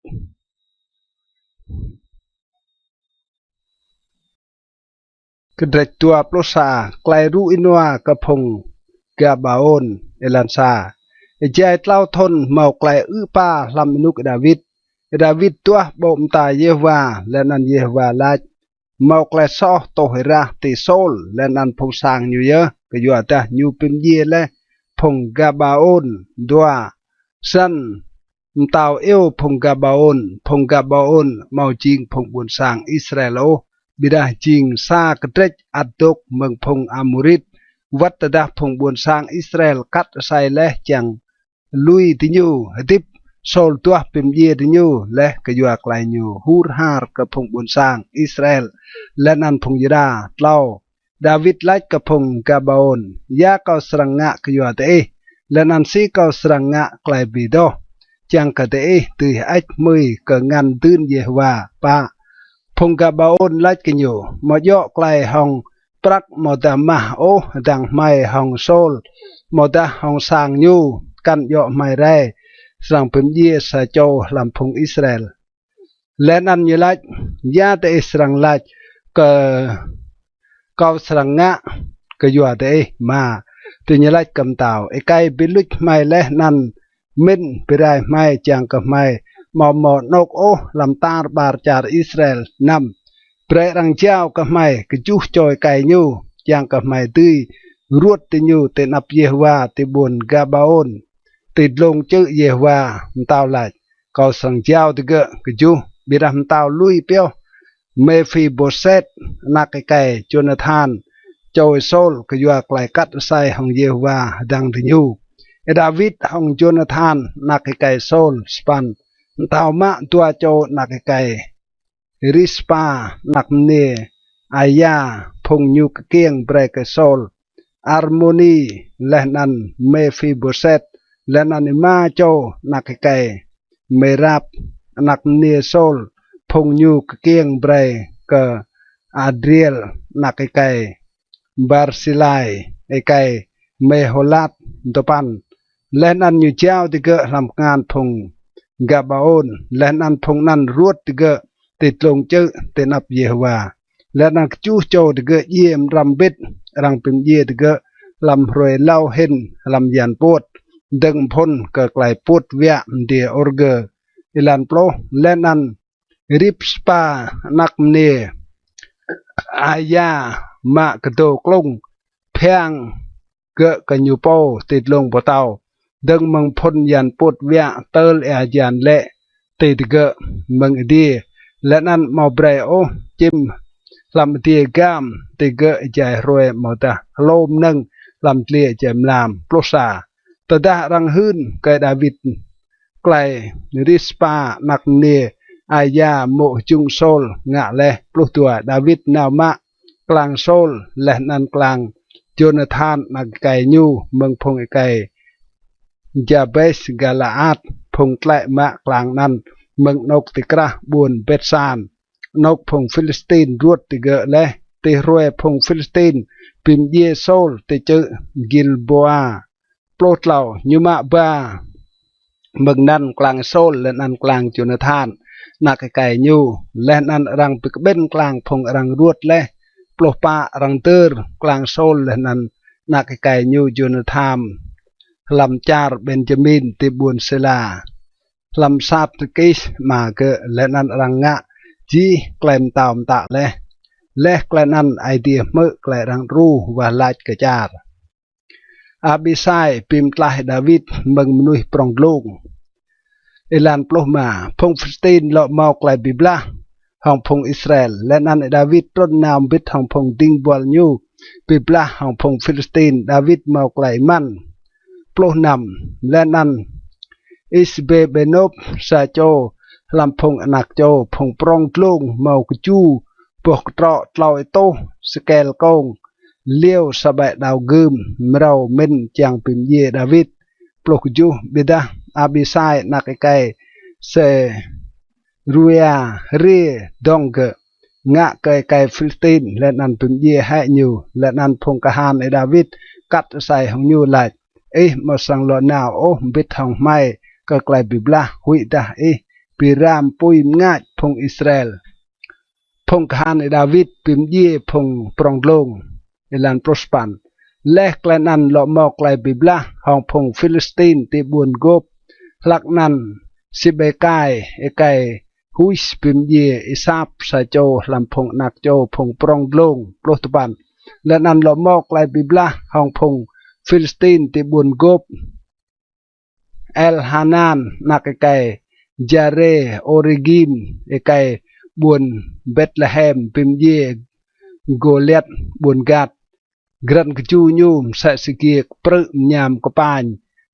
Kdrêč dua pluh sa. Klei rŭ ênua kơ phung Gabaôn. Êlan sa. Êjai tlâo thŭn mâo klei ư̆ êpa hlăm ênuk Y-Đawit, Y-Đawit duah ƀô̆ mta Yêhôwa, leh anăn Yêhôwa lač: Mâo klei soh tuh êrah ti Sôl leh anăn phung sang ñu yơh, kyuadah ñu bi mdjiê leh phung Gabaôn. Dua. Snăn mtao iêu phung Gabaôn. Phung Gabaôn amâo jing phung ƀuôn sang Israel ôh, ƀiădah jing sa kdrêč ăt dôk mơ̆ng phung Amôrit. Wăt tơdah phung ƀuôn sang Israel kat asei leh čiăng lui diñu hdĭp, Sôl duah bi mdjiê diñu leh kyua klei ñu hur har kơ phung ƀuôn sang Israel leh anăn phung Yuđa. Tlâo. Đawit lač kơ phung Gabaôn: Ya kâo srăng ngă kyua diih, leh anăn si kâo srăng ngă klei bi doh, čiăng kơ diih dưi hơêč hmưi kơ ngăn dưn Yêhôwa? Pă. Phung Gabaôn lač kơ ñu: Amâo djŏ klei hŏng prăk amâodah mah ôh, hdơ̆ng hmei hŏng Sôl amâodah hŏng sang ñu, kăn djŏ hmei rei srăng bi mdjiê sa čô hlăm phung Israel. Leh anăn ñu lač: Ya diih srăng lač kơ kâo srăng ngă kyua diih? Êma. Diñu lač kơ mtao: Êkei bi luč hmei leh anăn mĭn bi rai hmei, čiăng kơ hmei amâo mâo anôk ôh hlăm tar ƀar čar Israel. Năm. Brei arăng jao kơ hmei kjuh čô êkei ñu, čiăng kơ hmei dưi ruôt diñu ti anăp Yêhôwa ti ƀuôn Gabaôn, ti dlông čư̆ Yêhôwa. Mtao lač: Kâo srăng jao digơ̆ kjuh. Ƀiădah mtao lui pioh Mêphibôset anak êkei Jônathan, čô Sôl, kyua klei kat asei hŏng Yêhôwa hdơ̆ng diñu. Y-Đawit hŏng Jônathan anak êkei Sôl. Sa păn. Mtao mă dua čô anak êkei Rispa anak mniê Aya, phung ñu kkiêng brei kơ Sôl: Armoni leh anăn Mêphibôset, leh anăn êma čô anak êkei Mêrap anak mniê Sôl, phung ñu kkiêng brei kơ Adriel anak êkei Barsilai êkei Mêhôlat. Dua păn. Leh anăn ñu jao digơ̆ hlăm kngan phung Gabaôn, leh anăn phung anăn ruôt digơ̆ ti dlông čư̆ ti anăp Yêhôwa. Leh anăn kjuh čô digơ̆ djiê mđrăm mbĭt, arăng bi mdjiê digơ̆ hlăm hruê êlâo hĭn hlăm yan puôt, dơ̆ng mphŭn kơ klei puôt wiă mdiê ôrgơ. Êlan pluh. Leh anăn Rispa anak mniê Aya mă kdô klŭng, phiăng gơ̆ kơ ñu pô ti dlông boh tâo, dơ̆ng mơ̆ng mphŭn yan puôt wiă tơl êa hjan lĕ ti digơ̆ mơ̆ng adiê, leh anăn amâo brei ôh čĭm hlăm adiê gam ti gơ̆ êjai hruê amâodah hlô mnơ̆ng hlăm dliê êjai mlam. Pluh sa. Tơdah arăng hưn kơ Đawit klei Rispa anak mniê Aya mô̆ hjŭng Sôl ngă leh. Pluh dua. Đawit nao mă klang Sôl leh anăn klang Jônathan anak êkei ñu mơ̆ng phung êkei Jabes Galaat. Phung tlĕ mă klang anăn mơ̆ng anôk ti krah ƀuôn Bêtsan, anôk phung Philistin ruôt digơ̆ leh. Ti hruê phung Philistin bi mdjiê Sôl ti čư̆ Gilboa. Pluh tlâo. Ñu mă ba mơ̆ng anăn klang Sôl leh anăn klang Jônathan anak êkei ñu, leh anăn arăng bi kƀĭn klang phung arăng ruôt leh. Pluh pă. Arăng dơr klang Sôl leh anăn anak êkei ñu Jônathan hlăm čar Benjamin ti ƀuôn Sêla, hlăm sat Kis ama gơ̆, leh anăn arăng ngă jih klei mtao mtă leh. Leh klei anăn Aê Diê hmư̆ klei arăng đru wah lač kơ čar. Abisai bi mtlaih Đawit mơ̆ng mnuih prŏng dlông. Êlan pluh êma. Phung Philistin lŏ mâo klei bi blah hŏng phung Israel, leh anăn Đawit trŭn nao mbĭt hŏng phung dĭng buăl ñu bi blah hŏng phung Philistin. Đawit mâo klei êmăn. Pluh năm. Leh anăn Isbêbênôp, sa čô hlăm phung anak čô phung prŏng dlông, mâo kju boh ktrŏ tlâo êtuh sêkel kông, liêu sa ƀĕ đao gưm, mrâo mĭn čiăng bi mdjiê Đawit. Pluh kjuh. Ƀiădah Abisai anak êkei Sêruia hriê dŏng gơ̆, ngă kơ êkei Philistin leh anăn bi mdjiê hĕ ñu. Leh anăn phung kahan Y-Đawit kat asei hŏng ñu lač: Ih amâo srăng lŏ nao ôh mbĭt hŏng hmei kơ klei bi blah, huĭdah ih bi ram pui mngač phung Israel. Phung kahan Y-Đawit bi mdjiê phung prŏng dlông. Êlan pluh sa păn. Leh klei anăn lŏ mâo klei bi blah hŏng phung Philistin ti ƀuôn Gôp. Hlăk anăn Sibêkai êkei Hus bi mdjiê Êsap, sa čô hlăm phung anak čô phung prŏng dlông. Pluh dua păn. Leh anăn lŏ mâo klei bi blah hŏng phung Philistin ti ƀuôn Gôp. Elhanan anak êkei Jare-ôrigim êkei ƀuôn Bêtlêhem bi mdjiê Gôliat ƀuôn Gat. Grăn kju ñu msĕ si giê kprư̆ mñam kpăñ.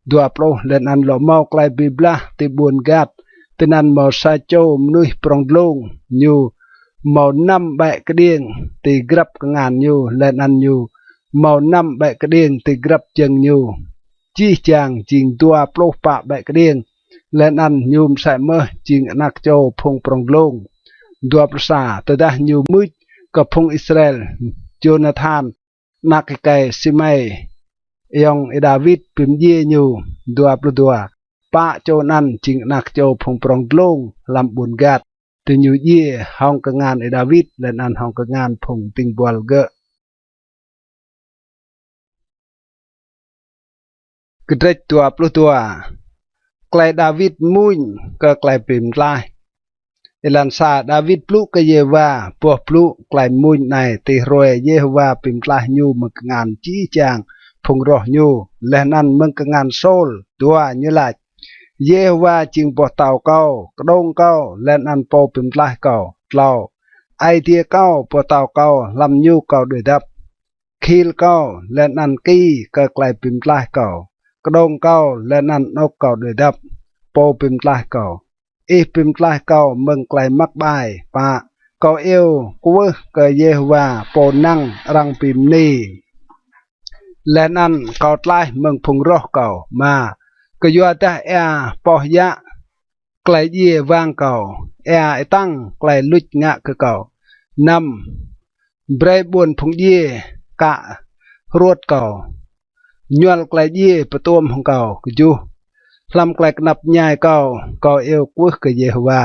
Dua pluh. Leh anăn lŏ mâo klei bi blah ti ƀuôn Gat. Tinăn mâo sa čô mnuih prŏng dlông, ñu mâo năm ƀĕ kđiêng ti grăp kngan ñu, leh anăn ñu mâo năm ƀĕ kđiêng ti grăp jơ̆ng ñu. Jih jang jing dua pluh pă ƀĕ kđiêng, leh anăn ñu msĕ mơh jing anak čô phung prŏng dlông. Dua pluh sa. Tơdah ñu mưč kơ phung Israel, Jônathan anak êkei Simei, ayŏng Y-Đawit bi mdjiê ñu. Dua pluh dua. Pă čô anăn jing anak čô phung prŏng dlông hlăm ƀuôn Gat, diñu djiê hŏng kngan Y-Đawit leh anăn hŏng kngan phung dĭng buăl gơ̆. Kdrêč dua pluh dua. Klei Đawit mmuñ kơ klei bi mtlaih. Êlan sa. Đawit blŭ kơ Yêhôwa boh blŭ klei mmuñ anei ti hruê Yêhôwa bi mtlaih ñu mơ̆ng kngan jih jang phung roh ñu, leh anăn mơ̆ng kngan Sôl. Dua. Ñu lač: Yêhôwa jing boh tâo kâo, kđông kâo, leh anăn pô bi mtlaih kâo. Tlâo. Aê Diê kâo, boh tâo kâo, hlăm ñu kâo đuĕ dăp. Khil kâo leh anăn ki kơ klei bi mtlaih kâo, kđông kâo leh anăn anôk kâo đuĕ dăp, pô bi mtlaih kâo. Ih bi mtlaih kâo mơ̆ng klei măk ƀai. Pă. Kâo iêu kwưh kơ Yêhôwa pô năng arăng bi mni, leh anăn kâo tlaih mơ̆ng phung roh kâo. Êma. Kyuadah êa poh yă klei djiê wang kâo, êa êtăng klei luč ngă kơ kâo. Năm. Brei ƀuôn phung djiê kă hruôt kâo, ñuăl klei djiê bi tuôm hŏng kâo. Kjuh. Hlăm klei knap mñai kâo, kâo iêu kwưh kơ Yêhôwa,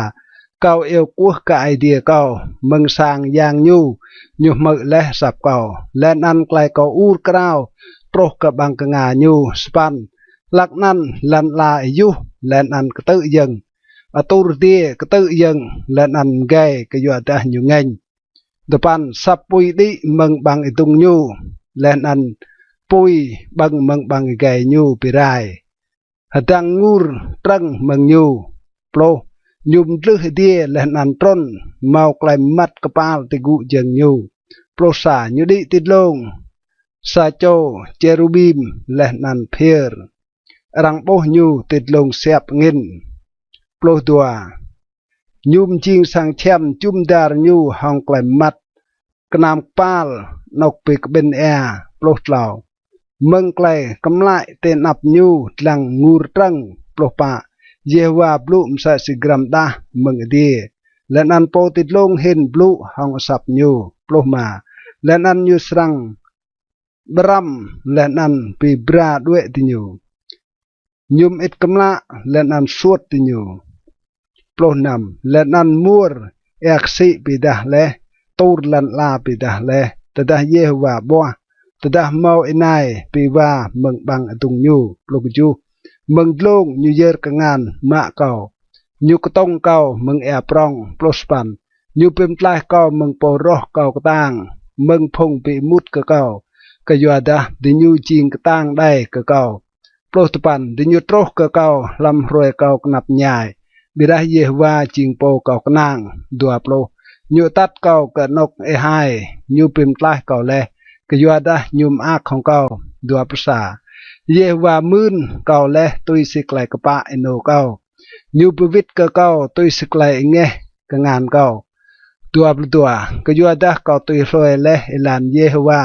kâo iêu kwưh kơ Aê Diê kâo. Mơ̆ng sang yang ñu, ñu hmư̆ leh asăp kâo, leh anăn klei kâo ur krao truh kơ ƀăng knga ñu. Sa păn. Hlăk anăn lăn ala êyuh leh anăn ktư̆ yơ̆ng, atur adiê ktư̆ yơ̆ng leh anăn mgei kyuadah ñu ngêñ. Dua păn. Asăp pui đĭ mơ̆ng ƀăng êdŭng ñu, leh anăn pui ƀơ̆ng mơ̆ng ƀăng êgei ñu bi rai. Hdơ̆ng ngur trơ̆ng mơ̆ng ñu. Pluh. Ñu mdlưh adiê leh anăn trŭn, mâo klei mmăt kpal ti gŭ jơ̆ng ñu. Pluh sa. Ñu đĭ ti dlông sa čô čêrubim leh anăn phiơr, arăng ƀuh ñu ti dlông siap angĭn. Pluh dua. Ñu mjing sang čhiăm jŭm dar ñu hŏng klei mmăt, knam kpal anôk bi kƀĭn êa. Pluh tlâo. Mơ̆ng klei kmlăi ti anăp ñu dlăng ngur trơ̆ng. Pluh pă. Yêhôwa blŭ msĕ si grăm đah mơ̆ng adiê, leh anăn pô ti dlông hĭn blŭ hŏng asăp ñu. Pluh êma. Leh anăn ñu srăng ƀrăm leh anăn bi bra đuĕ diñu. Ñu mơĭt kmlă leh anăn suôt diñu. Pluh năm. Leh anăn muôr êa ksĭ bi êdah leh, tur lăn ala bi êdah leh, tơdah Yêhôwa ƀuah, tơdah mâo ênai bi wa mơ̆ng ƀăng adŭng ñu. Pluh kjuh. Mơ̆ng dlông ñu yơr kngan mă kâo, ñu ktŭng kâo mơ̆ng êa prŏng. Pluh sa păn. Ñu bi mtlaih kâo mơ̆ng pô roh kâo ktang, mơ̆ng phung bi êmut kơ kâo. Kyuadah diñu jing ktang đei kơ kâo. Pluh dua păn. Diñu truh kơ kâo hlăm hruê kâo knap mñai, ƀiădah Yêhôwa jing pô kâo knang. Dua pluh. Ñu atăt kâo kơ anôk êhai, ñu bi mtlaih kâo leh, kyuadah ñu mơak hŏng kâo. Dua pluh sa. Yêhôwa mưn kâo leh tui si klei kpă ênô kâo, ñu bi wĭt kơ kâo tui si klei êngeh kngan kâo. Dua pluh dua. Kyuadah kâo tui hlue leh êlan Yêhôwa,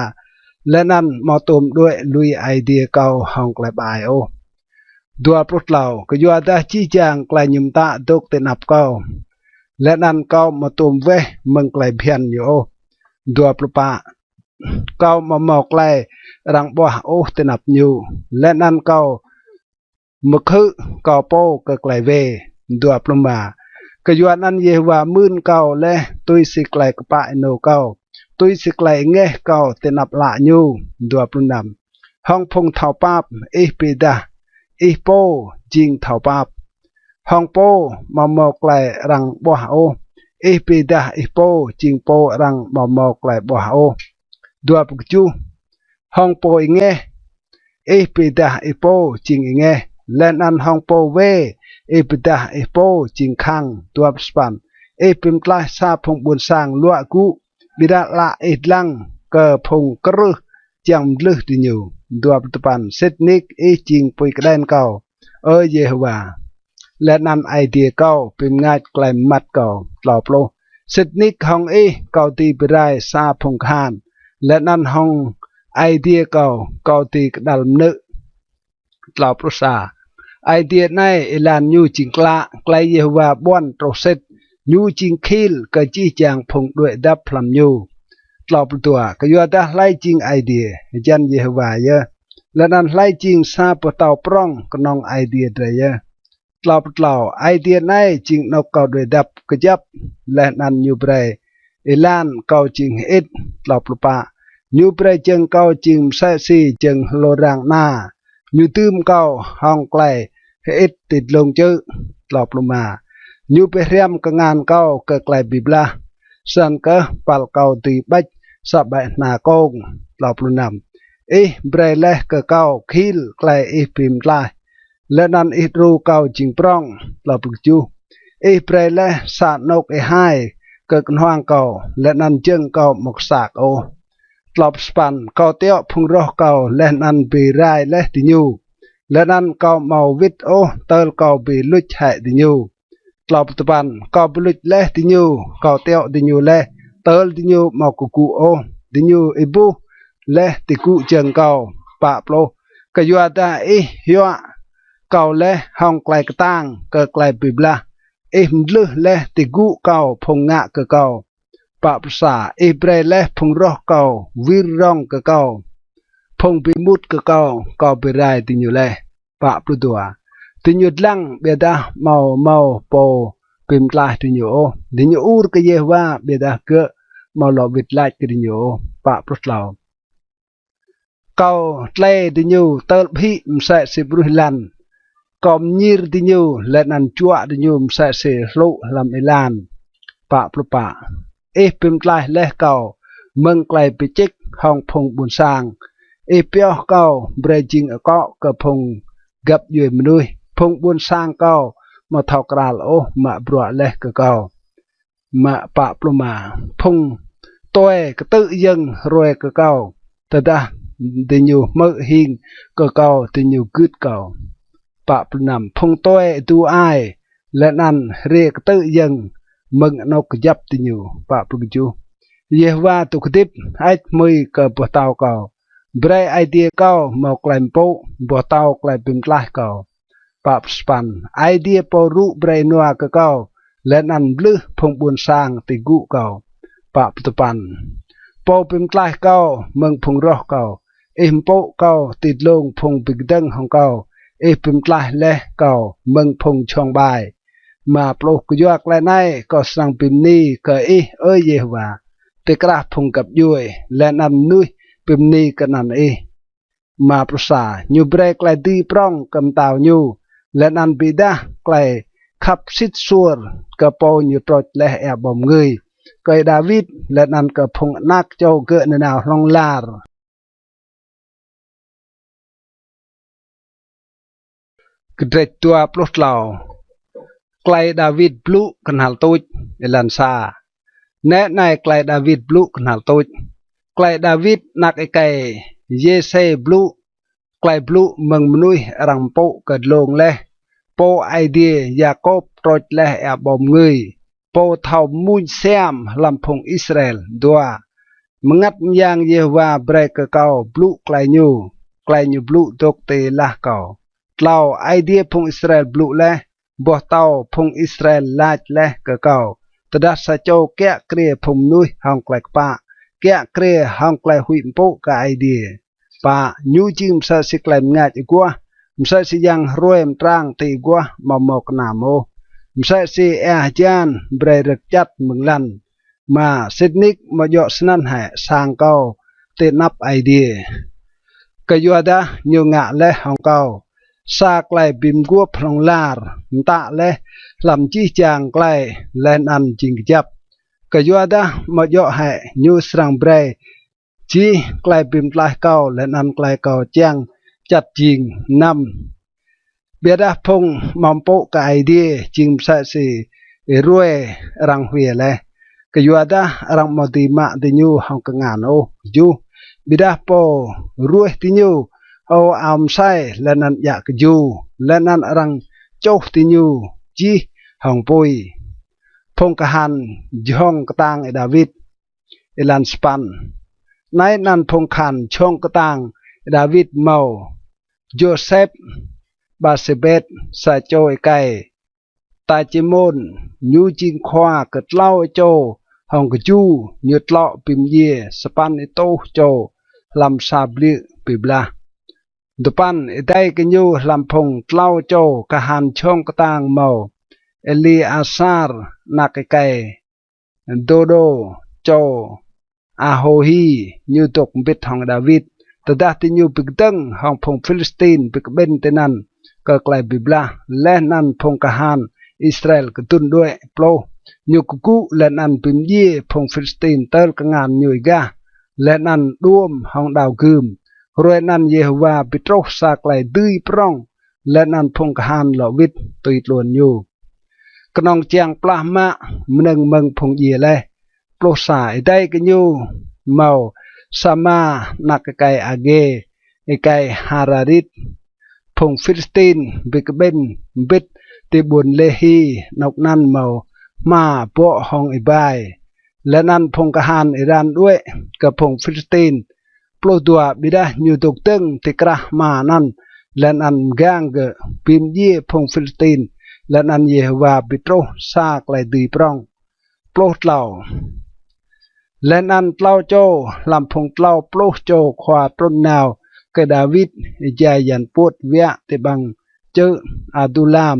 leh anăn amâo tuôm đuĕ lui Aê Diê kâo hŏng klei ƀai ôh. Dua pluh tlâo. Kyuadah jih jang klei ñu mtă dôk ti anăp kâo, leh anăn kâo amâo tuôm weh mơ̆ng klei bhiăn ñu ôh. Dua pluh pă. Kâo amâo mâo klei arăng ƀuah ôh ti anăp ñu, leh anăn kâo mkhư̆ kâo pô kơ klei wê. Dua pluh êma. Kyuanăn Yêhôwa mưn kâo leh tui si klei kpă ênô kâo, tui si klei êngeh kâo ti anăp ală ñu. Dua pluh năm. Hŏng phung thâo pap ih bi êdah ih pô jing thâo pap, hŏng pô amâo mâo klei arăng ƀuah ôh ih bi êdah ih pô jing pô arăng amâo mâo klei ƀuah ôh. Dua pluh kjuh. Hŏng pô êngeh ih bi êdah ih pô jing êngeh, leh anăn hŏng pô wê ih bi êdah ih pô jing khăng. Dua pluh sa păn. Ih bi mtlaih sa phung ƀuôn sang luă gŭ, ƀiădah ală ih dlăng kơ phung krưh čiăng mdlưh diñu. Dua pluh dua păn. Sĭt nik ih jing pui kđen kâo, Ơ Yêhôwa, leh anăn Aê Diê kâo, bi mngač klei mmăt kâo. Tlâo pluh. Sĭt nik hŏng ih kâo dưi bi rai sa phung kahan, leh anăn hŏng Aê Diê kâo, kâo dưi kđăl mnư̆. Tlâo pluh sa. Aê Diê anei êlan ñu jing klă, klei Yêhôwa ƀuăn truh sĭt, ñu jing khil kơ jih jang phung đuĕ dăp hlăm ñu. Tlâo pluh dua. Kyuadah hlei jing Aê Diê, hjăn Yêhôwa yơh, leh anăn hlei jing sa boh tâo prŏng knŏng Aê Diê drei yơh. Tlâo pluh tlâo. Aê Diê anei jing anôk kâo đuĕ dăp kjăp, leh anăn ñu brei êlan kâo jing hơĭt. Tlâo pluh pă. Ñu brei jơ̆ng kâo jing msĕ si jơ̆ng hlô rang ana, ñu dưm kâo hŏng klei hơĭt ti dlông čư̆. Tlâo pluh êma. Ñu bi hriăm kngan kâo kơ klei bi blah, snăn kơh păl kâo dưi ƀêč sa ƀĕ hna kông. Tlâo pluh năm. Ih brei leh kơ kâo khil klei ih bi mtlaih, leh anăn ih đru kâo jing prŏng. Tlâo pluh kjuh. Ih brei leh sa anôk êhai kơ knhuang kâo, leh anăn jơ̆ng kâo amâo ksak ôh. Tlâo pluh sa păn. Kâo tiŏ phung roh kâo leh anăn bi rai leh diñu, leh anăn kâo amâo wĭt ôh tơl kâo bi luč hĕ diñu. Tlâo pluh dua păn. Kâo bi luč leh diñu, kâo tiŏ diñu leh tơl diñu amâo kgŭ ôh, diñu êbuh leh ti gŭ jơ̆ng kâo. Pă pluh. Kyuadah ih hiuă kâo leh hŏng klei ktang kơ klei bi blah, ih mdlưh leh ti gŭ kâo phung ngă kơ kâo. Pă pluh sa. Ih brei leh phung roh kâo wir rŏng kơ kâo, phung bi êmut kơ kâo, kâo bi rai diñu leh. Pă pluh dua. Diñu dlăng ƀiădah amâo mâo pô bi mtlaih diñu ôh, diñu ur kơ Yêhôwa ƀiădah gơ̆ amâo lŏ wĭt lač kơ diñu ôh. Pă pluh tlâo. Kâo tlĕ diñu tơl ƀhĭ msĕ si ƀruih lăn, kâo mñir diñu leh anăn čuă diñu msĕ si hlŭ hlăm êlan. Pă pluh pă. Ih bi mtlaih leh kâo mơ̆ng klei bi čĭk hŏng phung ƀuôn sang, ih pioh kâo brei jing akŏ kơ phung găp djuê mnuih. Phung ƀuôn sang kâo amâo thâo kral ôh mă bruă leh kơ kâo. Mă pă pluh êma. Phung tue ktư̆ yơ̆ng hruê kơ kâo, tơdah diñu hmư̆ hing kơ kâo diñu gưt kâo. Pă pluh năm. Phung tue êdu ai leh anăn hriê ktư̆ yơ̆ng mơ̆ng anôk kjăp diñu. Pă pluh kjuh. Yêhôwa dôk hdĭp, hơêč hmưi kơ boh tâo kâo, brei Aê Diê kâo mâo klei mpŭ, boh tâo klei bi mtlaih kâo. Pă pluh sa păn. Aê Diê pô rŭ brei ênua kơ kâo, leh anăn mdlưh phung ƀuôn sang ti gŭ kâo. Pă pluh dua păn. Pô bi mtlaih kâo mơ̆ng phung roh kâo, Ih mpŭ kâo ti dlông phung bi kdơ̆ng hŏng kâo, ih bi mtlaih leh kâo mơ̆ng phung jhŏng ƀai. Êma pluh. Kyua klei anei kâo srăng bi mni kơ ih, Ơ Yêhôwa, ti krah phung găp djuê, leh anăn mnuih bi mni kơ anăn ih. Êma pluh sa. Ñu brei klei dưi prŏng kơ mtao ñu, leh anăn bi êdah klei khăp sĭt suôr kơ pô ñu trôč leh êa ƀâo mngưi, kơ Y-Đawit, leh anăn kơ phung anak čô gơ̆ nanao hlŏng lar. Kdrêč dua pluh tlâo. Klei Y-Đawit blŭ knhal tuč. Êlan sa. Nĕ anei klei Y-Đawit blŭ knhal tuč. Klei Y-Đawit anak êkei Yêsê blŭ, klei blŭ mơ̆ng mnuih arăng mpŭ kơ dlông leh, pô Aê Diê Yakôp trôč leh êa ƀâo mngưi, pô thâo mmuñ siam hlăm phung Israel. Dua. Mngăt Myang Yêhôwa brei kơ kâo blŭ klei ñu, klei ñu blŭ dôk ti lah kâo. Tlâo. Aê Diê phung Israel blŭ leh, boh tâo phung Israel lač leh kơ kâo: Tơdah sa čô kiă kriê phung mnuih hŏng klei kpă, kiă kriê hŏng klei huĭ mpŭ kơ Aê Diê, pă, ñu jing msĕ si klei mngač aguah, msĕ si yang hruê mtrang ti aguah amâo mâo knam ôh, msĕ si êa hjan brei rơ̆k čăt mơ̆ng lăn. Êma. Sĭt nik amâo djŏ snăn hĕ sang kâo ti anăp Aê Diê? Kyuadah ñu ngă leh hŏng kâo sa klei bi mguôp hlŏng lar, mtă leh hlăm jih jang klei, leh anăn jing kjăp. Kyuadah amâo djŏ hĕ ñu srăng brei jih klei bi mtlaih kâo, leh anăn klei kâo čiăng čăt jing? Năm. Ƀiădah phung amâo mpŭ kơ Aê Diê jing msĕ si êruê arăng hwiê leh, kyuadah arăng amâo dưi mă diñu hŏng kngan ôh. Kjuh. Ƀiădah pô ruêh diñu hơô ao msei leh anăn djă kju, leh anăn arăng čuh diñu jih hŏng pui. Phung kahan jhŏng ktang Y-Đawit. Êlan sa păn. Anei anăn phung kahan jhŏng ktang Y-Đawit mâo: Jôsep, Basêbet, sa čô êkei Tajêmôn, ñu jing khua kơ tlâo čô hŏng kju, ñu tlŏ bi mdjiê sa păn êtuh čô hlăm sa bliư̆ bi blah. Dua păn. Êdei kơ ñu hlăm phung tlâo čô kahan jhŏng ktang mâo Êlêasar anak êkei Dôdô, čô Ahôhi, ñu dôk mbĭt hŏng Y-Đawit tơdah diñu bi kdơ̆ng hŏng phung Philistin bi kƀĭn tinăn kơ klei bi blah, leh anăn phung kahan Israel kdŭn đuĕ. Pluh. Ñu kgŭ leh anăn bi mdjiê phung Philistin tơl kngan ñu êgah, leh anăn đuôm hŏng đao gưm. Hruê anăn Yêhôwa bi truh sa klei dưi prŏng, leh anăn phung kahan lŏ wĭt tui tluôn ñu. Knŏng čiăng plah mă mnơ̆ng mơ̆ng phung djiê leh. Pluh sa. Êdei kơ ñu mâo Sama anak êkei Agê, êkei Hararit. Phung Philistin bi kƀĭn mbĭt ti ƀuôn Lêhi, anôk anăn mâo hma bŏ hŏng êbai, leh anăn phung kahan êran đuĕ kơ phung Philistin. Pluh dua. Ƀiădah ñu dôk dơ̆ng ti krah hma anăn, leh anăn mgang gơ̆, bi mdjiê phung Philistin, leh anăn Yêhôwa bi truh sa klei dưi prŏng. Pluh tlâo. Leh anăn tlâo čô hlăm phung tlâo pluh čô khua trŭn nao kơ Y-Đawit êjai yan puôt wiă ti ƀăng čư̆ Adulam,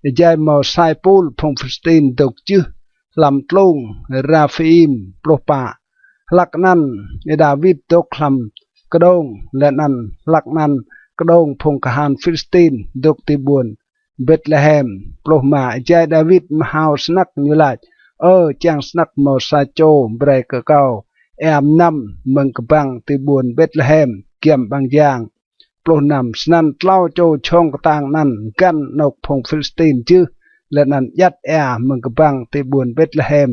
êjai mâo sa êpul phung Philistin dôk jưh hlăm tlung Raphim. Pluh pă. Hlăk anăn Y-Đawit dôk hlăm kđông, leh anăn hlăk anăn kđông phung kahan Philistin dôk ti ƀuôn Bêtlêhem. Pluh êma. Êjai Y-Đawit mhao snăk, ñu lač: Ơ, čiăng snăk mâo sa čô brei kơ kâo êa mnăm mơ̆ng kbăng ti ƀuôn Bêtlêhem giăm ƀăng jang. Pluh năm. Snăn tlâo čô jhŏng ktang anăn găn anôk phung Philistin jưh, leh anăn djăt êa mơ̆ng kbăng ti ƀuôn Bêtlêhem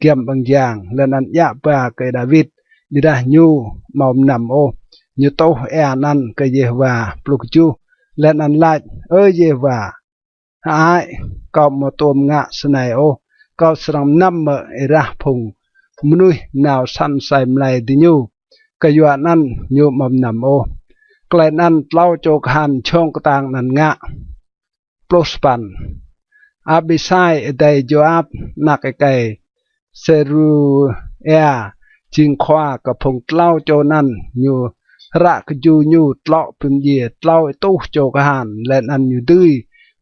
giăm ƀăng jang, leh anăn djă ba kơ Y-Đawit. Ƀiădah ñu amâo mnăm ôh, ñu tuh êa anăn kơ Yêhôwa. Pluh kjuh. Leh anăn lač: Ơ Yêhôwa, hơăi, kâo amâo tuôm ngă snei ôh, kâo srăng mnăm mơ̆ êrah phung mnuih nao săn asei mlei diñu? Kyuanăn ñu amâo mnăm ôh. Klei anăn tlâo čô kahan jhŏng ktang anăn ngă. Pluh sa păn. Abisai êdei Jôap anak êkei Sêruia jing khua kơ phung tlâo čô anăn, ñu hră kju ñu tlŏ bi mdjiê tlâo êtuh čô kahan, leh anăn ñu dưi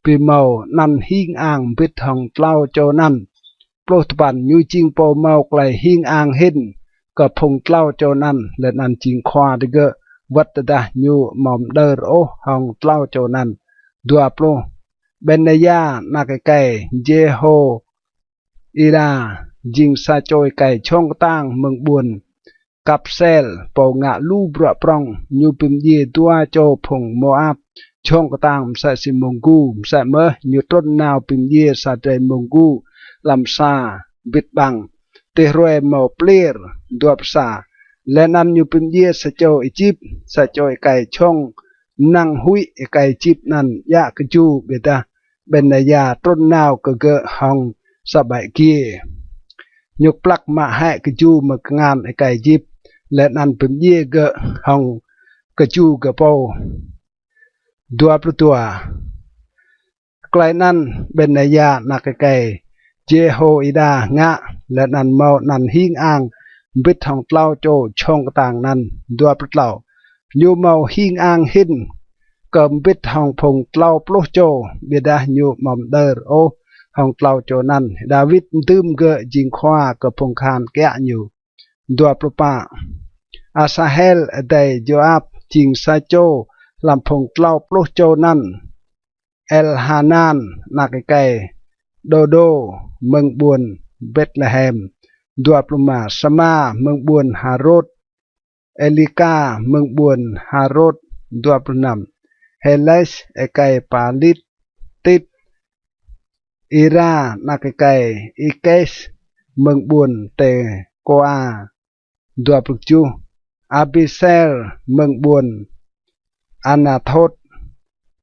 bi mâo anăn hing ang mbĭt hŏng tlâo čô anăn. Pluh dua păn. Ñu jing pô mâo klei hing ang hĭn kơ phung tlâo čô anăn, leh anăn jing khua digơ̆, wăt tơdah ñu amâo mđơr ôh hŏng tlâo čô anăn. Dua pluh. Bênaya anak êkei Jêhôida jing sa čô êkei jhŏng ktang mơ̆ng ƀuôn Kapsel, pô ngă lu bruă prŏng. Ñu bi mdjiê dua čô phung Môap jhŏng ktang msĕ si mông gu, msĕ mơh ñu trŭn nao bi mdjiê sa drei mông gu hlăm sa mbĭt ƀăng ti hruê mâo pliêr. Dua pluh sa. Leh anăn ñu bi mdjiê sa čô Êjip, sa čô êkei jhŏng mnăng huĭ. Êkei Êjip anăn djă kju, ƀiădah Bênaya trŭn nao kơ gơ̆ hŏng sa ƀĕ giê. Ñu kplăk mă hĕ kju mơ̆ng kngan êkei Êjip, leh anăn bi mdjiê gơ̆ hŏng kju gơ̆ pô. Dua pluh dua. Klei anăn Bênaya anak êkei Jêhôida ngă, leh anăn mâo anăn hing ang mbĭt hŏng tlâo čô jhŏng ktang anăn. Dua pluh tlâo. Ñu mâo hing ang hĭn kơ mbĭt hŏng phung tlâo pluh čô, ƀiădah ñu amâo mđơr ôh hŏng tlâo čô anăn. Đawit mdưm gơ̆ jing khua kơ phung kahan kiă ñu. Dua pluh pă. Asahel adei Jôap jing sa čô hlăm phung tlâo pluh čô anăn. Elhanan anak êkei Đôdô mơ̆ng ƀuôn Bêtlêhem. Dua pluh êma. Sama mơ̆ng ƀuôn Harôt, Elika mơ̆ng ƀuôn Harôt. Dua pluh năm. Hêles êkei Palit, Tit, Ira anak êkei Ikes mơ̆ng ƀuôn Têkôa. Dua pluh kjuh. Abiser mơ̆ng ƀuôn Anathôt,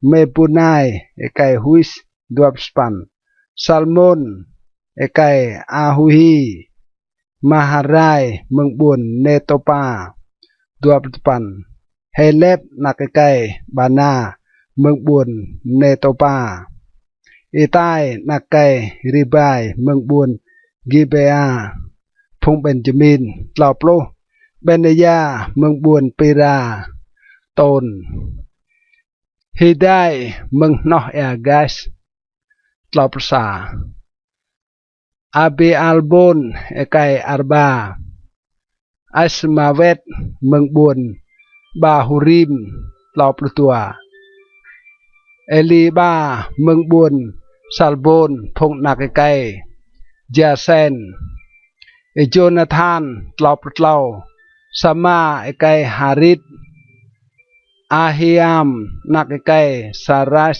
Mêbunai êkei Huis. Dua pluh sa păn. Salmôn êkei Ahuhi, Maharai mơ̆ng ƀuôn Nêtôpa. Dua pluh dua păn. Hêlep anak êkei Bana mơ̆ng ƀuôn Nêtôpa. Itai anak êkei Ribai mơ̆ng ƀuôn Gibêa, phung Benjamin. Tlâo pluh. Bênaya mơ̆ng ƀuôn Pira-tôn. Hidai mơ̆ng hnoh êa Gas. Tlâo pluh sa. Abi-albôn êkei Arba, Asmawet mơ̆ng ƀuôn Bahurim. Tlâo pluh dua. Eliba mơ̆ng ƀuôn Salbôn, phung anak êkei Jasen. Jônathan. Tlâo pluh tlâo. Sama êkei Harit, Ahiam anak êkei Saras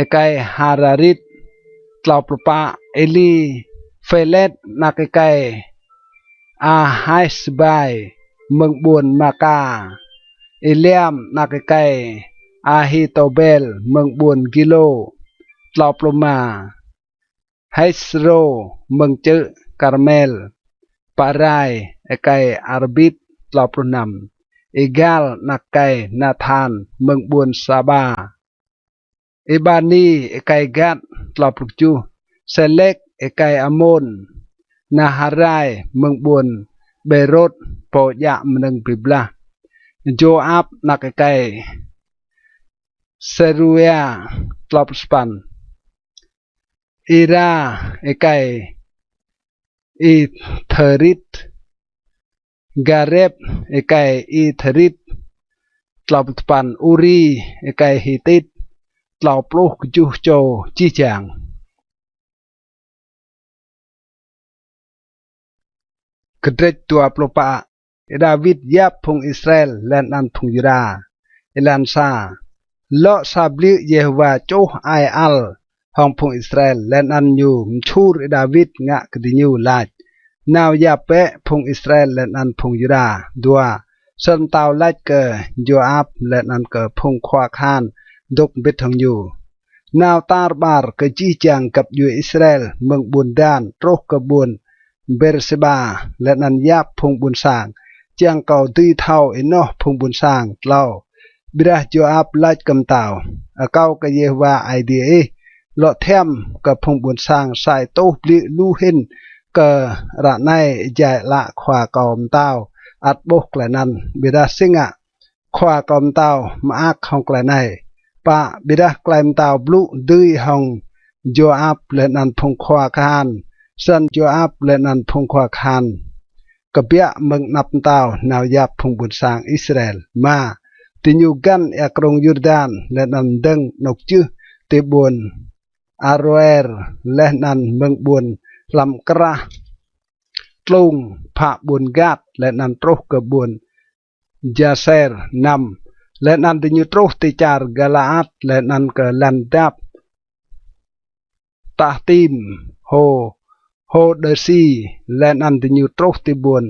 êkei Hararit. Tlâo pluh pă. Eliphelet anak êkei Ahasbai mơ̆ng ƀuôn Maka. Êliam anak êkei Ahitôbel mơ̆ng ƀuôn Gilô. Tlâo pluh êma. Hêsrô mơ̆ng čư̆ Karmel, Parai êkei Arbit. Tlâo pluh năm. Igal anak êkei Nathan mơ̆ng ƀuôn Saba. Êbani êkei Gat. Tlâo pluh kjuh. Selek êkei Amôn, Naharai mơ̆ng ƀuôn Bêrôt, pô djă mnơ̆ng bi blah. Jôap anak êkei Sêruia. Tlâo pluh sa păn. Ira êkei Ithêrit, Garep êkei Ithêrit. Tlâo pluh sa păn. Uri êkei Hitit. Tlâo pluh kjuh čô jih jang. Kdrêč dua pluh pă. Y-Đawit yap phung Israel leh anăn phung Yuđa. Êlan sa. Lŏ sa bliư̆ Yêhôwa čuh ai ăl hŏng phung Israel, leh anăn ñu mčhur Y-Đawit ngă kơ diñu lač: Nao yap bĕ phung Israel leh anăn phung Yuđa. Dua. Snăn mtao lač kơ Jôap leh anăn kơ phung khua kahan dôk mbĭt hŏng ñu: Nao tar ƀar kơ jih jang găp djuê Israel mơ̆ng ƀuôn Dan truh kơ ƀuôn Bêrsêba, leh anăn yap phung ƀuôn sang, čiăng kâo dưi thâo ênoh phung ƀuôn sang. Tlâo. Ƀiădah Jôap lač kơ mtao: Akâo kơ Yêhôwa Aê Diê ih, lŏ thiăm kơ phung ƀuôn sang sa êtuh bliư̆ lu hĭn kơ ară anei, êjai ală khua kâo mtao ăt ƀuh klei anăn. Ƀiădah si ngă khua kâo mtao mơak hŏng klei anei. Pă, ƀiădah klei mtao blŭ dưi hŏng Jôap leh anăn phung khua kahan. Snăn Jôap leh anăn phung khua kahan kbiă mơ̆ng anăp mtao nao yap phung ƀuôn sang Israel. Êma, diñu găn êa krông Yurdan leh anăn mdơ̆ng anôk jưh ti ƀuôn Aroer, leh anăn mơ̆ng ƀuôn hlăm krah tlung phă ƀuôn Gat leh anăn truh kơ ƀuôn Jaser. Năm, leh anăn diñu truh ti čar Galaat leh anăn kơ lăn dap Tahtim, Hô, Hô Đơ Si, leh anăn diñu truh ti ƀuôn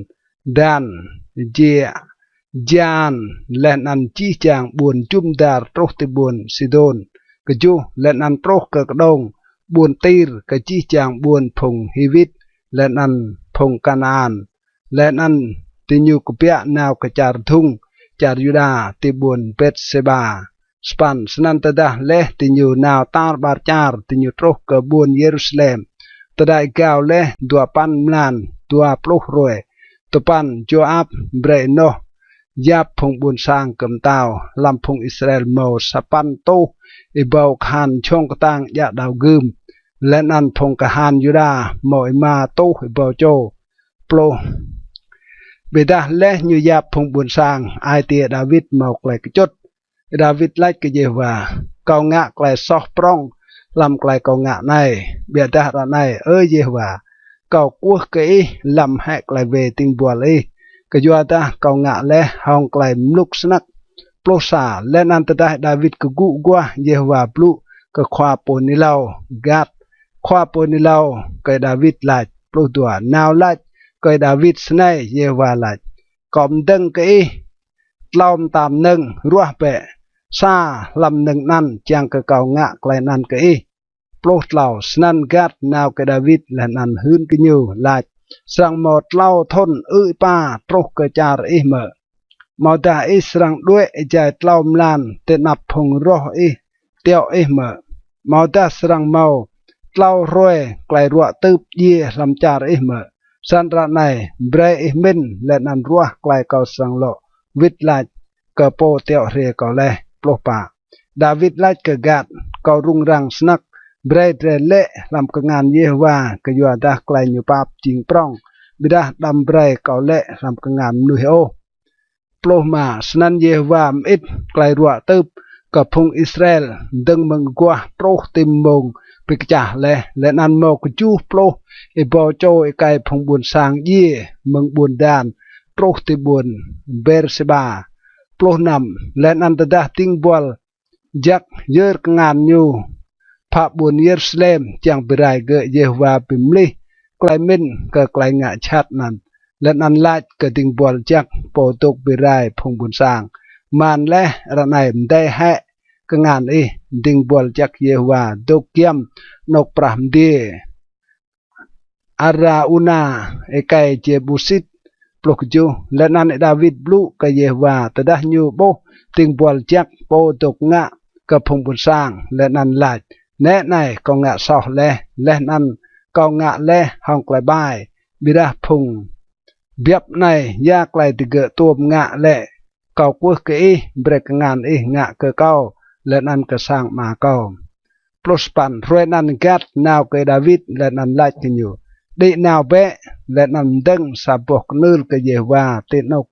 Dan, Jia, Jaan, leh anăn jih jang ƀuôn jŭm dar truh ti ƀuôn Sidôn. Kjuh, leh anăn truh kơ kđông ƀuôn Tir, kơ jih jang ƀuôn phung Hiwit leh anăn phung Kanaan. Leh anăn diñu kbiă nao kơ čar dhŭng, čar Yuđa, ti ƀuôn Betsêba. Sa păn, snăn tơdah leh diñu nao tar ƀar čar, diñu truh kơ ƀuôn Yêrusalem. Tơdah êgao leh dua păn mlan dua pluh hruê. Dua păn, Jôap brei ênoh yap phung ƀuôn sang kơ mtao. Hlăm phung Israel mâo sa păn êtuh êbâo kahan jhŏng ktang djă đao gưm, leh anăn phung kahan Yuđa mâo êma êtuh êbâo čô. Pluh, ƀiădah leh ñu yap phung ƀuôn sang, ai tiê Đawit mâo klei kčŭt. Đawit lač kơ Yêhôwa: Kâo ngă klei soh prŏng hlăm klei kâo ngă anei. Ƀiădah ară anei, Ơ Yêhôwa, kâo kwưh kơ ih, lăm hĕ klei wê dĭng buăl ih, kyuadah kâo ngă leh hŏng klei mluk snăk. Pluh sa, leh anăn tơdah Đawit kgŭ aguah, Yêhôwa blŭ kơ khua pô hưn êlâo Gat, khua pô hưn êlâo kơ Đawit lač. Pluh dua, nao lač kơ Đawit snei: Yêhôwa lač: Kâo mdơ̆ng kơ ih tlâo mta mnơ̆ng, ruah bĕ sa hlăm mnơ̆ng anăn, čiăng kơ kâo ngă klei anăn kơ ih. Pluh tlâo, snăn Gat nao kơ Đawit leh anăn hưn kơ ñu lač: Srăng mâo tlâo thŭn ư̆ êpa truh kơ čar ih mơ̆? Amâodah ih srăng đuĕ êjai tlâo mlan ti anăp phung roh ih tiŏ ih mơ̆? Amâodah srăng mâo tlâo hruê klei ruă tưp djiê hlăm čar ih mơ̆? Snăn ară anei brei ih mĭn leh anăn ruah klei kâo srăng lŏ wĭt lač kơ pô tiŏ hriê kâo leh. Pluh pă, Đawit lač kơ Gat: Kâo rŭng răng snăk, brei drei lĕ hlăm kngan Yêhôwa, kyuadah klei ñu pap jing prŏng, ƀiădah đăm brei kâo lĕ hlăm kngan mnuih ôh. Pluh êma, snăn Yêhôwa mơĭt klei ruă tưp kơ phung Israel dơ̆ng mơ̆ng aguah truh ti mmông bi kčah leh, leh anăn mâo kjuh pluh êbâo čô êkei phung ƀuôn sang djiê mơ̆ng ƀuôn Dan truh ti ƀuôn Bêrsêba. Pluh năm, leh anăn tơdah dĭng buăl jăk yơr kngan ñu phă ƀuôn Yêrusalem čiăng bi rai gơ̆, Yêhôwa bi mlih klei mĭn kơ klei ngă jhat anăn, leh anăn lač kơ dĭng buăl jăk pô dôk bi rai phung ƀuôn sang: Man leh ară anei mdei hĕ kngan ih. Dĭng buăl jăk Yêhôwa dôk giăm anôk prah mdiê Arauna êkei Jêbusit. Pluh kjuh, leh anăn Đawit blŭ kơ Yêhôwa tơdah ñu ƀuh dĭng buăl jăk pô dôk ngă kơ phung ƀuôn sang, leh anăn lač: Nĕ anei, kâo ngă soh leh, leh anăn kâo ngă leh hŏng klei ƀai. Ƀiădah phung biăp anei, ya klei digơ̆ tuôm ngă lĕ? Kâo kwưh kơ ih, brei kngan ih ngă kơ kâo leh anăn kơ sang ama kâo. Pluh sa păn, hruê anăn Gat nao kơ Đawit leh anăn lač kơ ñu: Đĭ nao bĕ leh anăn mdơ̆ng sa boh knưl kơ Yêhôwa ti anôk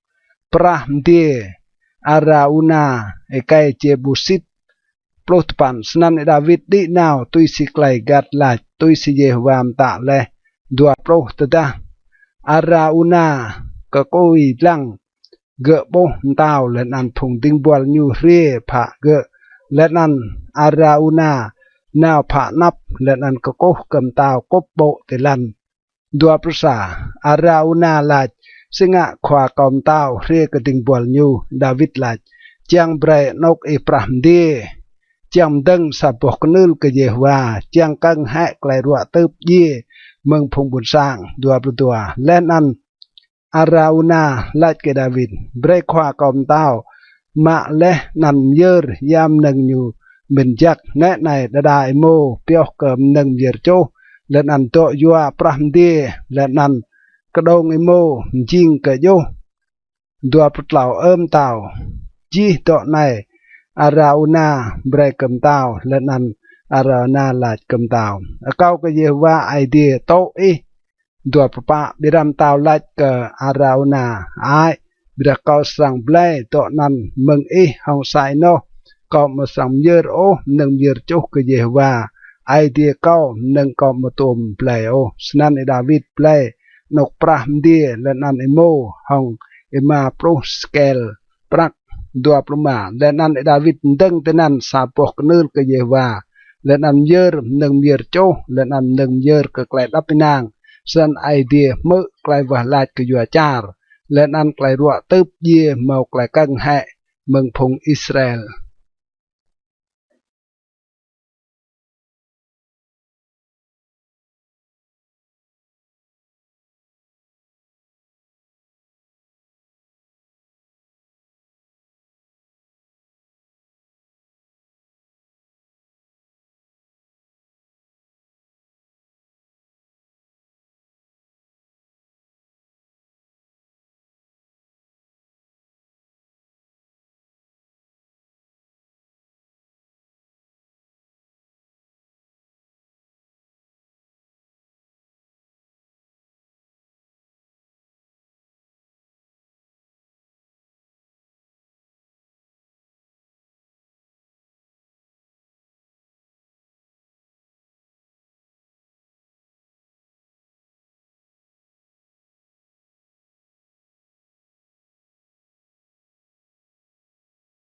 prah mdiê Arauna êkei Jêbusit. Pluh dua păn, snăn Đawit đĭ nao tui si klei Gat lač, tui si Yêhôwa mtă leh. Dua pluh, tơdah Arauna kkui dlăng, gơ̆ ƀuh mtao leh anăn phung dĭng buăl ñu hriê phă gơ̆, leh anăn Arauna nao phă anăp leh anăn kkuh kơ mtao kŭp ƀô̆ ti lăn. Dua pluh sa, Arauna lač: Si ngă khua kâo mtao hriê kơ dĭng buăl ñu? Đawit lač: Čiăng brei anôk ih prah mdiê, čiăng mdơ̆ng sa boh knưl kơ Yêhôwa, čiăng kơ̆ng hĕ klei ruă tưp djiê mơ̆ng phung ƀuôn sang. Dua pluh dua, leh anăn Arauna lač kơ Đawit: Brei khua kâo mtao mă leh anăn myơr ya mnơ̆ng ñu mĭn jăk. Nĕ anei, đa đa êmô pioh kơ mnơ̆ng myơr čuh, leh anăn dŏ yua prah mdiê, leh anăn kđông êmô mjing kơ djuh. Dua pluh tlâo, ơ mtao, jih dŏ anei Arauna brei kơ mtao. Leh anăn Arauna lač kơ mtao, Akâo kơ Yêhôwa Aê Diê tŭ ih. Dua pluh pă. Ƀiădah mtao lač kơ Arauna, Hơăi, ƀiădah kâo srăng blei dŏ anăn mơ̆ng ih hŏng sa ênoh. Kâo amâo srăng myơr ôh mnơ̆ng myơr čuh kơ Yêhôwa Aê Diê kâo, mnơ̆ng kâo amâo tuôm blei ôh. Snăn Y-Đawit blei anôk prah mdiê leh anăn êmô hŏng êma pluh sêkel prăk. Dua pluh êma. Leh anăn Y-Đawit mdơ̆ng tinăn sa boh knưl kơ Yêhôwa, leh anăn myơr mnơ̆ng myơr čuh, leh anăn mnơ̆ng myơr kơ klei êđăp ênang. Snăn Aê Diê hmư̆ klei wah lač kyua čar, leh anăn klei ruă tưp djiê mâo klei kơ̆ng hĕ mơ̆ng phung Israel.